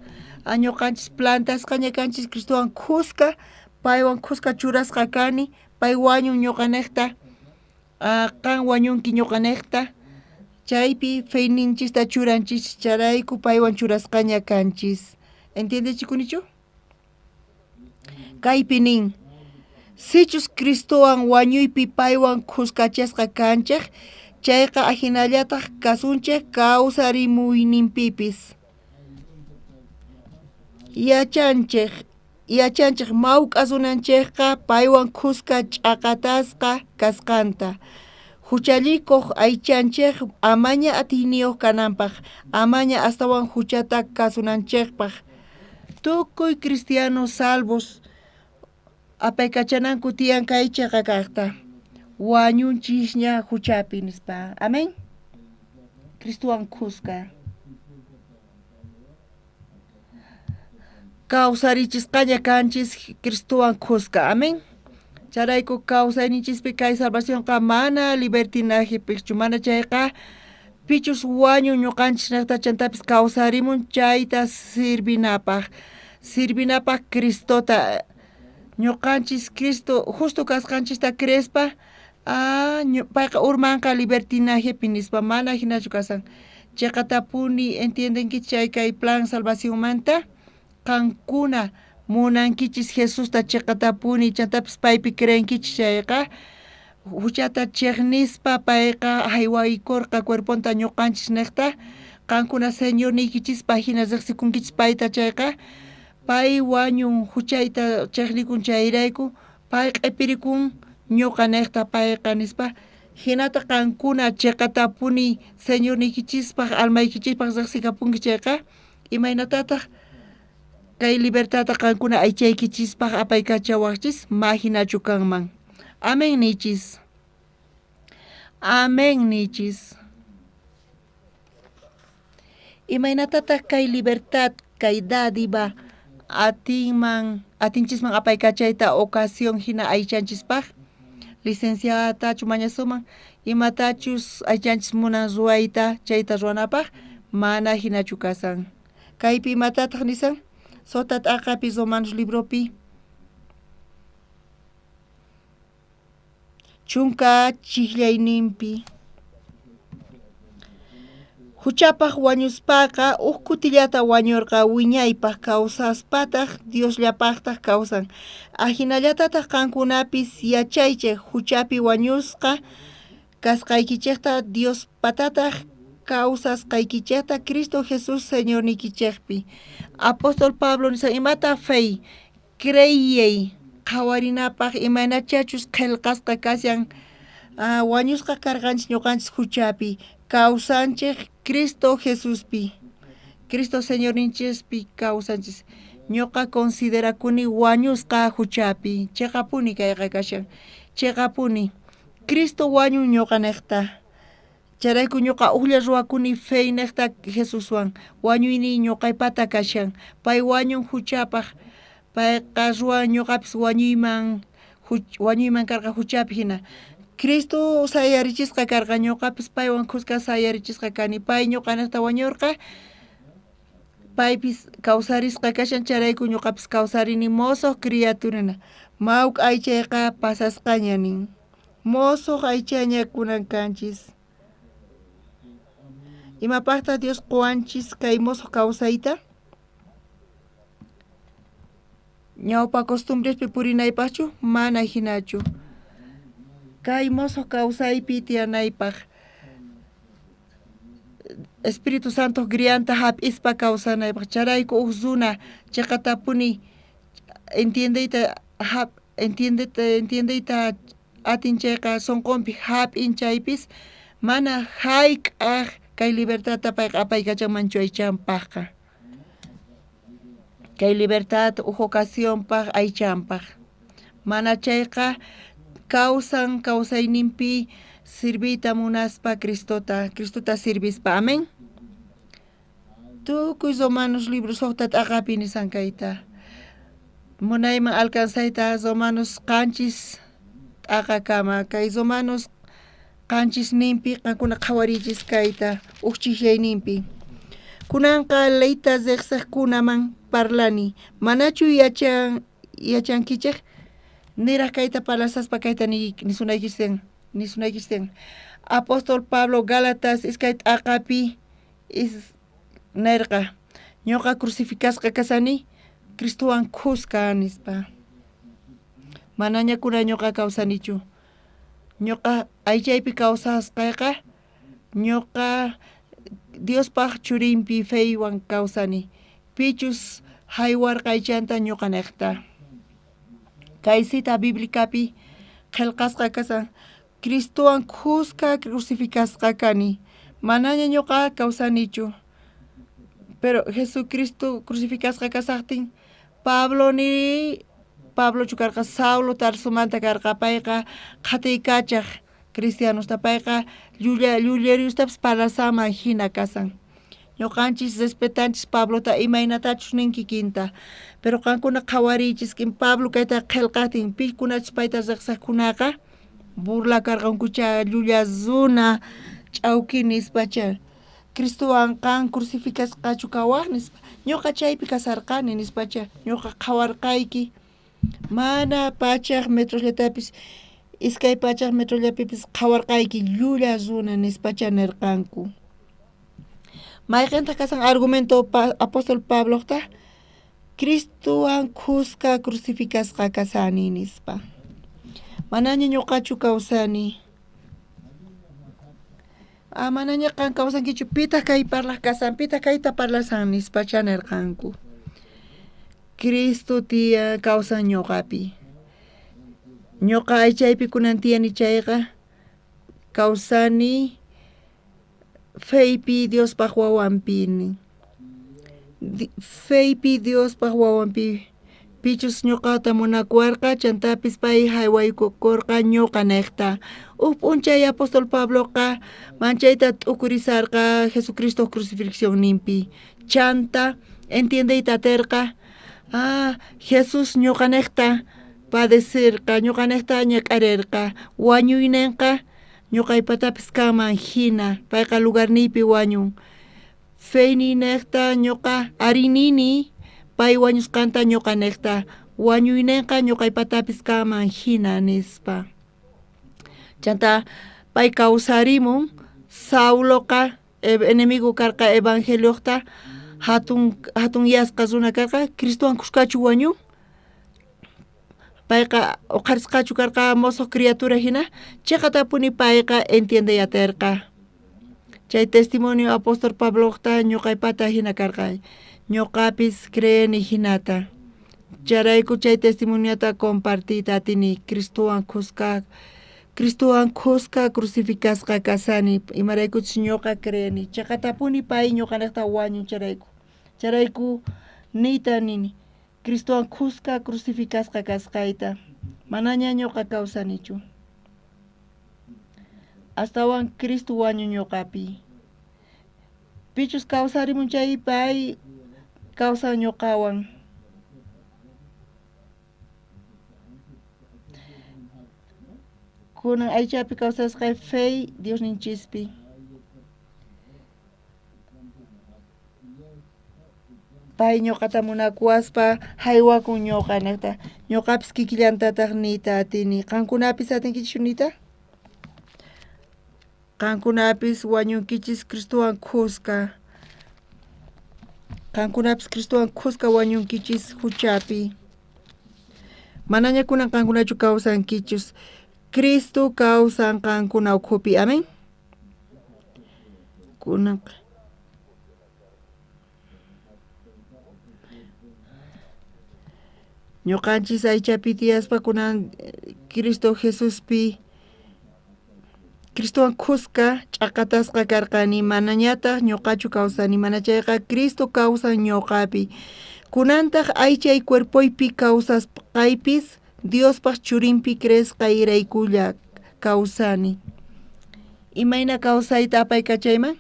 Ñuqanchis plantasqaña kanchis Cristowan khuska, paywan khuska churasqa kani, pay wañun ñuqanejta, qan wañunki ñuqanejta, chaypi feyninchista churanchis, chayrayku paywan churasqaña kanchis. ¿Entiendechikunichu? Kaypi nin, sichus Cristowan wañuypi paywan khuskachasqa kanchik, chayqa ajinallataq kasunchik kawsarimuyninpipis. Yachanchik mawk'a runanchikqa paywan khuska ch'aqatasqa kasqanta. Huchallikuq aychanchik amaña atiyniyuq kananpaq, amaña astawan huchata kasunanchikpaq. Tukuy cristianos salvos Apaykachananku tiyan kay cheqa kajta. Wañunchisña huchapi nispa. Amén. Cristowan khuska. Kawsarichisqaña kanchis Cristowan khuska. Amén. Chayrayku kawsayninchispi kay salvacionqa mana libertinajepichu, mana chayqa pichus wañun ñuqanchis niqta chantapis kawsarimun chayta sirvinapaq. Sirvinapaq Cristota ñuqanchis Cristo justo kasqanchista creespa payqa urmanqa libertinajepi nispa mana hinachu kasan. Chiqatapuni entiendenkichis chay kay plan salvacionmanta qankuna munankichis Jesusta chiqatapuni chantapis paypi creenkichis chayqa huchata chiqnispa payqa haywaykurqa cuerponta ñuqanchis niqta qankuna Señorniykichispaq hina riqsikunkichis payta chayqa pay wañun huchayta chiqnikun chayrayku pay q'ipirikun ñuqa niqta payqa nispa hinata qankuna chiqatapuni Señorniykichispaq almaykichispaq riqsikapunki chayqa imaynatataq kay libertadta qankuna aychaykichispaq apaykachawaqchis ma hinachu kanman. Amén nichis. Amén nichis. Imaynatataq kay libertad kay dádiva atinman atinchisman apaykachayta ocasión hina aychanchispaq licenciatachu mañasuman imatachus aychanchis munan ruwayta chayta ruwanapaq mana hinachu kasan. Kaypi imatataq nisan? Suqta t'aqapi Romanos libropi chunka chijllayninpi. Huchapaq wañuspaqa huk kutillata wañurqa wiñaypaq kawsaspataq Diosllapaqtaq kawsan. Ajinallatataq qankunapis yachaychik huchapi wañusqa kasqaykichikta Diospatataq kawsasqaykichikta Cristo Jesús Señorniykichikpi. Apóstol Pablo nisan imata fey creeyey qhawarinapaq imaynachachus qillqasqa kashan wañusqa karqanchis ñuqanchis huchapi kawsanchik Cristo Jesuspi. Cristo Señorninchispi kawsanchis. Ñuqa considerakuni wañusqa huchapi. Chiqapuni kayqa kashan. Chiqapuni. Cristo wañun ñuqa niqta. Chayrayku ñuqa ujlla ruwakuni fe niqta Jesuswan. Wañuyniy ñuqaypata kashan. Pay wañun huchapaq. Payqa ruwan ñuqapis wañuyman wañuyman karqa huchapi hina. Cristo sayarichisqa karqa ñuqapis paywan khuska sayarichisqa kani. Pay ñuqa niqta wañurqa. Paypis kawsarisqa kashan chayrayku ñuqapis kawsarini mosoq criaturina. Mawk'a aychayqa pasasqaña nin. Mosoq aychaña kunan kanchis. Imapaqtaq Dios quwanchis kay mosoq kawsayta? Ñawpa costumbrespi purinaypaqchu? Mana hinachu. Kay mosoq kawsaypi tiyanaypaq. Espíritu Santo grianta hap'ispa kawsanaypaq. Chayrayku huk runa chiqatapuni entiendeyta entiendeyta atin chayqa sunqunpi hap'in chaypis mana hayk'aq kay libertadta payqa apaykachanmanchu aychanpaqqa. Kay libertad huk ocasionpaq aychanpaq. Mana chayqa kawsan kawsayninpi sirviyta munaspa Cristota, Cristota sirvispa. Amén. Tukuy Romanos libro suqta t'aqapi nisan kayta. Munayman alcanzayta Romanos qanchis t'aqakama. Kay Romanos qanchisninpi qankuna qhawariychis kayta huk chijllayninpi. Kunanqa leyta riqsiqkunaman parlani. Manachu yachankichik? Niraq kayta parlasaspa kayta nisunaykichis nisunaykichis. Apóstol Pablo Gálatas iskay t'aqapi nirqa ñuqa crucificasqa kasani Cristowan khuska nispa. Manaña kuna ñuqa kawsanichu. Ñuqa aychaypi kawsasqayqa ñuqa Diospaq churinpi feywan kawsani. Pichus haywarqa aychanta ñuqa niqta. Kay cita bíblicapi qillqasqa kasan Cristowan khuska crucificasqa kani. Manaña ñuqa kawsanichu. Pero Jesucristo crucificasqa kasaqtin Pablo ni Pablochu karqa, Saulo Tarsomanta karqa, payqa qhatiykachaj cristianosta, payqa llulleriostapis parlasanman hina kasan. Ñuqanchis respetanchis Pablota imaynatachus nin kikinta, pero qankuna qhawariychis Pablo kayta qillqajtin pikunachus payta riqsajkunaqa burlakarqankucha llulla runa ch'awki nispacha Cristowan qan crucificasqachu kawaj nispa, ñuqa chaypi kasarqani nispacha, ñuqa qhawarqayki mana pachaj metrosllatapis 200 metrollapipis qhawarqayki llulla runa nispacha nirqanku. Mayqintaq kasan argumento apóstol Pablojta? Cristowan khuska crucificasqa kasani nispa. Manaña ñuqachu kawsani. Manaña qan kawsankichu, pitaq kay parlaj kasan, pitaq kayta parlasan nispacha nirqanku. Cristo tiyan kawsan ñuqapi. Ñuqa aychaypi kunan tiyani chayqa kawsani feypi Diospaj wawanpi. Feypi Diospaj wawanpi pichus ñuqata munakuwarqa chantapis pay haywaykukurqa ñuqa niqta. Uj p'unchay apóstol Pabloqa manchayta t'ukurisarqa Jesucristo crucifixiónninpi. Chanta entiendeyta aterqa Jesús ñuqa niqta padecerqa, ñuqa niqta ñak'arirqa, wañuyninqa ñuqaypatapis kanman hina, payqa lugarniypi wañun. Feyniy niqta ñuqa arinini pay wañusqanta ñuqa niqta, wañuyninqa ñuqaypatapis kanman hina nispa. Chanta pay kawsarimun, Sauloqa enemigo karqa evangeliojta, hatunyasqa runa karqa, Cristowan kuskachu wañun. Payqa uqharisqachu karqa mosoq criatura hina, chiqatapuni payqa entiendey aterqa. Chay testimonio apóstol Pablojta ñuqaypata hina karqa, ñuqapis creeni hinata. Chayrayku chay testimoniota compartiyta atini Cristowan khuska crucificasqa kasani, imaraykuchus ñuqa creeni. Chiqatapuni pay ñuqaniqta wañun chayrayku. Chayrayku niyta nini Cristowan khuska crucificasqa kasqayta, manaña ñuqa kawsanichu. Astawan Cristo wañun ñuqapi. Pichus kawsarimun chay pay kawsan ñuqawan. Kunan aychapi kawsasqay fey Diosninchispi. Pay ñuqata munakuwaspa haywakun ñuqa niqta. Ñuqapis kikillantataq niyta atini. Qankunapis atinkichis niyta? Qankunapis wañunkichis Cristowan khuska. Qankunapis Cristowan khuska wañunkichis huchapi. Manaña kunan qankunachu kawsankichis. Cristo kawsan qankuna ukhupi. Amén. Kunan ñuqanchis aychapi tiyaspa kunan Cristo Jesuspi Cristowan khuska ch'aqatasqa karqani, manañataq ñuqachu kawsani, mana chayqa Cristo kawsan ñuqapi. Kunantaq aychay cuerpoypi kawsasqaypis Diospaj churinpi creesqayraykulla kawsani. Imayna kawsayta apaykachayman?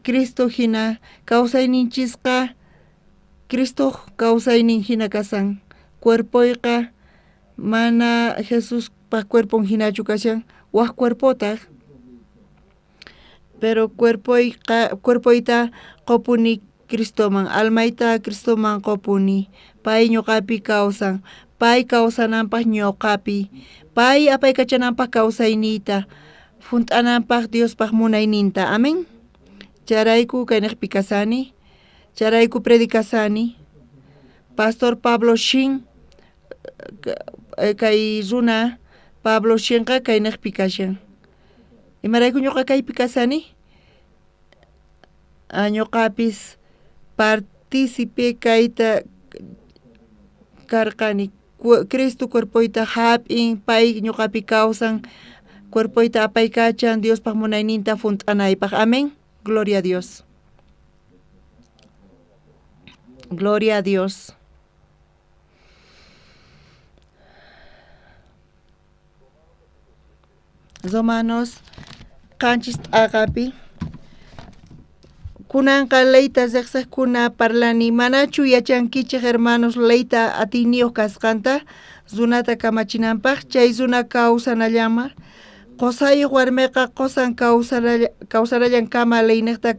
Cristo hina kawsayninchisqa Cristo kawsaynin hina kasan. Cuerpoyqa mana Jesuspaj cuerpon hinachu kashan, waj cuerpotaq. Pero cuerpoyta qupuni Cristoman, almayta Cristoman qupuni. Pay ñuqapi kawsan, pay kawsananpaj ñuqapi, pay apaykachananpaj kawsayniyta, junt'ananpaj Diospaj munayninta. Amén. Chayrayku kayniqpi kasani, chayrayku predicasani. Pastor Pablo Shin, kay runa Pablo Shinqa kayniqpi kashan. Imarayku ñuqa kaypi kasani? Ñuqapis partícipe kayta karqani. Cristo cuerpoyta hap'in, pay ñuqapi kawsan, cuerpoyta apaykachan Diospaj munayninta junt'anaypaj. Amén. Gloria a Dios. Gloria a Dios. Romanos 7 t'aqapi. Kunanqa leyta riqsiqkuna parlani, manachu yachankichej hermanos leyta atiyniyuq kasqanta runata kamachinanpaq, chay runa kawsanallama. Qusayuq warmiqa qusan kawsanallankama leyniqta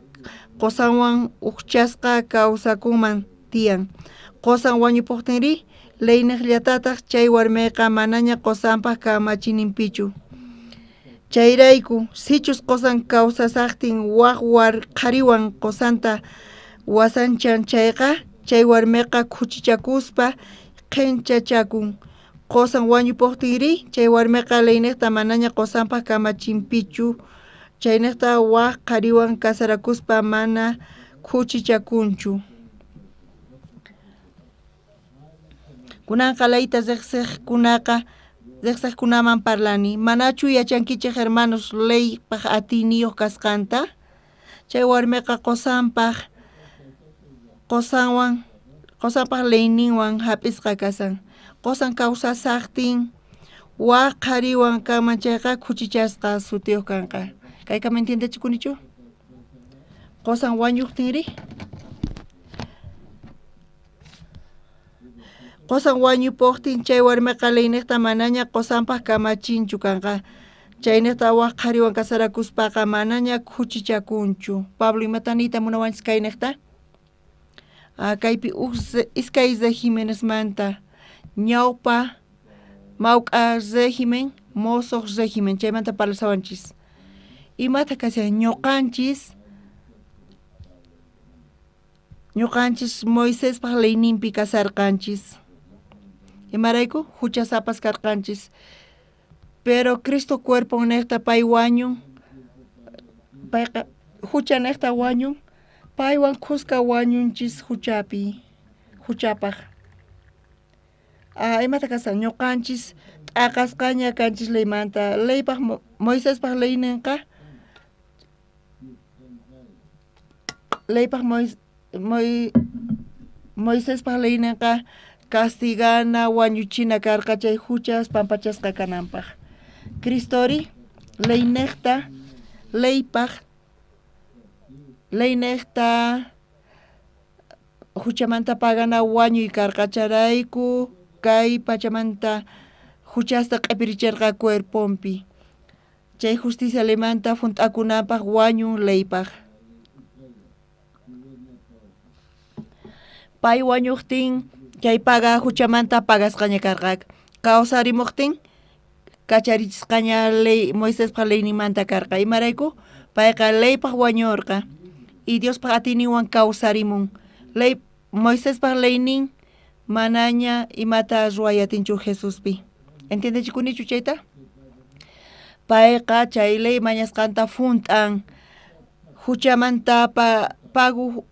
qusanwan ujchasqa kawsakunman tiyan. Qusan wañupuqtinri leyniqllatataq chay warmiqa manaña qusanpaq kamachininpichu. Chayrayku sichus qusan kawsasaqtin waq qhariwan qusanta wasanchan chayqa, chay warmiqa khuchichakuspa qhinchachakun. Qusan wañupuqtinri chay warmiqa leyniqta manaña qusanpaq kamachinpichu, chayniqta waq qhariwan kasarakuspa mana khuchichakunchu. Kunanqa leyta riqsiqkunaman parlani, manachu yachankichej hermanos leypaq atiyniyuq kasqanta? Chay warmiqa qusanpaq leyninwan hap'isqa kasan. Qusan kawsasaqtin waq qhariwan kanman chayqa khuchichasqa sutiyuq kanqa. Kaykama entiendechikunichu? Qusan wañuqtinri? Qusan wañupuqtin chay warmiqa leyniqta manaña qusanpaq kamachinchu kanqa. Chayniqta waq qhariwan kasarakuspaqa manaña khuchichakunchu. Pablo imata niyta munawanchis kayniqta? Kaypi uj iskay regimenesmanta, ñawpa mawk'a régimen, mosoq régimen, chaymanta parlasawanchis. Imata kashan ñuqanchis Moisespaq leyninpi kasarqanchis. Imarayku huchasapas karqanchis. Pero Cristo cuerpon niqta pay wañun, payqa hucha niqta wañun, paywan khuska wañunchis huchapi, huchapaq. Imata kasan ñuqanchis t'aqasqaña kanchis leymanta, leypaq Moisespaq leyninqa, leypaq Moisespaq leyninqa castigana wañuchina karqa chay huchas pampachasqa kananpaq. Cristori leyniqta leypaq leyniqta huchamanta pagana wañuy karqa, chayrayku kay pachamanta huchasta q'ipiricherqa cuerponpi. Chay justicia leymanta hunt'akunanpaq wañun leypaq. Pay wañuqtin chay paga huchamanta pagasqaña karqa. Kawsarimuqtin kacharichisqaña ley Moisespaq leyninmanta karqa. Imarayku payqa leypaq wañurqa y Diospaq atiyninwan kawsarimun. Ley Moisespaq leynin manaña imata ruway atinchu Jesuspi. ¿Entiendechikunichu chayta? Payqa chay ley mañasqanta hunt'an, huchamanta pagu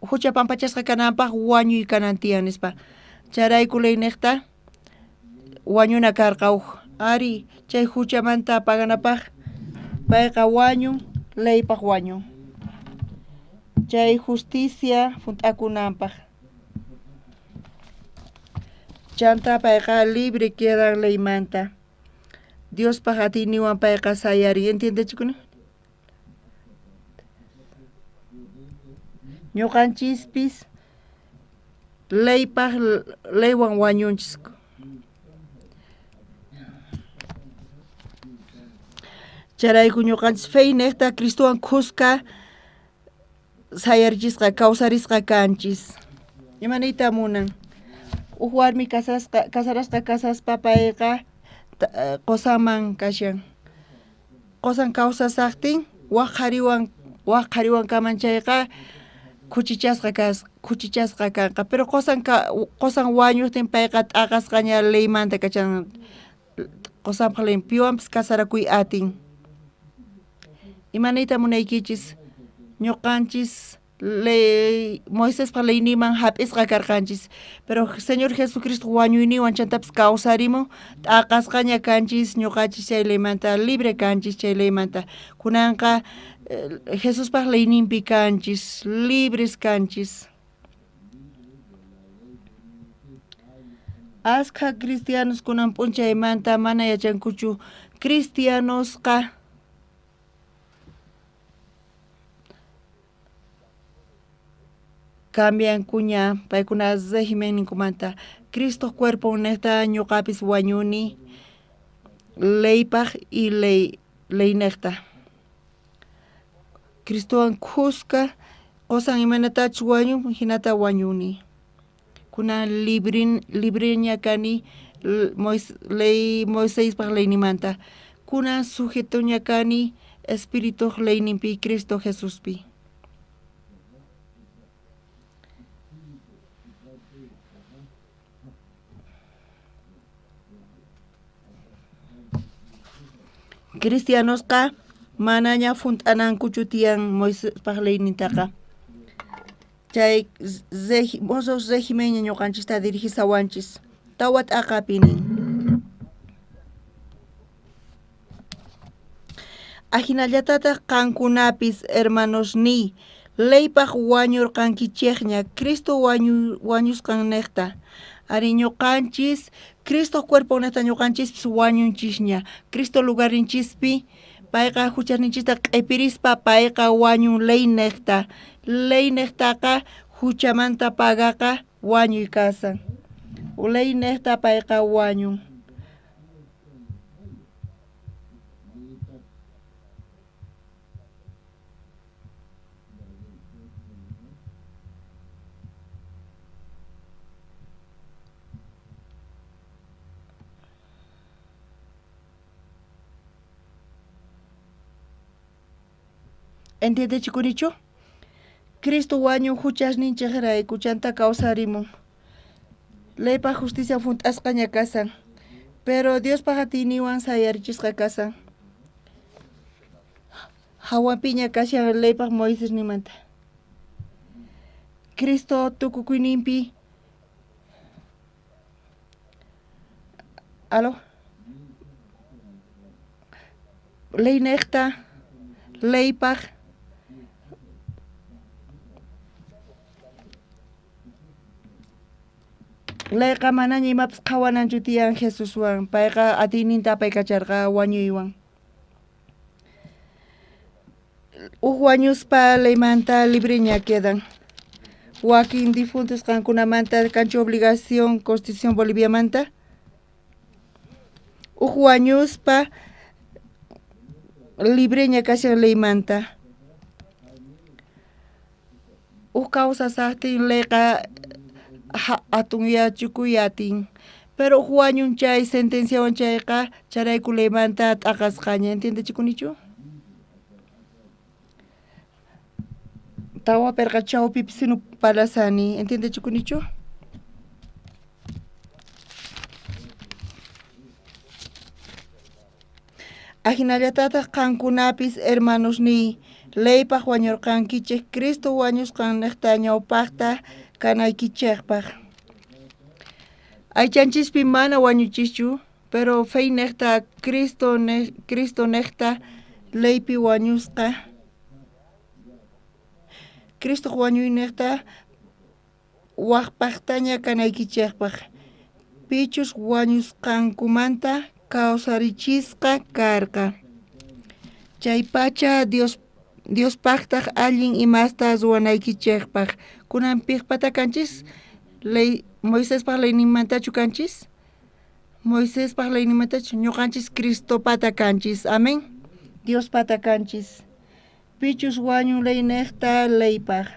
hucha pampachasqa kananpaq wañuy kanan tiyan nispa. Chayrayku leyniqta wañuna karqa uj. Ari chay huchamanta paganapaq payqa wañun, leypaq wañun. Chay justicia hunt'akunanpaq. Chanta payqa libre quedan leymanta. Diospaq atiyninwan payqa sayarin. ¿Entiendechikuni? Ñuqanchispis leypaq leywan wañunchis. Chayrayku ñuqanchis feyniqta Cristowan khuska sayarichisqa kawsarisqa kanchis. Ima niyta munan? Uj warmi kasarasqa kasaspa payqa qusanman kashan. Qusan kawsasaqtin waq qhariwan kaman chayqa khuchichasqa kanqa. Pero qusan wañuqtin payqa t'aqasqaña leymanta kachan. Qusanpaq leyn piwanpis kasarakuy atin. Ima niyta munaykichis? Ñuqanchis ley Moisespaq leyninman hap'isqa karqanchis, pero Señor Jesucristo wañuyninwan chantapis kawsarimun, t'aqasqaña kanchis ñuqanchis chay leymanta, libre kanchis chay leymanta. Kunanqa Jesuspaq leyninpi kanchis, libres kanchis. Askha cristianos kunan p'unchaymanta mana yachankuchu cristianosqa cambiankuña paykuna régimen ninkumanta. Cristo cuerpo nejta ñuqapis wañuni leypaj y leynejta. Cristowan khuska qosan imaynatachus wañun hinata wañuni. Kunan libreña kani ley Moisespaj leynimanta. Kunan sujetoña kani Espirituj leyninpi Cristo Jesuspi. Cristianosqa manaña junt'anankuchu tiyan Moisespaj leynintaqa. Chay mosoj régimen ñuqanchista dirigisawanchis. Tawa t'aqapi nin. Ajinallatataq qankunapis hermanosniy leypaj wañurqankichejña Cristo wañusqannejta. Ari ñuqanchis Cristo cuerpo nejta ñuqanchispis wañunchisña. Cristo lugarninchispi payqa huchasninchista q'ipirispa payqa wañun leynejta. Leynejtaqa huchamanta pagaqa wañuy kasan. Leynejta payqa wañun. ¿Entiendechikunichu? Cristo wañun huchasninchejrayku chanta kawsarimun. Leypaj justicia junt'asqaña kasan. Pero Diospaj atiyninwan sayarichisqa kasan. Hawanpiña kashan leypaj Moisesninmanta. Cristo tukukuyninpi. Alo. Leynejta, leypaj. Leyqa manaña imapis qhawananchu tiyan Jesuswan. Payqa atiyninta apaykacharqa wañuywan. Uj wañuspa leymanta libreña quedan. Wakin difuntos qankunamanta kanchu obligación Constitución Boliviamanta. Uj wañuspa libreña kashan leymanta. Uj kawsasaqtin leyqa atunyachukuy atin. Pero uj wañun chay sentenciawan chayqa chayrayku leymanta t'aqasqaña. ¿Entiendechikunichu? Tawa perqa chawpipi sinu parlasani. ¿Entiendechikunichu? Ajinallatataq qankunapis hermanosniy leypaj wañurqankichej Cristo wañusqannejta ñawpajta kanaykichejpaj. Aychanchispi mana wañuchischu, pero feynejta Cristo nejta leypi wañusqa. Cristo wañuynejta wajpajtaña kanaykichejpaj. Pichus wañusqankumanta kawsarichisqa karqa. Chaypacha Diospajtaj allin imasta ruwanaykichejpaj. Kunan piqpata kanchis? Ley Moisespaj leyninmantachu kanchis? Moisespaj leyninmantachu ñuqanchis Cristopata kanchis. Amén. Diospata kanchis. Pichus wañun leynejta leypaj.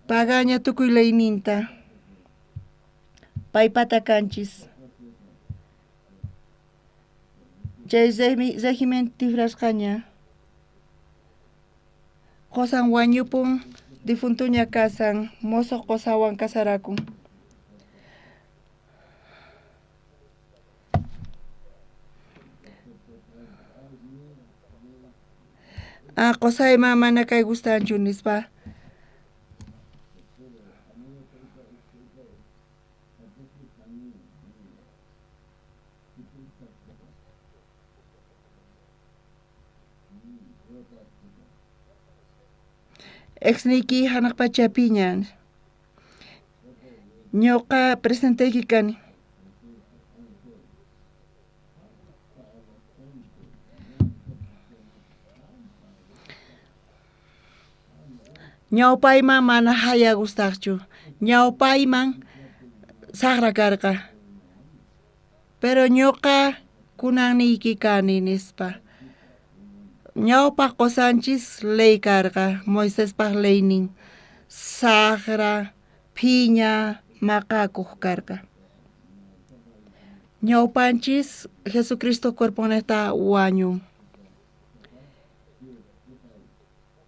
Pagaña tukuy leyninta. Paypata kanchis. Chay régimen tifrasqaña. Qosan wañupun difuntuña kasan, mozo qosawan kasarakun. Ah, qosayman mana kay gustanchu nispa. Exniyki hanaq pachapiña. Ñuqa presenteyki kani. Ñawpayman mana haya gustaqchu. Ñawpayman saqra karqa. Pero ñuqa kunan niyki kani nispa. Ñawpaq qosanchis ley karqa, Moisespaq leynin. Saqra, phiña, maqakuq karqa. Ñawpanchis Jesucristo cuerponeta wañun.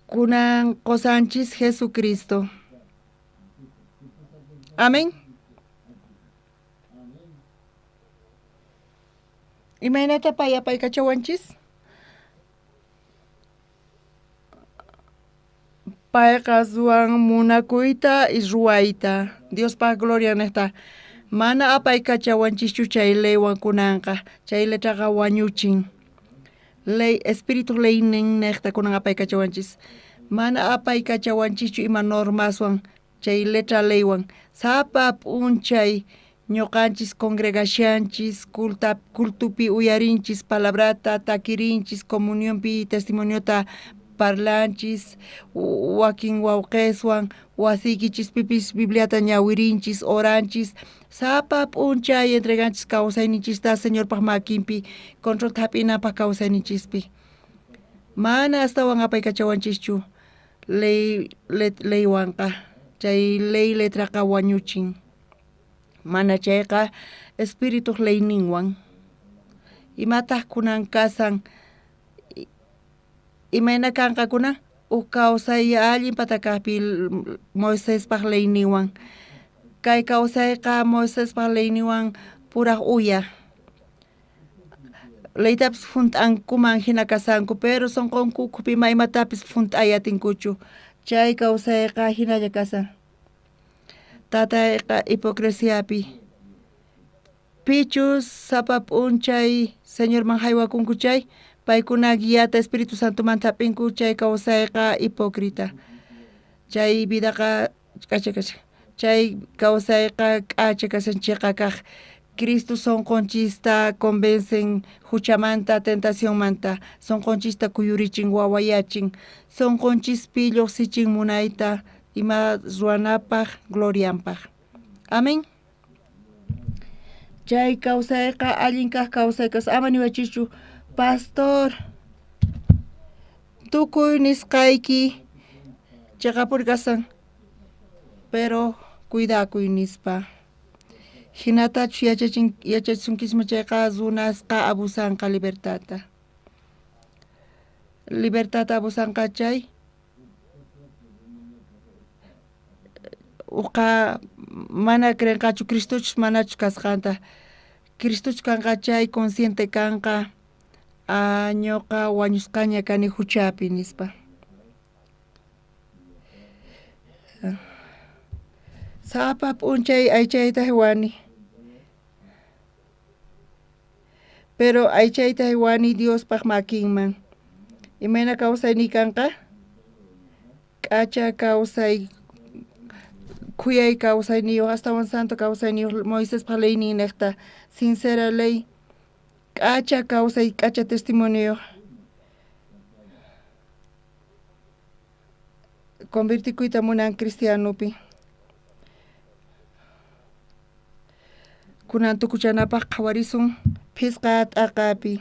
Kunan qosanchis Jesucristo. Amén. Imaynata pay apaykachawanchis? Payqa ruwan munakuyta y ruwayta. Diospaq gloria niqta. Mana apaykachawanchischu chay leywan kunanqa. Chay letraqa wañuchin. Ley, espíritu leynin niqta kunan apaykachawanchis. Mana apaykachawanchischu ima normaswan chay letra leywan. Sapa p'unchay ñuqanchis congregashanchis, cultupi uyarinchis palabrata, takirinchis, comunionpi testimoniota parlanchis, wakin wawqiswan, wasiykichispipis Bibliata ñawirinchis, oranchis, sapa p'unchay entreganchis kawsayninchista Señorpaq makinpi, control hap'inapaq kawsayninchispi. Mana astawan apaykachawanchischu ley leywanqa, chay ley letraqa wañuchin. Mana chayqa espírituq leyninwan. Imataq kunan kasan imayna kanqa kunan huk kawsay allin patakaqpi Moisespaq leyninwan. Kay kawsayqa Moisespaq leyninwan puraq uya. Leytapis hunt'ankuman hina kasanku, pero sunqunku ukhupi ima imatapis hunt'ay atinkuchu. Chay kawsayqa hinalla kasan. Tatayqa hipocresiapi. Pichus sapa p'unchay Señorman haywakunku chay, paykuna guiata Espíritu Santomanta hap'inku chay kawsayqa hipócrita. Chay vidaqa k'acha kashan. Chay kawsayqa k'acha kashan chiqa kaq. Cristo sunqunchista convencen huchamanta, tentacionmanta, sunqunchista kuyurichin, wawayachin, sunqunchispi lluqsichin munayta ima ruwanapaq, glorianpaq. Amén. Chay kawsayqa allin kaq kawsay kasqa. Ama niwachischu, pastor, tukuy nisqayki chiqapuri kasan, pero cuidakuy nispa. Hinatachu yachachisunkisman chayqa runasqa abusanqa libertata. Libertata abusanqa chay uqa mana creenqachu Cristochus manachu kasqanta. Cristochu kanqa chay consciente kanqa ñuqa wañusqaña kani huchapi nispa. Sapa p'unchay aychayta haywani. Pero aychayta haywani Diospaq makinman. Imayna kawsayniy kanqa? K'acha kawsay, khuyay kawsayniyuq, astawan santo kawsayniyuq, Moisespaq leynin niqta, sincera ley, k'acha kawsay, k'acha testimonioyuq. Convertikuyta munan cristianopi. Kunan tukuchanapaq qhawarisun phisqa t'aqapi.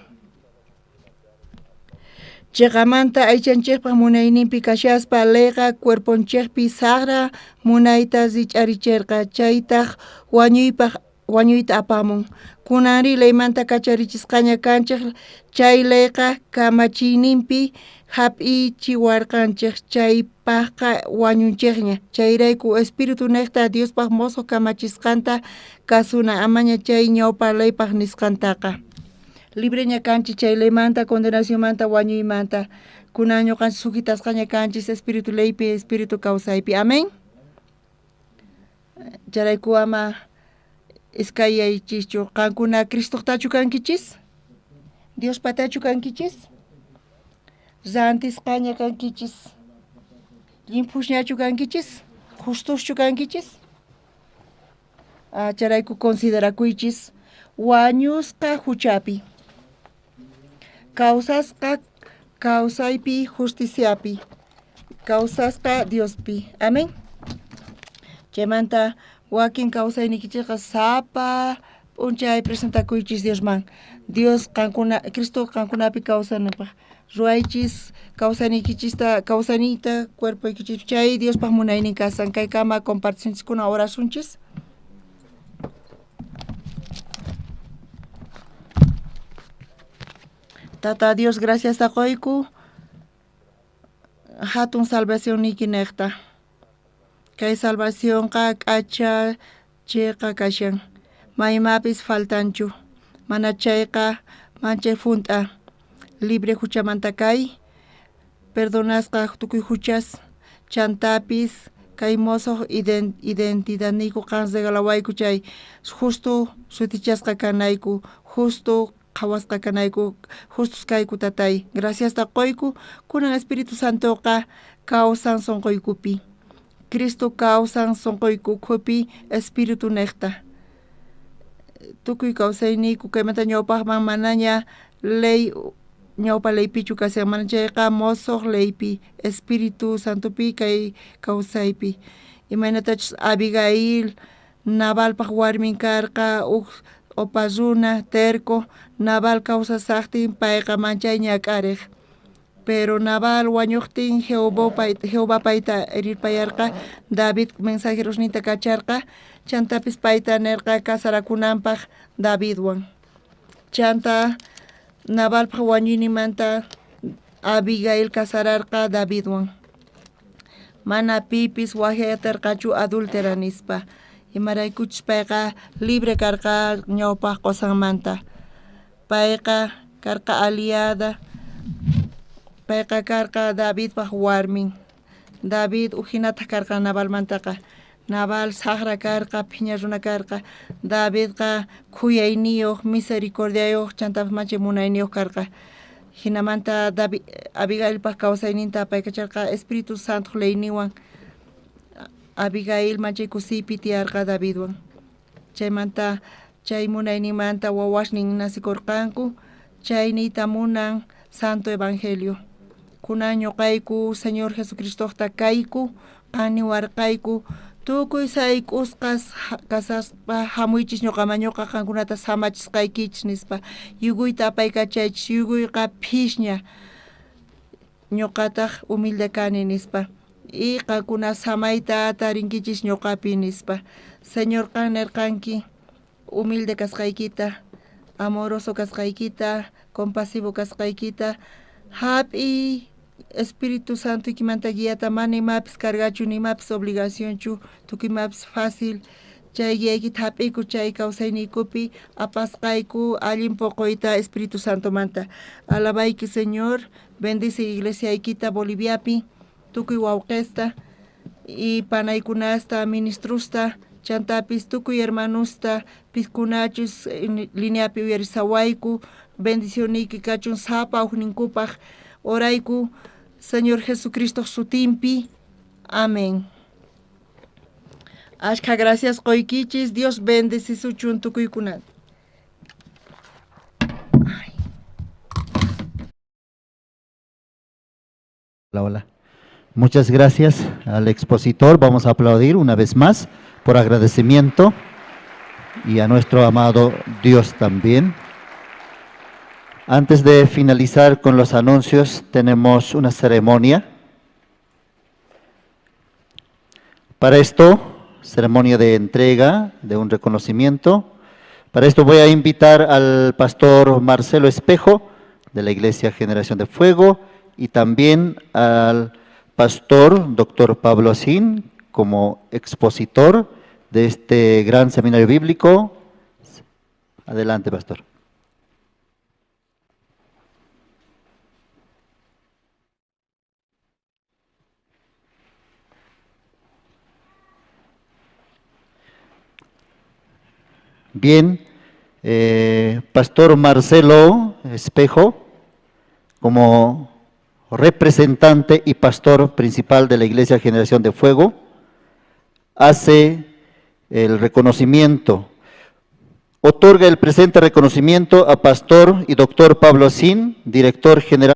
Chiqamanta aychanchikpaq munayninpi kashaspa leyqa cuerponchikpi saqra munayta rich'arichirqa, chaytaq wañuypaq wañuyta apamun. Kunanri leymanta kacharichisqaña kanchik, chay leyqa kamachiyninpi hap'ichiwarqanchik, chaypaqqa wañunchikña. Chayrayku Espíritu niqta Diospaq musuq kamachisqanta kasuna, amaña chay ñawpa leypaq nisqantaqa. Libreña kanchik chay leymanta, condenacionmanta, wañuymanta. Kunan ñuqanchik sujitasqaña kanchis Espíritu leypi, Espíritu kawsaypi. Amén. Chayrayku ama iskayaychischu. Qankuna Cristoqtachu kankichis? Diospatachu kankichis? Rantisqaña kankichis? Llimphusñachu kankichis? Justuschu kankichis? Chayrayku considerakuychis wañusqa huchapi, kawsasqa kawsaypi justiciapi, kawsasqa Diospi. Amén. Chaymanta wakin kawsaynikichikqa sapa p'unchay presentakuychis Diosman. Dios qankuna, Cristo qankunapi kawsananpaq. Ruwaychis kawsayniykichista, kawsayniyta cuerpoykichis chay Diospaq munaynin kasan. Kaykama compartisunchiskuna orasunchis. Tata Dios, gracias qoyku hatun salvacionniyki niqta. Kay salvacionqa k'acha chiqa kashan. Maymapis faltanchu. Mana chayqa manchay junt'a. Libre huchamanta kay, perdonasqa tukuy huchas, chantapis kay mosoq identidadniyku qan regalawayku chay justo sutichasqa kanayku, justo qhawasqa kanayku, justos kayku tatay. Graciasta qoyku, kunan Espíritu Santoqa kawsan sonqoykupi. Cristo kawsan sonqoyku ukhupi Espíritu niqta. Tukuy kawsayniyku kaymanta ñawpaqman manaña ley ñawpa leypichu kashan, mana chayqa mosoq leypi, Espíritu Santopi kay kawsaypi. Imaynatachus Abigail Nabalpaq warmin karqa, uj opa runa, terco, Nabal kawsasaqtin payqa manchay ñak'ariq. Pero Nabal wañuqtin Jehová payta rirpayarqa, David mensajerosninta kacharqa, chantapis payta nerqa casarakunanpaq Davidwan. Chanta Nabalpaq wañuyninmanta Abigail casararqa Davidwan. Mana pipis wajyatarqachu adúltera nispa. Imaraykuchus payqa libre karqa ñawpaq qosanmanta. Payqa karqa aliada, payqa karqa Davidpaq warmin. David ujinataq karqa Nabalmantaqa. Nabal saqra karqa, phiña runa karqa. Davidqa khuyayniyuq, misericordiayuq, chantapis manchay munayniyuq karqa. Jinamanta David, Abigailpaq kawsayninta apaykacharqa Espíritu Santo leyninwan. Abigail manchay kusiypi tiyarqa Davidwan. Chaymanta chay munayninmanta wawasnin nacikurqanku, chay niyta munan Santo Evangelio. Kunan ñuqayku Señor Jesucristoqta kayku, qan niwarqayku, tukuy sayk'usqas kasaspa hamuychis ñuqaman, ñuqa qankunata samachisqaykichis nispa. Yuguyta apaykachaychis, yuguyqa phishña, ñuqataq humilde kani nispa. Y qankuna samayta tarinkichis ñuqapi nispa. Señor qan nirqanki humilde kasqaykita, amoroso kasqaykita, compasivo kasqaykita, hap'iy Espíritu Santoykimanta guiata mana imapis cargachu, ni imapis obligacionchu, tukuy imapis fácil. Chay guiaykita hap'iku chay kawsayniykupi apasqayku allin poqoyta Espíritu Santomanta. Alabayki Señor, bendice iglesiaykita Boliviapi, tukuy wawqesta y panaykunasta, ministrusta, chantapis tukuy hermanusta, piskunachus lineapi uyarisawayku, bendicioniyki kachun sapa ujninkupaq, orayku Señor Jesucristo sutinpi. Amén. Ashka gracias qoykichis, Dios bendecisuchun tukuykunata. Hola, hola. Muchas gracias al expositor. Vamos a aplaudir una vez más por agradecimiento y a nuestro amado Dios también. Antes de finalizar con los anuncios, tenemos una ceremonia. Para esto, ceremonia de entrega de un reconocimiento. Para esto voy a invitar al pastor Marcelo Espejo de la Iglesia Generación de Fuego y también al pastor doctor Pablo Asín como expositor de este gran seminario bíblico. Adelante, pastor. Bien, pastor Marcelo Espejo, como representante y pastor principal de la Iglesia Generación de Fuego, hace el reconocimiento. Otorga el presente reconocimiento a Pastor y Doctor Pablo Sin, director general.